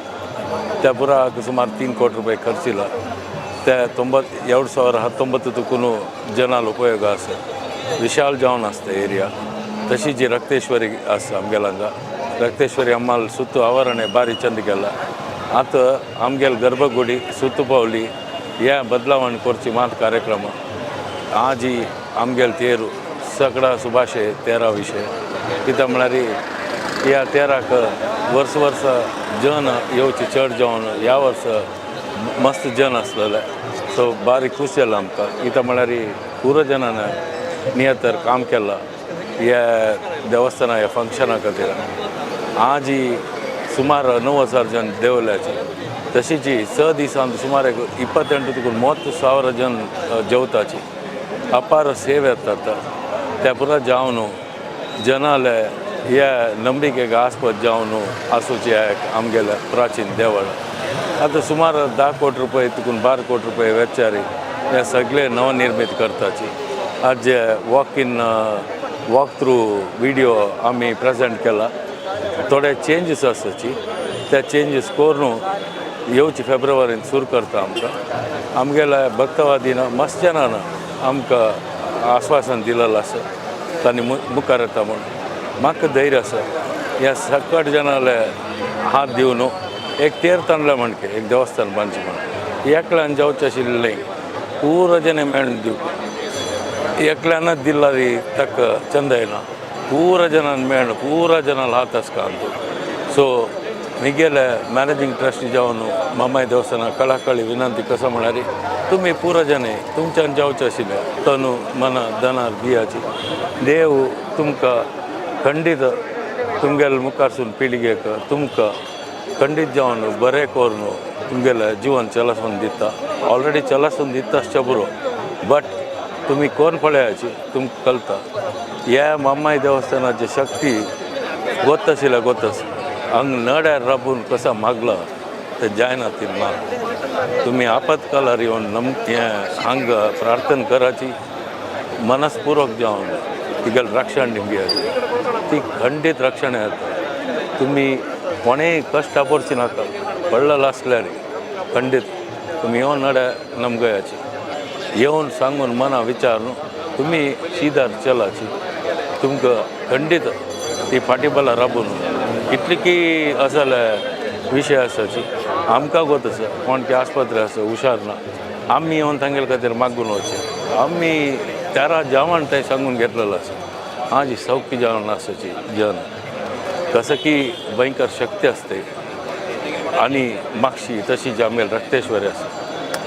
त्या पुराक सुमार 3 कोटी रुपये खर्च येयला. ते 2019 तुकून जनाल उपयोग आसा. विशाल जावन आसता एरिया. तशी जी रक्तेश्वरी आसा आमगेल्या हांगा रक्तेश्वरी अम्माल सुत्तू आवरणें बारी चंद केला. आतां आमगेल गर्भगुडी सुत्तू पावली ह्या बदलावण करची मात कार्यक्रम आजी आमगेल तेरू सगळा सुभाशे तेरा विशय कित्याक म्हळ्यार ह्या तेराक वर्स वर्स जन येवचे चड जावन ह्या वर्स मस्त जन आसलेले. सो बारीक खूश जालें आमकां कित्याक म्हळ्यार पुरो जनान नियतर काम केलां ह्या देवस्थाना ह्या फंक्शना खातीर. आजी सुमार 9000 जन देवल्याचे तशीच 6 दिसांत सुमार 28 तुकून 30,000 जन जेवताची अपार सेव येतात. त्या पुरा जावन जनाले ह्या नंबिकेक आस्पद जावन आसूचे आमगेले प्राचीन देवळ. आतां सुमार 10 कोटी रुपये तुकून 12 कोटी रुपये वेचारी हे सगळे नवनिर्मीत करताची. आज walk in walk through video आमी प्रेजेंट केला. थोडे चेंजीस आसाची त्या चेंजीस करून येवची फेब्रुवारीन सुरू करता. आमकां आमगेल्या भक्तवादीन मस्त जनान आमकां आस्वासन दिलेलें आसा तांणी मुखार येता म्हूण म्हाका धैर्य आसा. ह्या सकट जनाले हात दिवन एक तेर तांडलें म्हणके एक देवस्थान बांदचें म्हण एकल्यान जावचें आशिल्लें न्ही, पुरो जन मेळून दिवप एकल्यानच दिल्यार ताका चंद येना, पुरा जनान मेळून पुरा जनान हात आसका. सो मिगेले मॅनेजींग ट्रस्टी जावन मामाय देवस्थाना कळाकळी विनंती कसो म्हळ्यार तुमी पुरा जन तुमच्यान जावचें आशिल्लें तनु मन धनार दियाची देव तुमकां खंडीत तुमगेले मुखारसून पिळगेक तुमकां खंडीत जावन बरें करून तुमगेलें जिवन चलासून दिता. ऑलरेडी चलासून दिता आसचें बरो बट तुमी कोण पळयाची तुमकां कळटा. ह्या मामाय देवस्थानाची शक्ती गोत आशिल्ल्या गोत आसा हांगा नड्यार राबून कसा मागला तें जायना ती माग. तुमी आपतकालार येवन हें हांगा प्रार्थना कराची मनस्पुर्वक जावन तिगेलें रक्षण घेयाची ती खंडीत रक्षण येता. तुमी कोणेय कश्ट पडची नाका पडलेलो आसल्यार खंडीत तुमी येवन नड्या नमगयाची येवन सांगून मना विचारून तुमी शिदार चलाची तुमकां खंडीत ती फाटीबला राबून कितली की असले विशय आसाची आमकां गोत आसा कोण की आस्पत्रे आसा हुशार ना आमी येवन तांगेले खातीर मागून वचचें आमी तेरा जेवण थंय सांगून घेतलेलो आसा. आजी सौख्य जेवण आसाची जन कसं की भयंकर शक्ती असते आणि मागशी तशी जी आमगेले रक्तेश्वरी आसा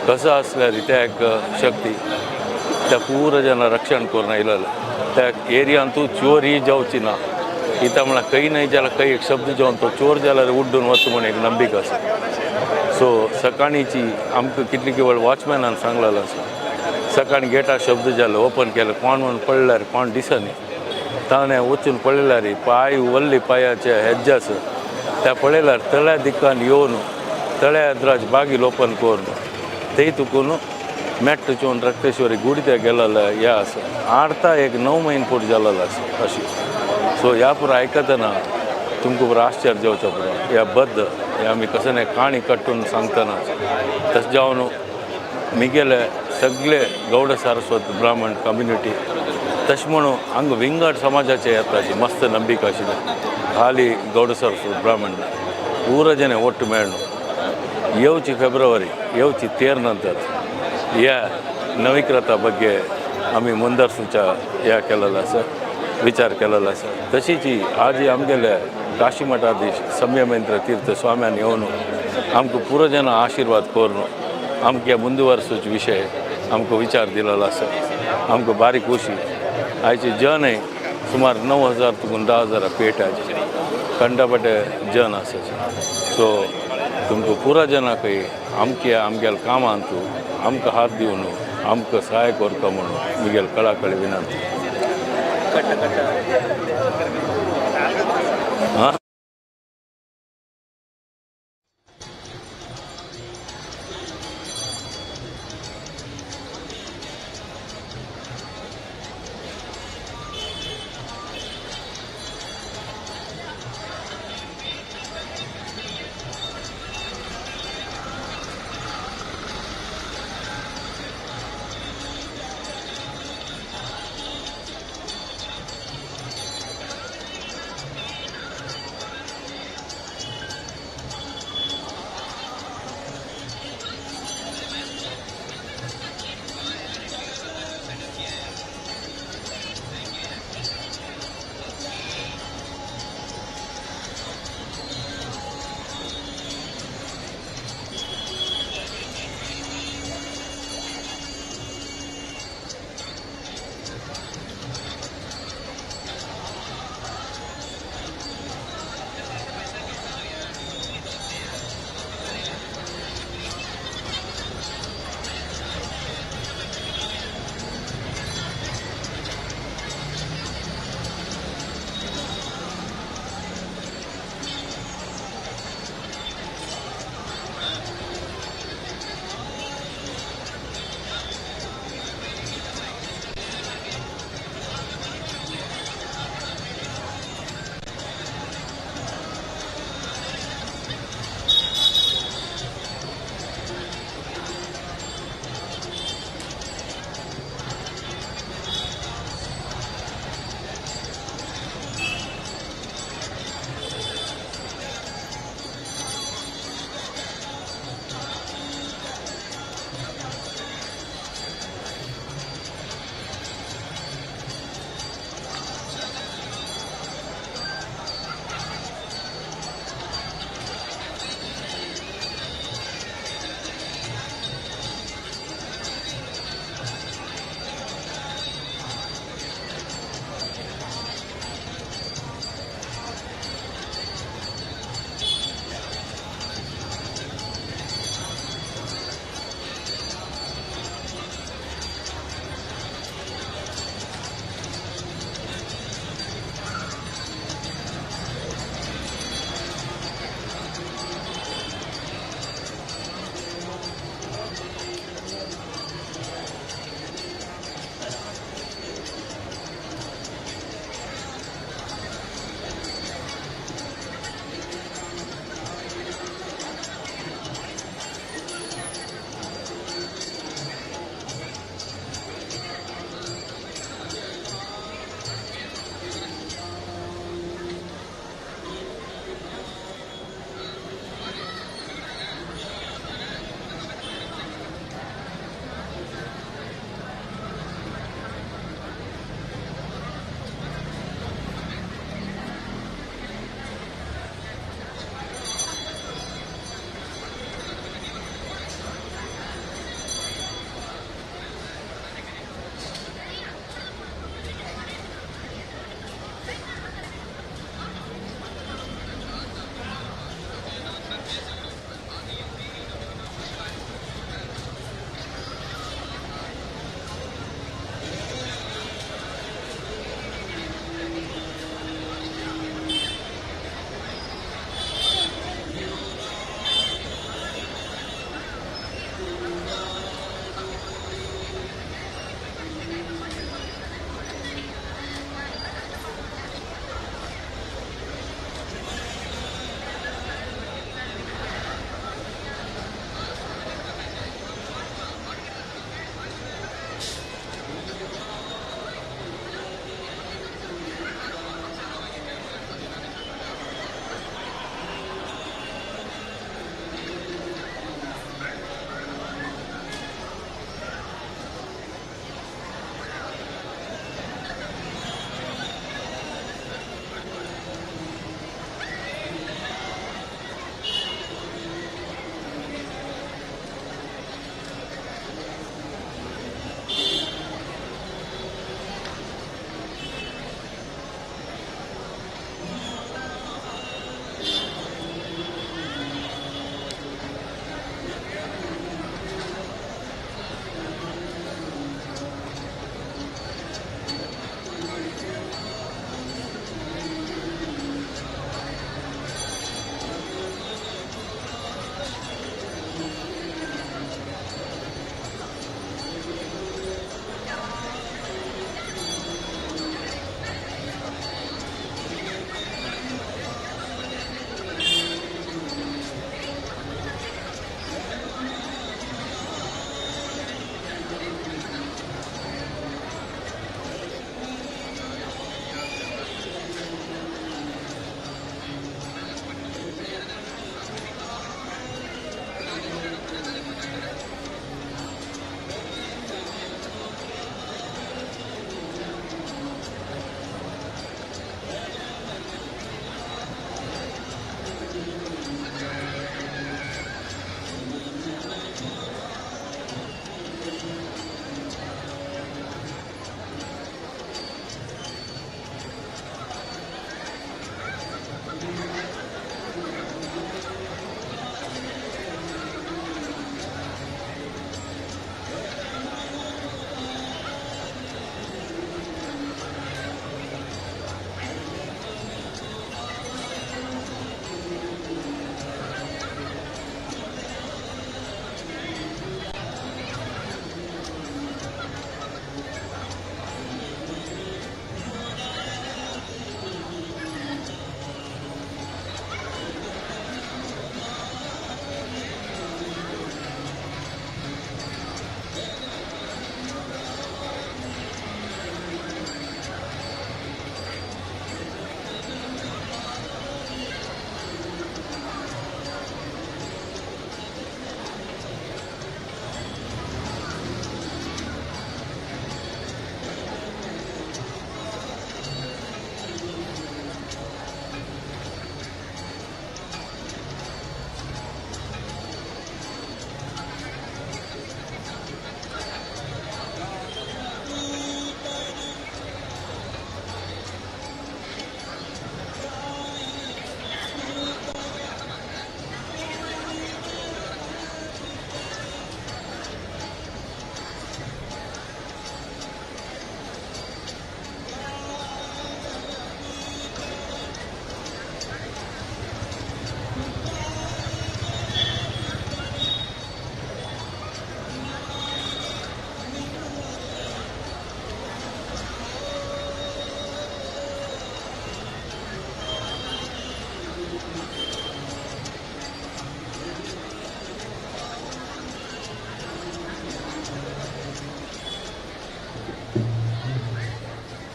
कसं आसल्यार त्या एक शक्ती त्या पुरो जना रक्षण करून आयलेलें. त्या एरियान तूं चोरी जावची ना कित्याक म्हळ्यार खंय न्हय जाल्यार खंय एक शब्द जेवन तो चोर जाल्यार उड्डून वचूं म्हूण एक नंबिका आसा. सो सकाळीची आमकां कितली वेळ वॉचमॅनान सांगलेलो आसा सकाळी गेटार शब्द जालो ओपन केलो कोण म्हूण पडल्यार कोण दिसनी ताणें वचून पळयल्यार पांय वल्ली पांयाचे हेज्जे आसा त्या पळयल्यार तळ्या दिकान येवन तळ्या एद्राज बागील ओपन करून थंय तुकून मेट्ट चोवन रक्तेश्वरी गुडी त्या गेलेले ह्या आसा आडता एक 9 म्हयने फुडें जालेलो आसा अशी. सो ह्या पुरो आयकतना तुमकां पुरो आश्चर्य जावचो पुरो ह्या बद्द हे आमी कसं न्हय काणी कट्टून सांगतना तशें जावन मिगेले सगळे गौड सारस्वत ब्राह्मण कम्युनिटी तशें म्हणून हांगा विंगड समाजाचे येताची मस्त नंबिका आशिल्ली खाली गौड सारस्वत ब्राह्मण पुरो जन ಒಟ್ಟು मेळ्ळो येवची फेब्रुवारी येवची तेर नंतर ह्या नवीकृता ಬಗ್ಗೆ आमी मुंदरसूच्या ह्या केलेलो आसा विचार केलेलो आसा. तशीच आजी आमगेले काशी मठाधीश संयमेंद्र तीर्थ स्वाम्यान येवन आमकां पुरो जन आशिर्वाद करून आमकां मुंदुवर्सूचे विशय आमकां विचार दिलेलो आसा. आमकां बारीक खुशी आयचे जनय सुमार 9000 तुकून 10000 पेट आयचे कंडापटे जन आसाचे. सो तुमकां पुरा जनाकय आमके आमगेले कामांतू आमकां हात दिवन आमकां सहाय करता म्हणून मिगेल कळाकळी विनंती. हां.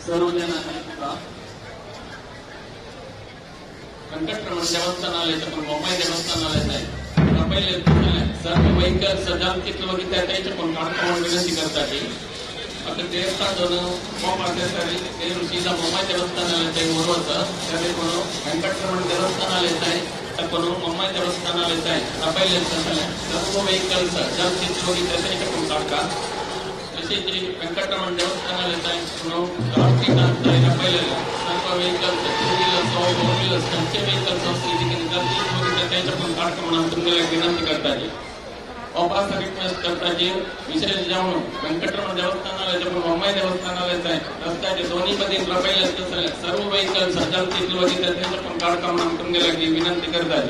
सर्व जणांनी वेंकटरमण देवस्थानाला पण मुंबई देवस्थानाला आहे पहिले सर्व व्हेकल्स जाम तिथलं बघितलं त्याच्या पण काढतो म्हणून विनंती करतात. आता देवस्थान तरी ते सीधा मुंबई देवस्थानाला येत आहे बरोबर त्याने कोण वेंकटरमण देवस्थानाला येत आहे तर कोण मुंबई देवस्थानाला येत आहे. पहिले सर्व व्हेकल्स जाम तिथलं बघितलं त्याच्या पण काढका. तसेच वेंकटरमण देवस्थानाला येत आहे पहिले सर्व व्हेकल्स 2 व्हीलर्स 4 व्हीलर्स त्यांचे व्हेकल्स असतील त्याच्या पण काढका म्हणून तुम्हाला विनंती करतात. वापस रिक्वेस्ट करतात विशेष जाऊन वेंकटरमण देवस्थानाला येते पण मुंबई देवस्थानाला येत आहे रस्त्याचे दोन्ही मध्ये पहिले सर्व व्हेकल्स जाम तिथलं बघितलं त्याच्या पण काढका म्हणून तुम्हाला विनंती करतात.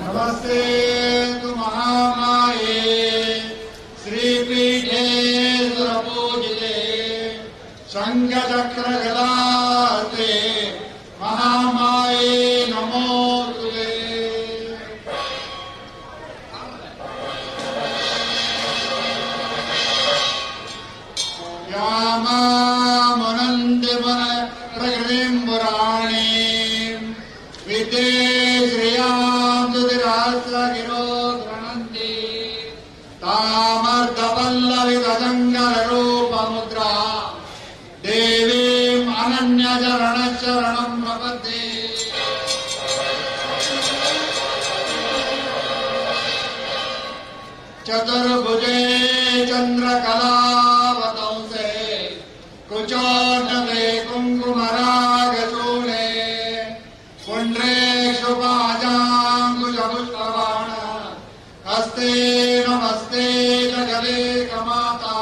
नमस्ते तु महामाये श्रीपीठे सुरपूजिते शङ्खचक्रगदास्ते महामाये नमोऽस्तुते. यामामनन्दिमन प्रकृतिं पुराणीं विद्ये श्रियां सुधिरास्त्रगिरो गृह्णन्ति तामर्धपल्लवितसङ्गररूपमुद्रा देवीम् अनन्यचरणशरणं प्रपद्ये. चतुर्भुजे चन्द्रकलावतंसे कुचोन्नते कुङ्कुमरागचूले पुण्ड्रेषु पाजाङ्कुशपुष्पबाण हस्ते नमस्ते जगदेकमाता.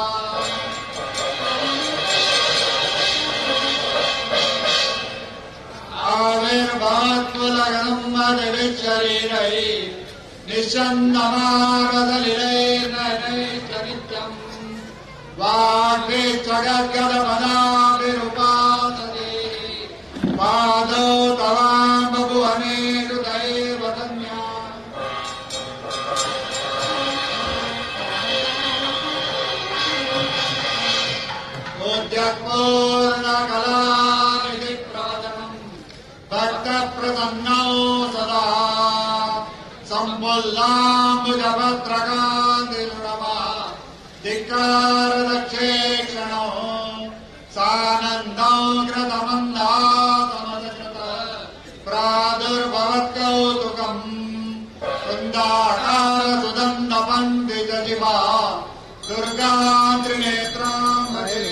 आविर्भात्वलग्नं मदिविशरीरैः निस्सन्दमागदलिलैर्नयनैश्च नित्यम् वाग्भिश्चगद्गदपदाभिरुपासते पादौ तवाम्बभुवनेषु दैव धन्या. प्रसन्नौ सदा सम्पुल्लाम्बुजपत्रकान्तिर्नमः धिक्कारदक्षे क्षणौ सानन्दौ कृतमन्दातमसकृत प्रादुर्भवत्कौतुकम् कुन्दाकारसुदन्तपन्तिजजिवा दुर्गा त्रिनेत्रां भजे।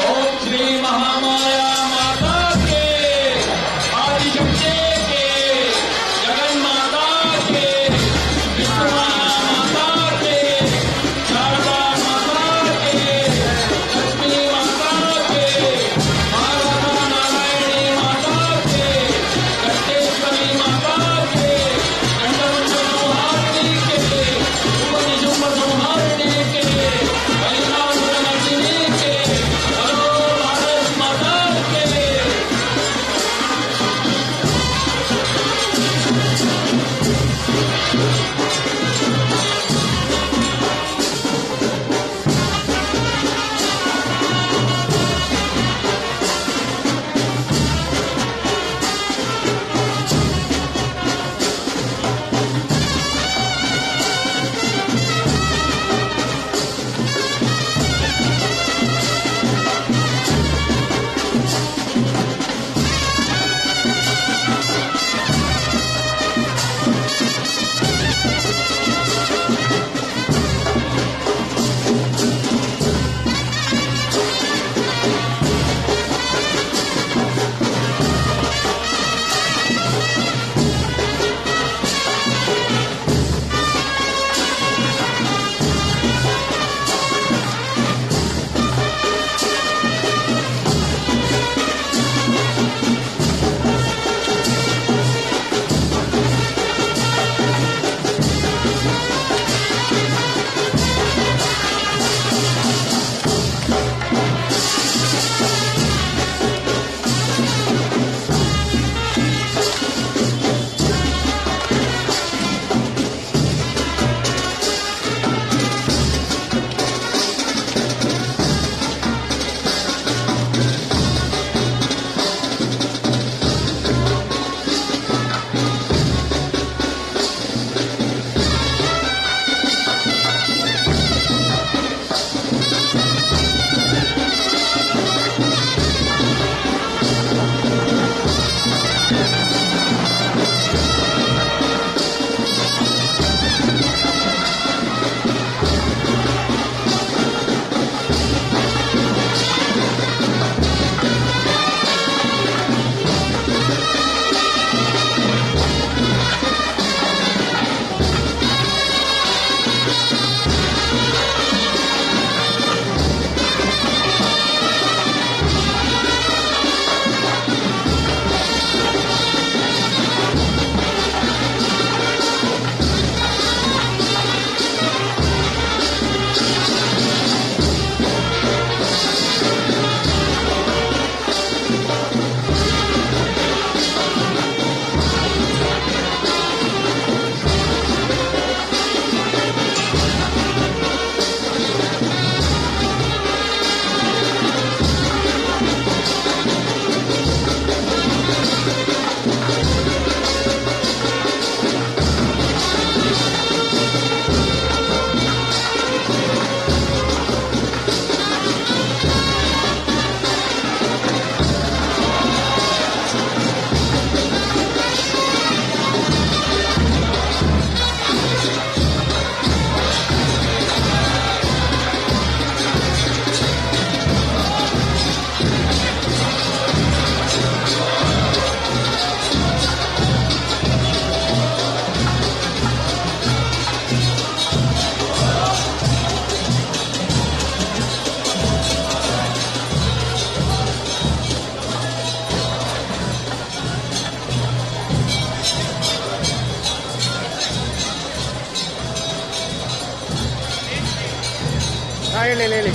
ओम श्री महामाया माता के, आदिशक्ति के, जगन माता के, विश्वमाता माता के, शारदा माता के, लक्ष्मी माता के, माता नारायणी माता के, कटेश्वरी माता के, चंडमुंड के, उपनिशुंभ संहारिणी के, महिषासुरमर्दिनी के, बोलो भारत माता के। ಹೇಳಿ ಹೇಳಿ.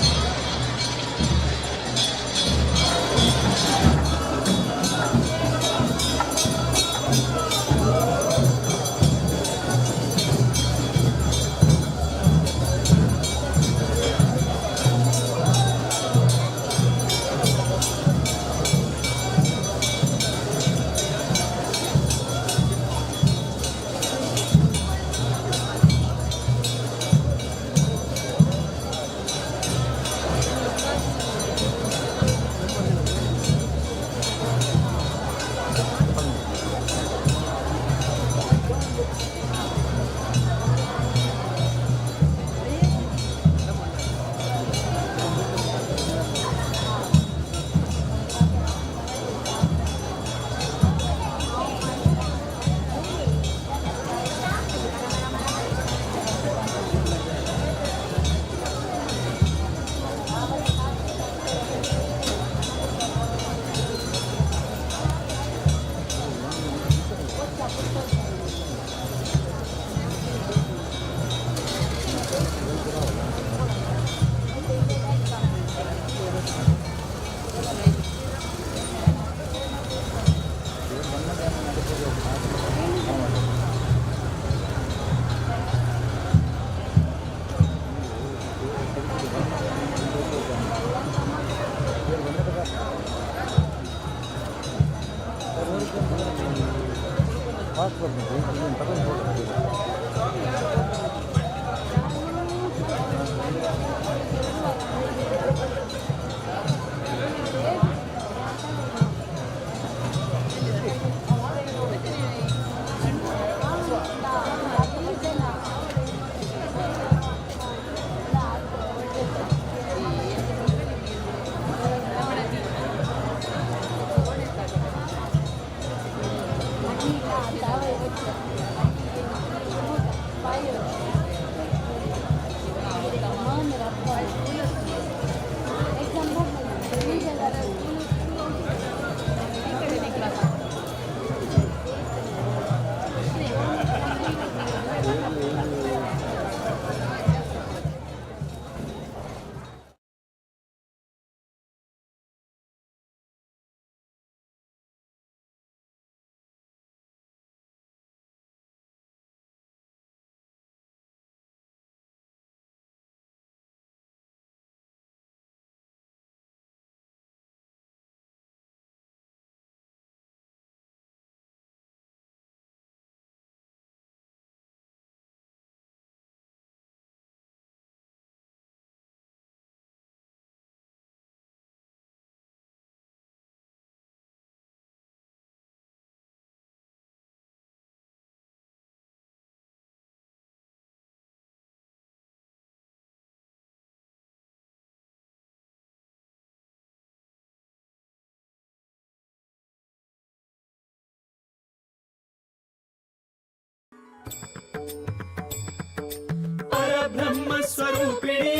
परब्रह्म स्वरूपिणी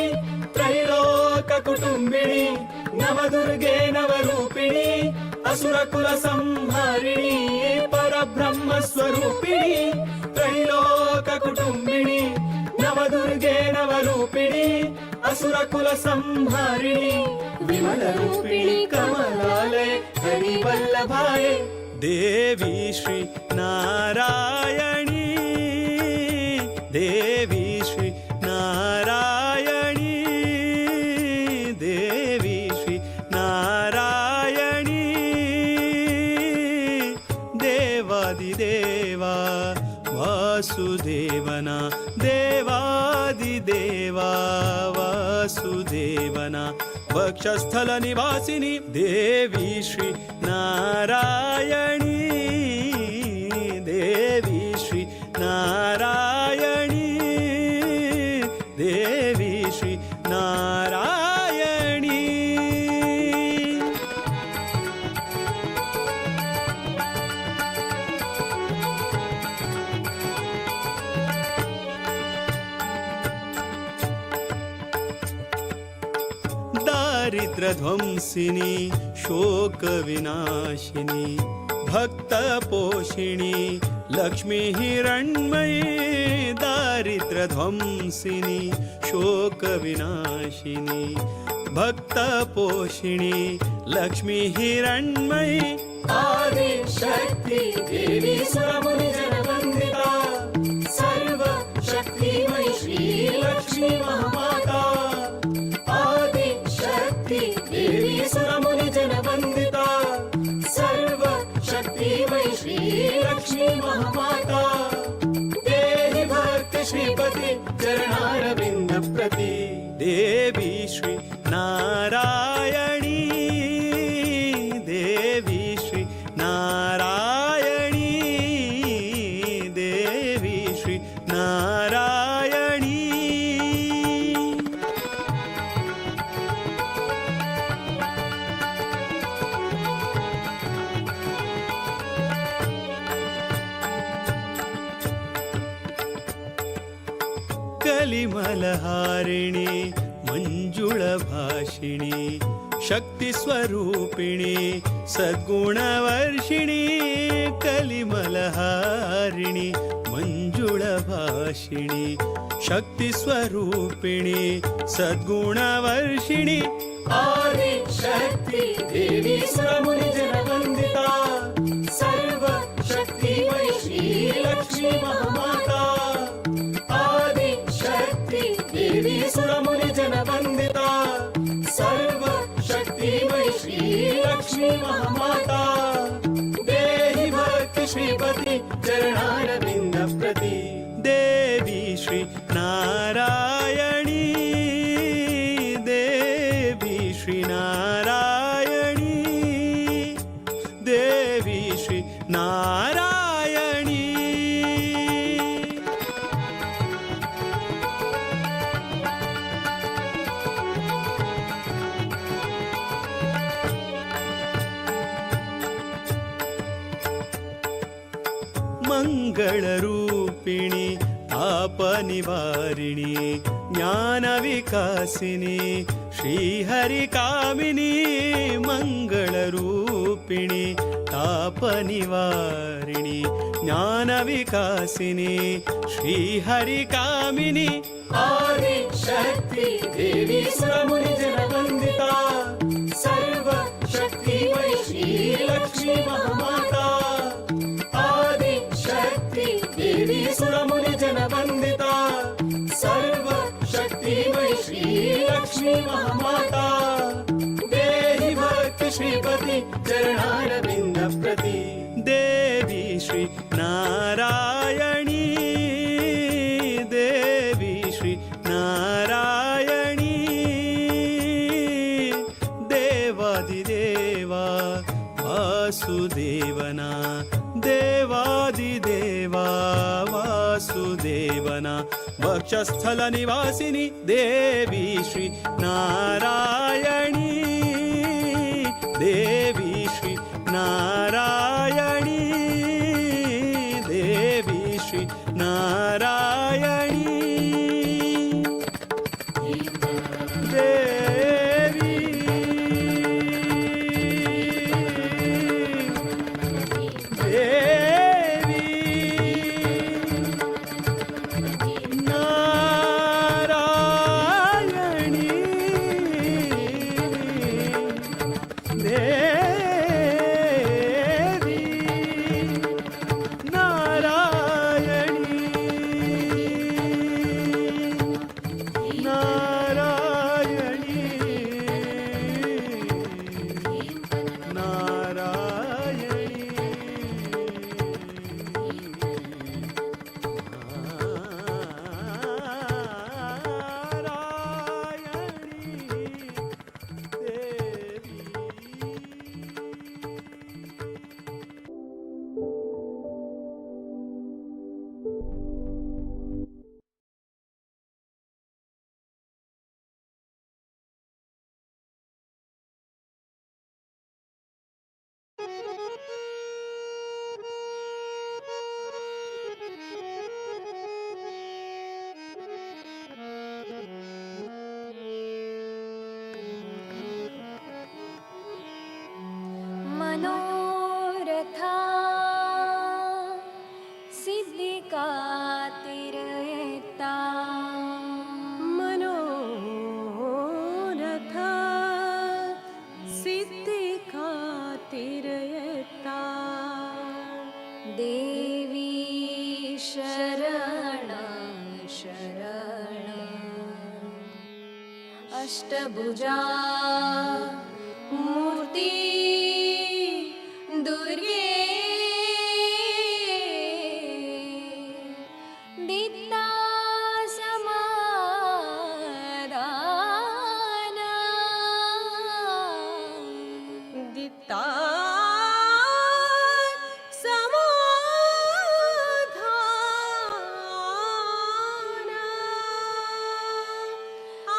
त्रैलोक कुटुंबिणी नवदुर्गे नवरूपिणी असुरकुल संहारिणी परब्रह्म स्वरूपिणी त्रैलोक कुटुंबिणी नवदुर्गे नवरूपिणी असुरकुल संहारिणी विमल रूपिणी कमलालय हरिवल्लभाय देवी श्री नारायणी, देवी श्री नारायणी, देवी श्री नारायणी, देवादिदेवा वासुदेवना, देवादिदेवा वासुदेवना, वक्षस्थल निवासिनी देवी श्री नारायणी, देवी श्री नारायणी, देवी श्री नारायणी। दारिद्र्यध्वंसिनी शोकविनाशिनी भक्तपोषिणी लक्ष्मी हिरण्मयी, दारिद्र्यध्वंसिनी शोकविनाशिनी भक्तपोषिणी लक्ष्मी हिरण्मयी। आदिशक्ति देवी सुरमुनि जनवंदिता सर्व शक्तिमयी श्री लक्ष्मी महामाता। आदिशक्ति देवी सुरमुनि जनवंदिता सर्व शक्तिमयी श्री लक्ष्मी महामाता। देहि भक्ति श्रीपति चरणारविंद प्रति देवी श्री नारायणी, देवी श्री नारायणी, देवी श्री नारायणी। कलिमलहारिणी मंजुळभाषिणी शक्तिस्वरूपिणी सद्गुणवर्षिणी, कलिमलहारिणी मंजुळभाषिणी शक्तिस्वरूपिणी सद्गुणवर्षिणी। आदिशक्ति देवी सुरमुनि जनवंदिता सर्व शक्तिमयी श्री लक्ष्मी महामाता। आदिशक्ति देवी सुरमुनि जनवंदिता सर्व शक्तिमयी श्री लक्ष्मी महामाता। देहि भक्ति श्रीपति चरणा मङ्गलरूपिणि तापनिवारिणि ज्ञानविकासिनि श्रीहरिकामिनि मङ्गलरूपिणि तापनिवारिणि ज्ञानविकासिनि श्रीहरिकामिनि आदिशक्ति देवी सुरमुनिजनवन्दिता सर्वशक्तिमयि श्रीलक्ष्मी महामाता। आदिशक्ति देवी सुरमुनिजनवन्दिता सर्वशक्तिमयि श्रीलक्ष्मी महामाता। देहि भक्ति श्रीपति चरणारविन्द प्रति देवी श्री नारायणी देवी श्री नारायणी देवादिदेवा वासुदेवना देवादिदेवा वासुदेवना वक्षस्थल निवासिनी देवी श्री नारायणी देवी श्री नारायणी देवी श्री नारायणी देवी देवी नारायणी देवी नारायणी नारायणी नारायणी। मनोरथा सिद्धिकातिरयता मनोरथा सिद्धिकातिरयता देवी शरण शरण अष्टभुजा मूर्ति दुर्गे दित्ता समाधान दित्ता समाधान आ।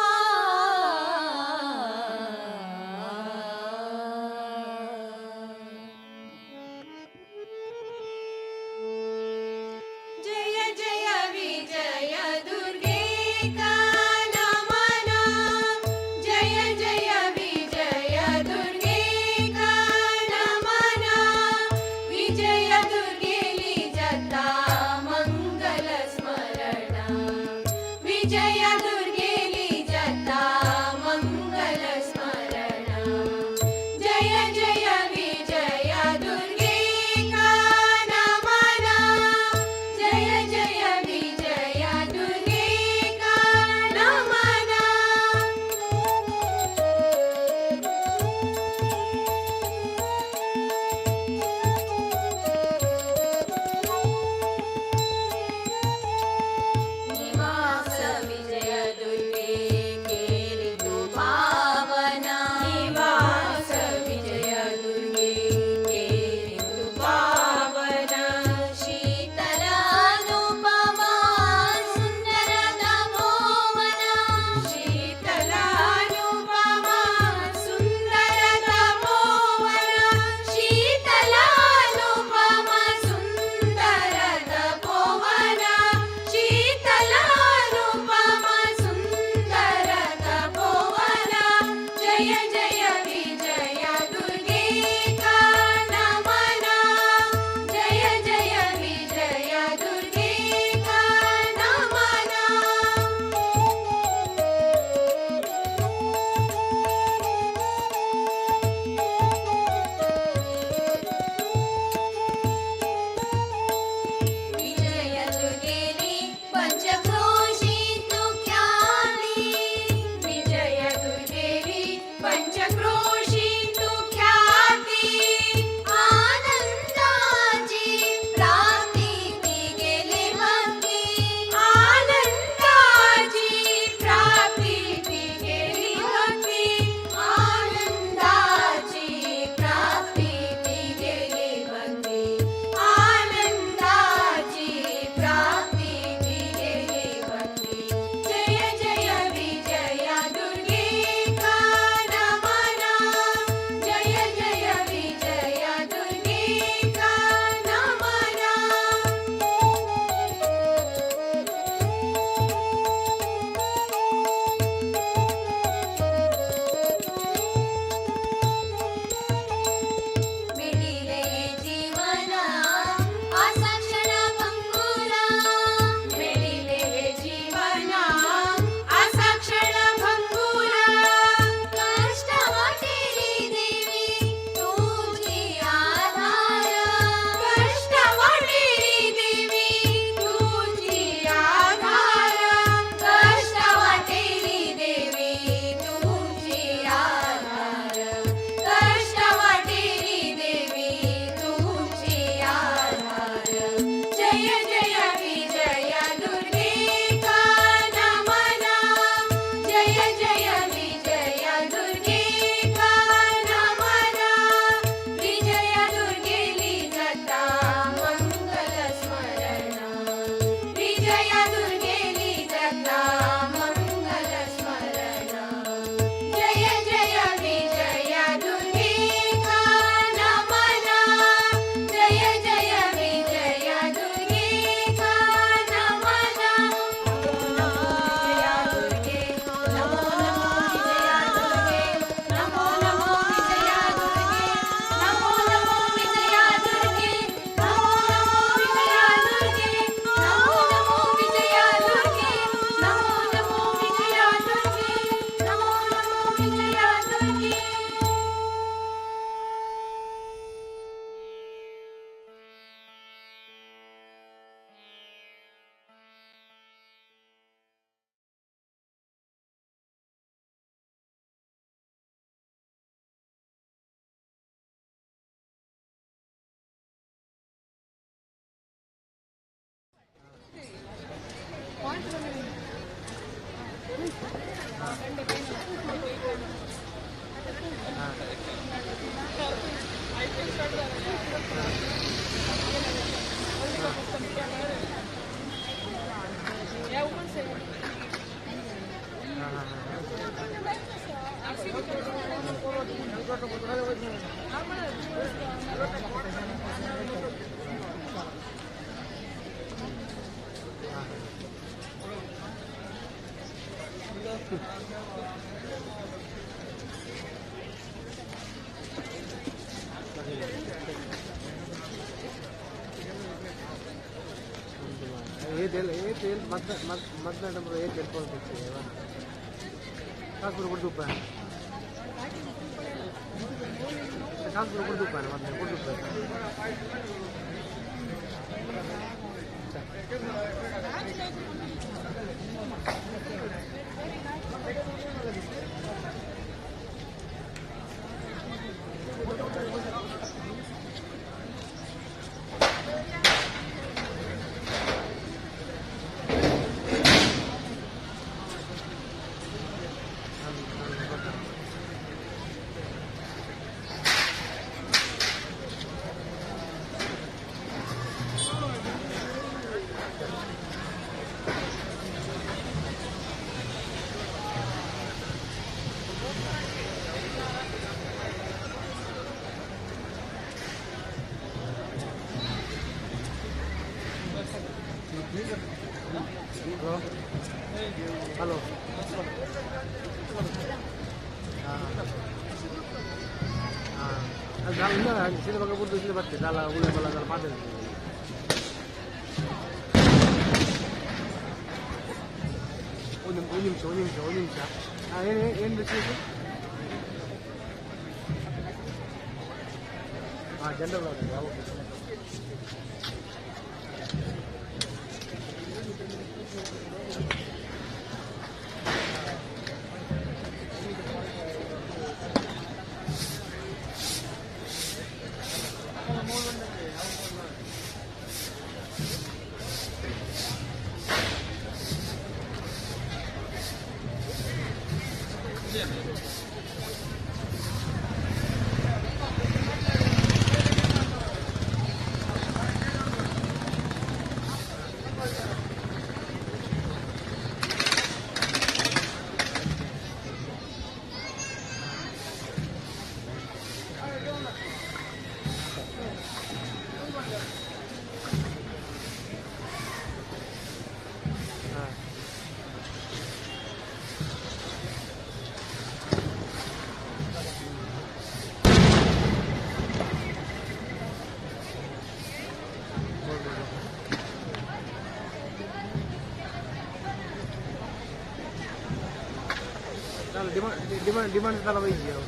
Demand dala वैद्य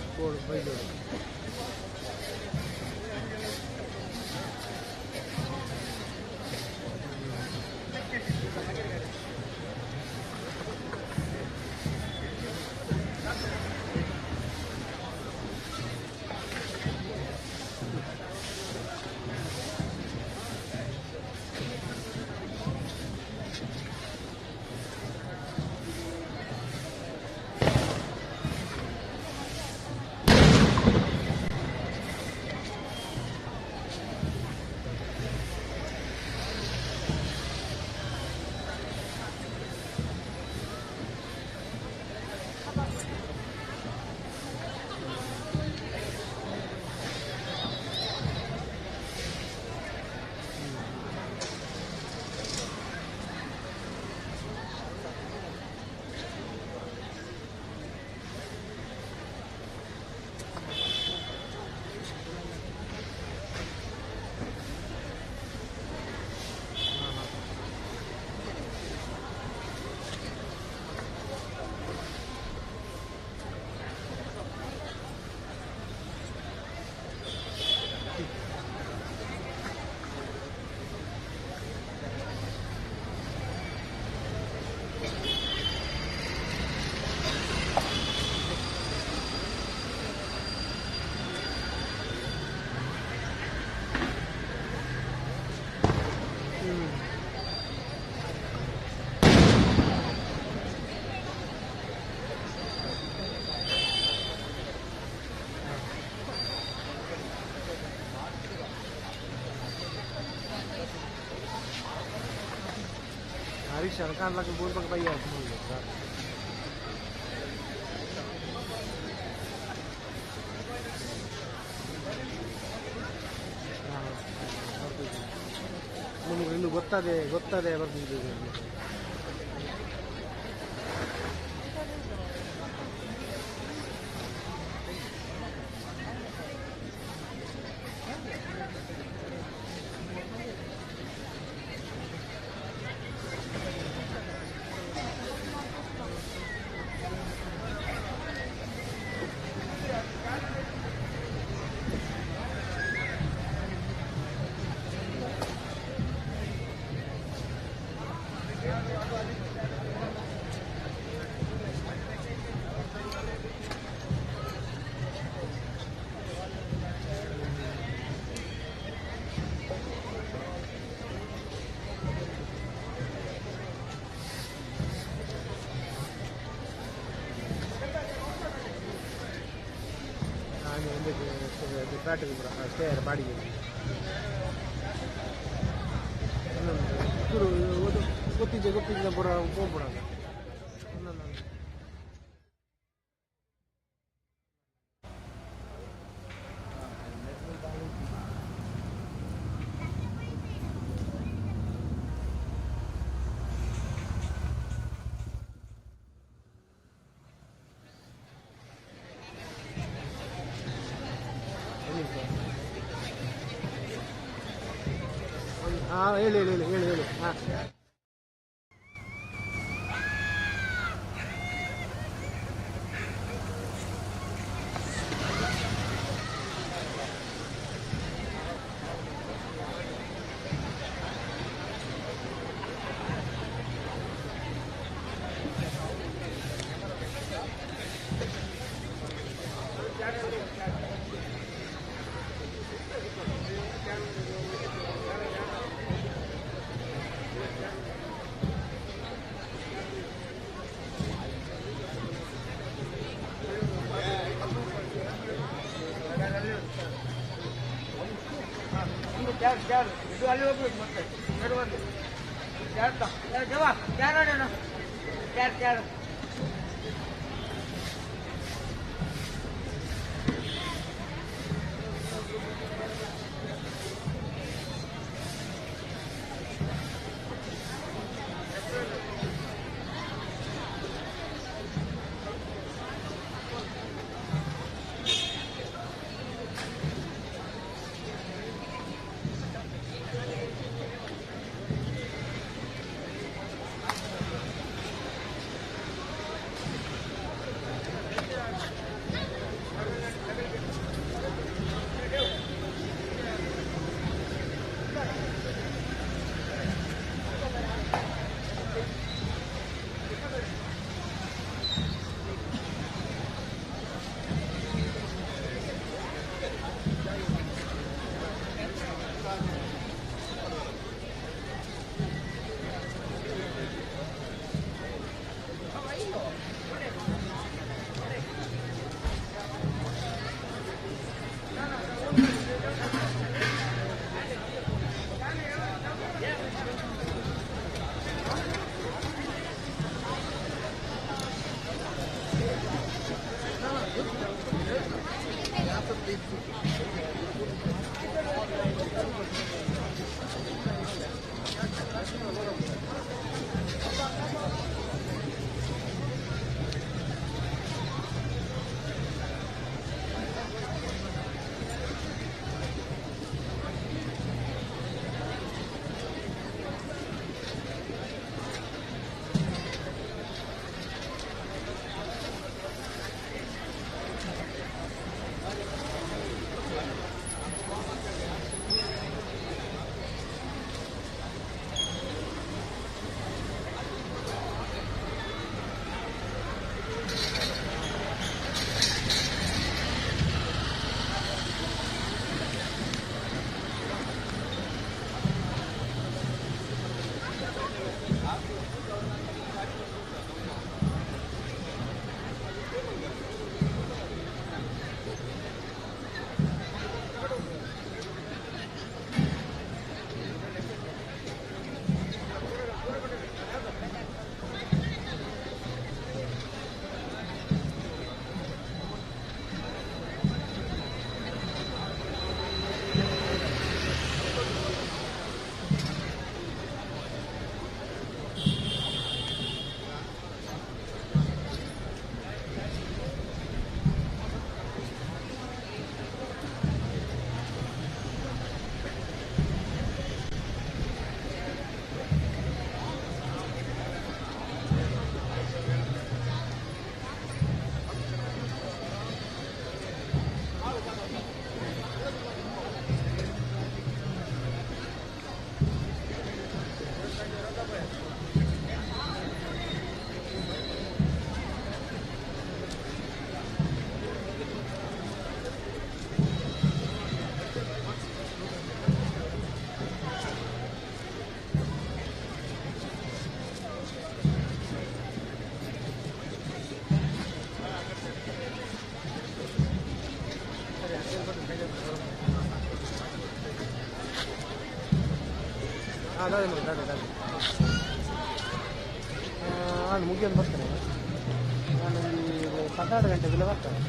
रिक्षा कान लागून बोलपाक बाई ನಿಮಗೆ ಇನ್ನು ಗೊತ್ತದೆ ಗೊತ್ತದೆ ಬರ್ತಿದೆ. ಫ್ಯಾಟ್ ಅಷ್ಟೇ ಬಾಡಿಗೆ ಗೊತ್ತಿದ್ದೆ ಗೊತ್ತಿದ್ದ ಬರ ಹೋಗ್ಬಿಡೋಣ. ಹಾಂ ಹೇಳಿ ಹೇಳಿ ಹೇಳಿ ಹೇಳಿ ಹೇಳಿ ಹಾಂ. ಇದು ಅಲ್ಲಿ ಹೋಗ್ಬೇಕು ಮತ್ತೆ ಎರಡು ಯಾರು ಯಾರು ಅದೇ ಅದೇ ಅದೇ ನಾನು ಮುಗಿಯೋದು ಬರ್ತೇನೆ. ನಾನು ಒಂದು 12 ಗಂಟೆಗೆಲ್ಲ ಬರ್ತೇನೆ.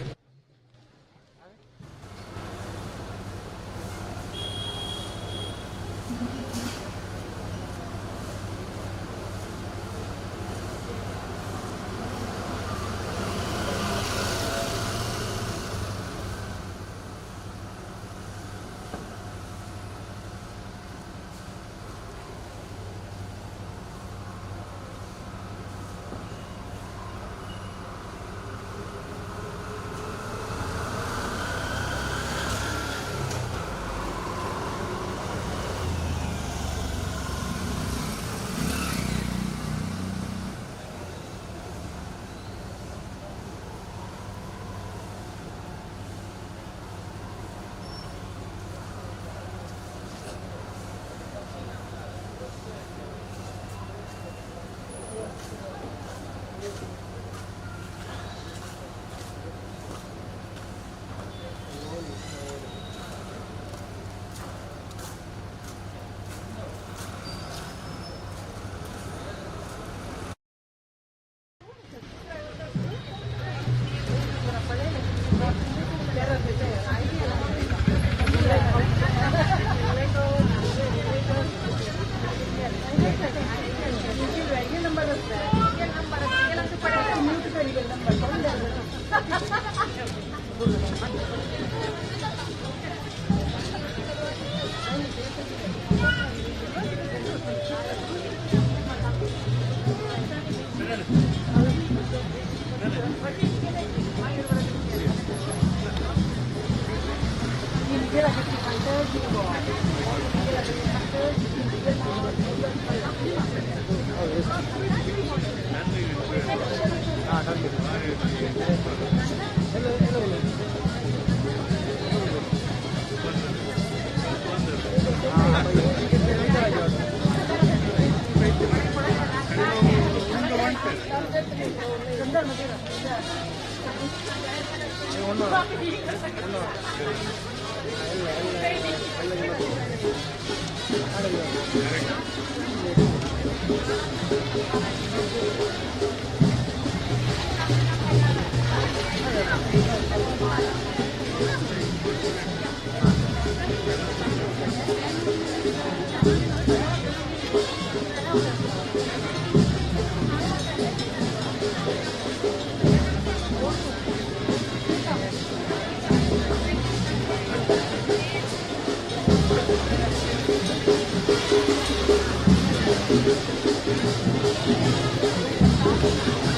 Thank you.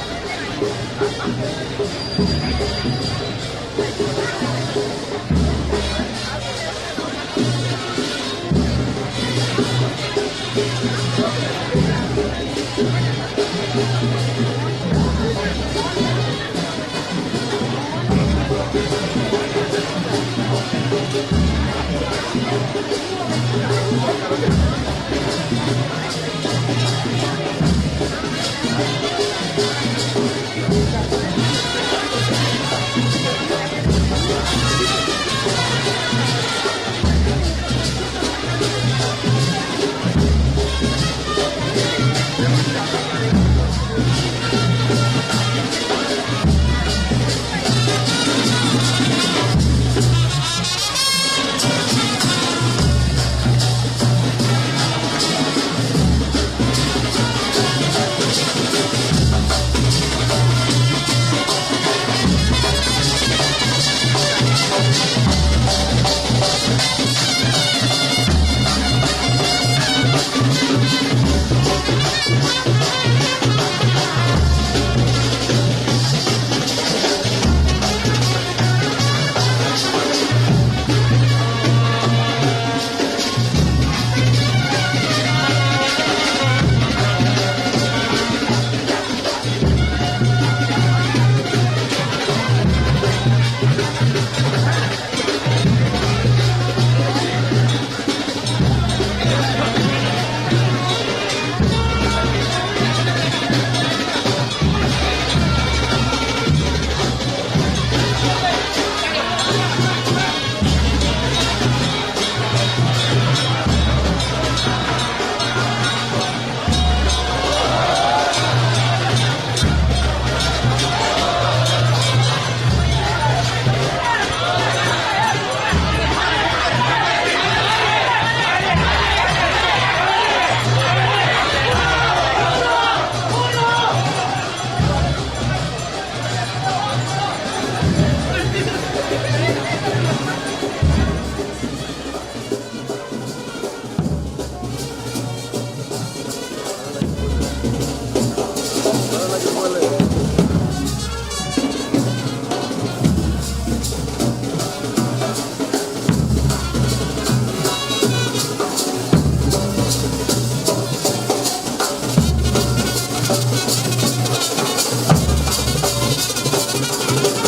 Thank you.